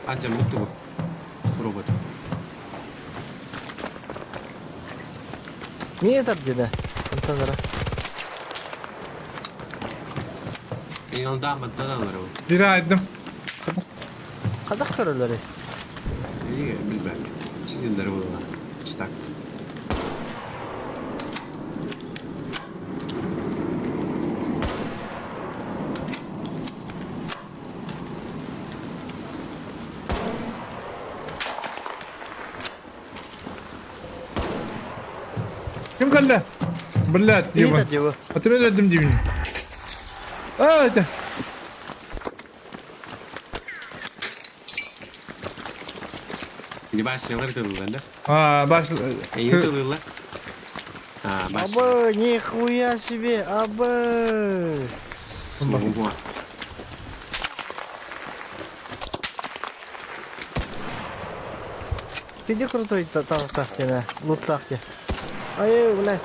Анча мут тугу. Робот. Мин этап диде. Антонара. Иналда маттаналар. Biri aydım. Кадак көрөлөр. Неге билбэм. Чизиндер була. Читак. Ким калла? Блядь, Мин ебан. этап диде. А ты меня дым димин. А, это. Не башнялар тылылар да? А, баш. Эйин тылылар. А, башня. Абы, нихуя себе, абы. Ого. Пиди крутой тагыстах дене, луттах де. Ай, бля.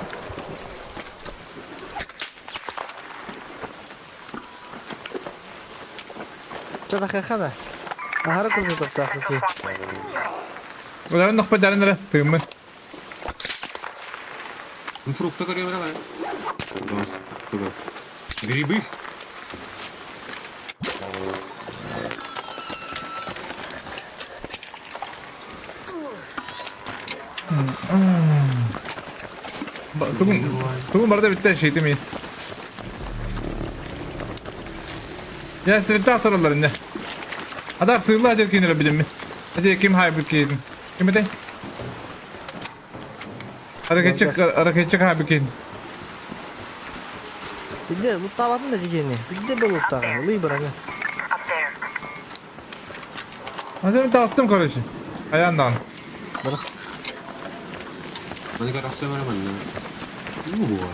Чата хахана. Ахара крутой тагыстах ки. Ulan нохпа дарынра тымы. Ну, фрукты көргөн бар. Грибы. Тугун тугун барда битте şey değil mi? Ya стрельта туралар не. Адак сыйла деп кинер билем. Hadi kim hay bir Kim de? Hareketçi hareketçi hay bir Биде луттабатын да дегени. Биде бу луттаган. Улый бараны. Up there. Hadi тастым короче. Аяндан. Бирок Маны карасам бар маны. Ну вот.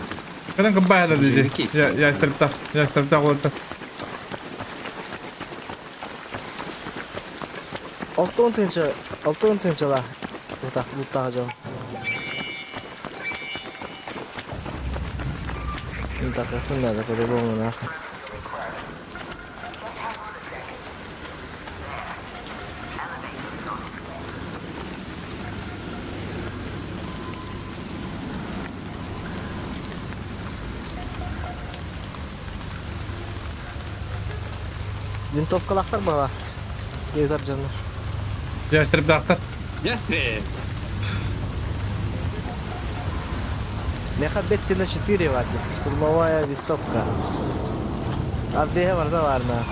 Калан кыбай dedi. Я я стрельта. Я стрельта болду. Алтын тынча, алтын тынчала. Луттах, луттага жол. Так, надо по-любому нахуй. Винтовкалаахтар буолла. Ыытар дьоннор. Ястребдаахтар. Ястреб! Меха 5 на 4 ватт. Штурмовая винтовка. АДГ барда варна.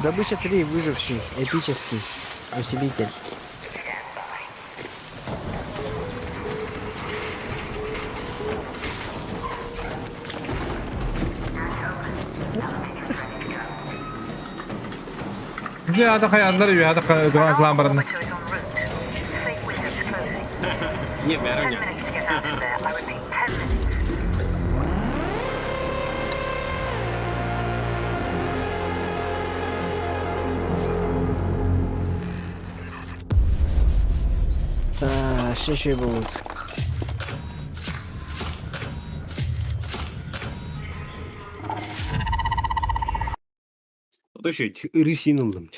Добыча 3, выживший, эпический, усилитель. Дьэ, ата хайаллар үһү, ата кылаан баранна. Не, бәрі. А, ще будут. Еще рысин ыллым.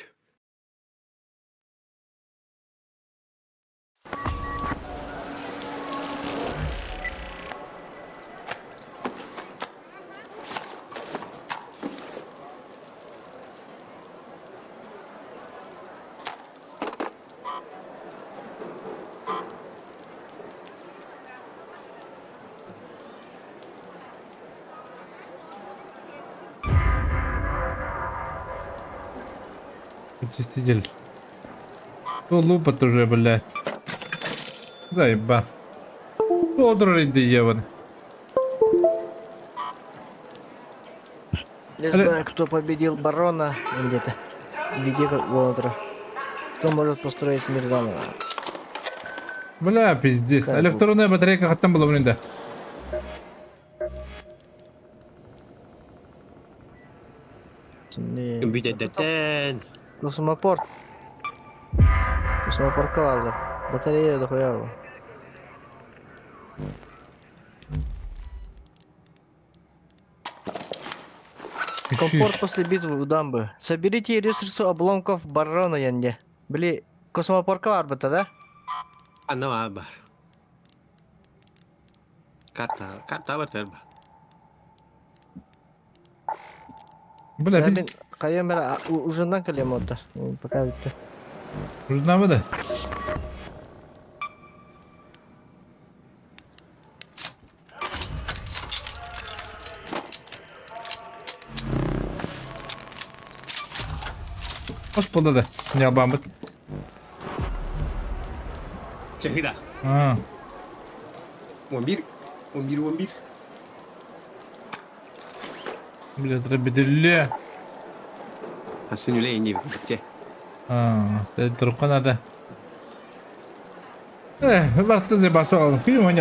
Очиститель. То лупат уже, блядь. Заеба. Тодор иди, ебан. Не знаю, кто победил барона где-то. Веди Волотера. Кто может построить мир заново? Бля, пиздец. Электронная батарейка хаттан была, блин, да. Бүтэдэттэн. Космопорт. Космопортка алды. Батарея дохуя алды. Комфорт после битвы у дамбы. Соберите ресурсы обломков барона янде. Бли, космопортка арбата, да? Ана бар. Карта, карта бар тер бар. Бля, Да, мен кайым бер ужиндан келем отыр. Пока бітті. Ужинамы да? Ос болды да. Не албамбыт. Чахида. А. 11, 11, 11. Бля, требеділі. Асын үле инди бітте. А, тұрқан надо. Эх, барты за басал. Күйім ойнады.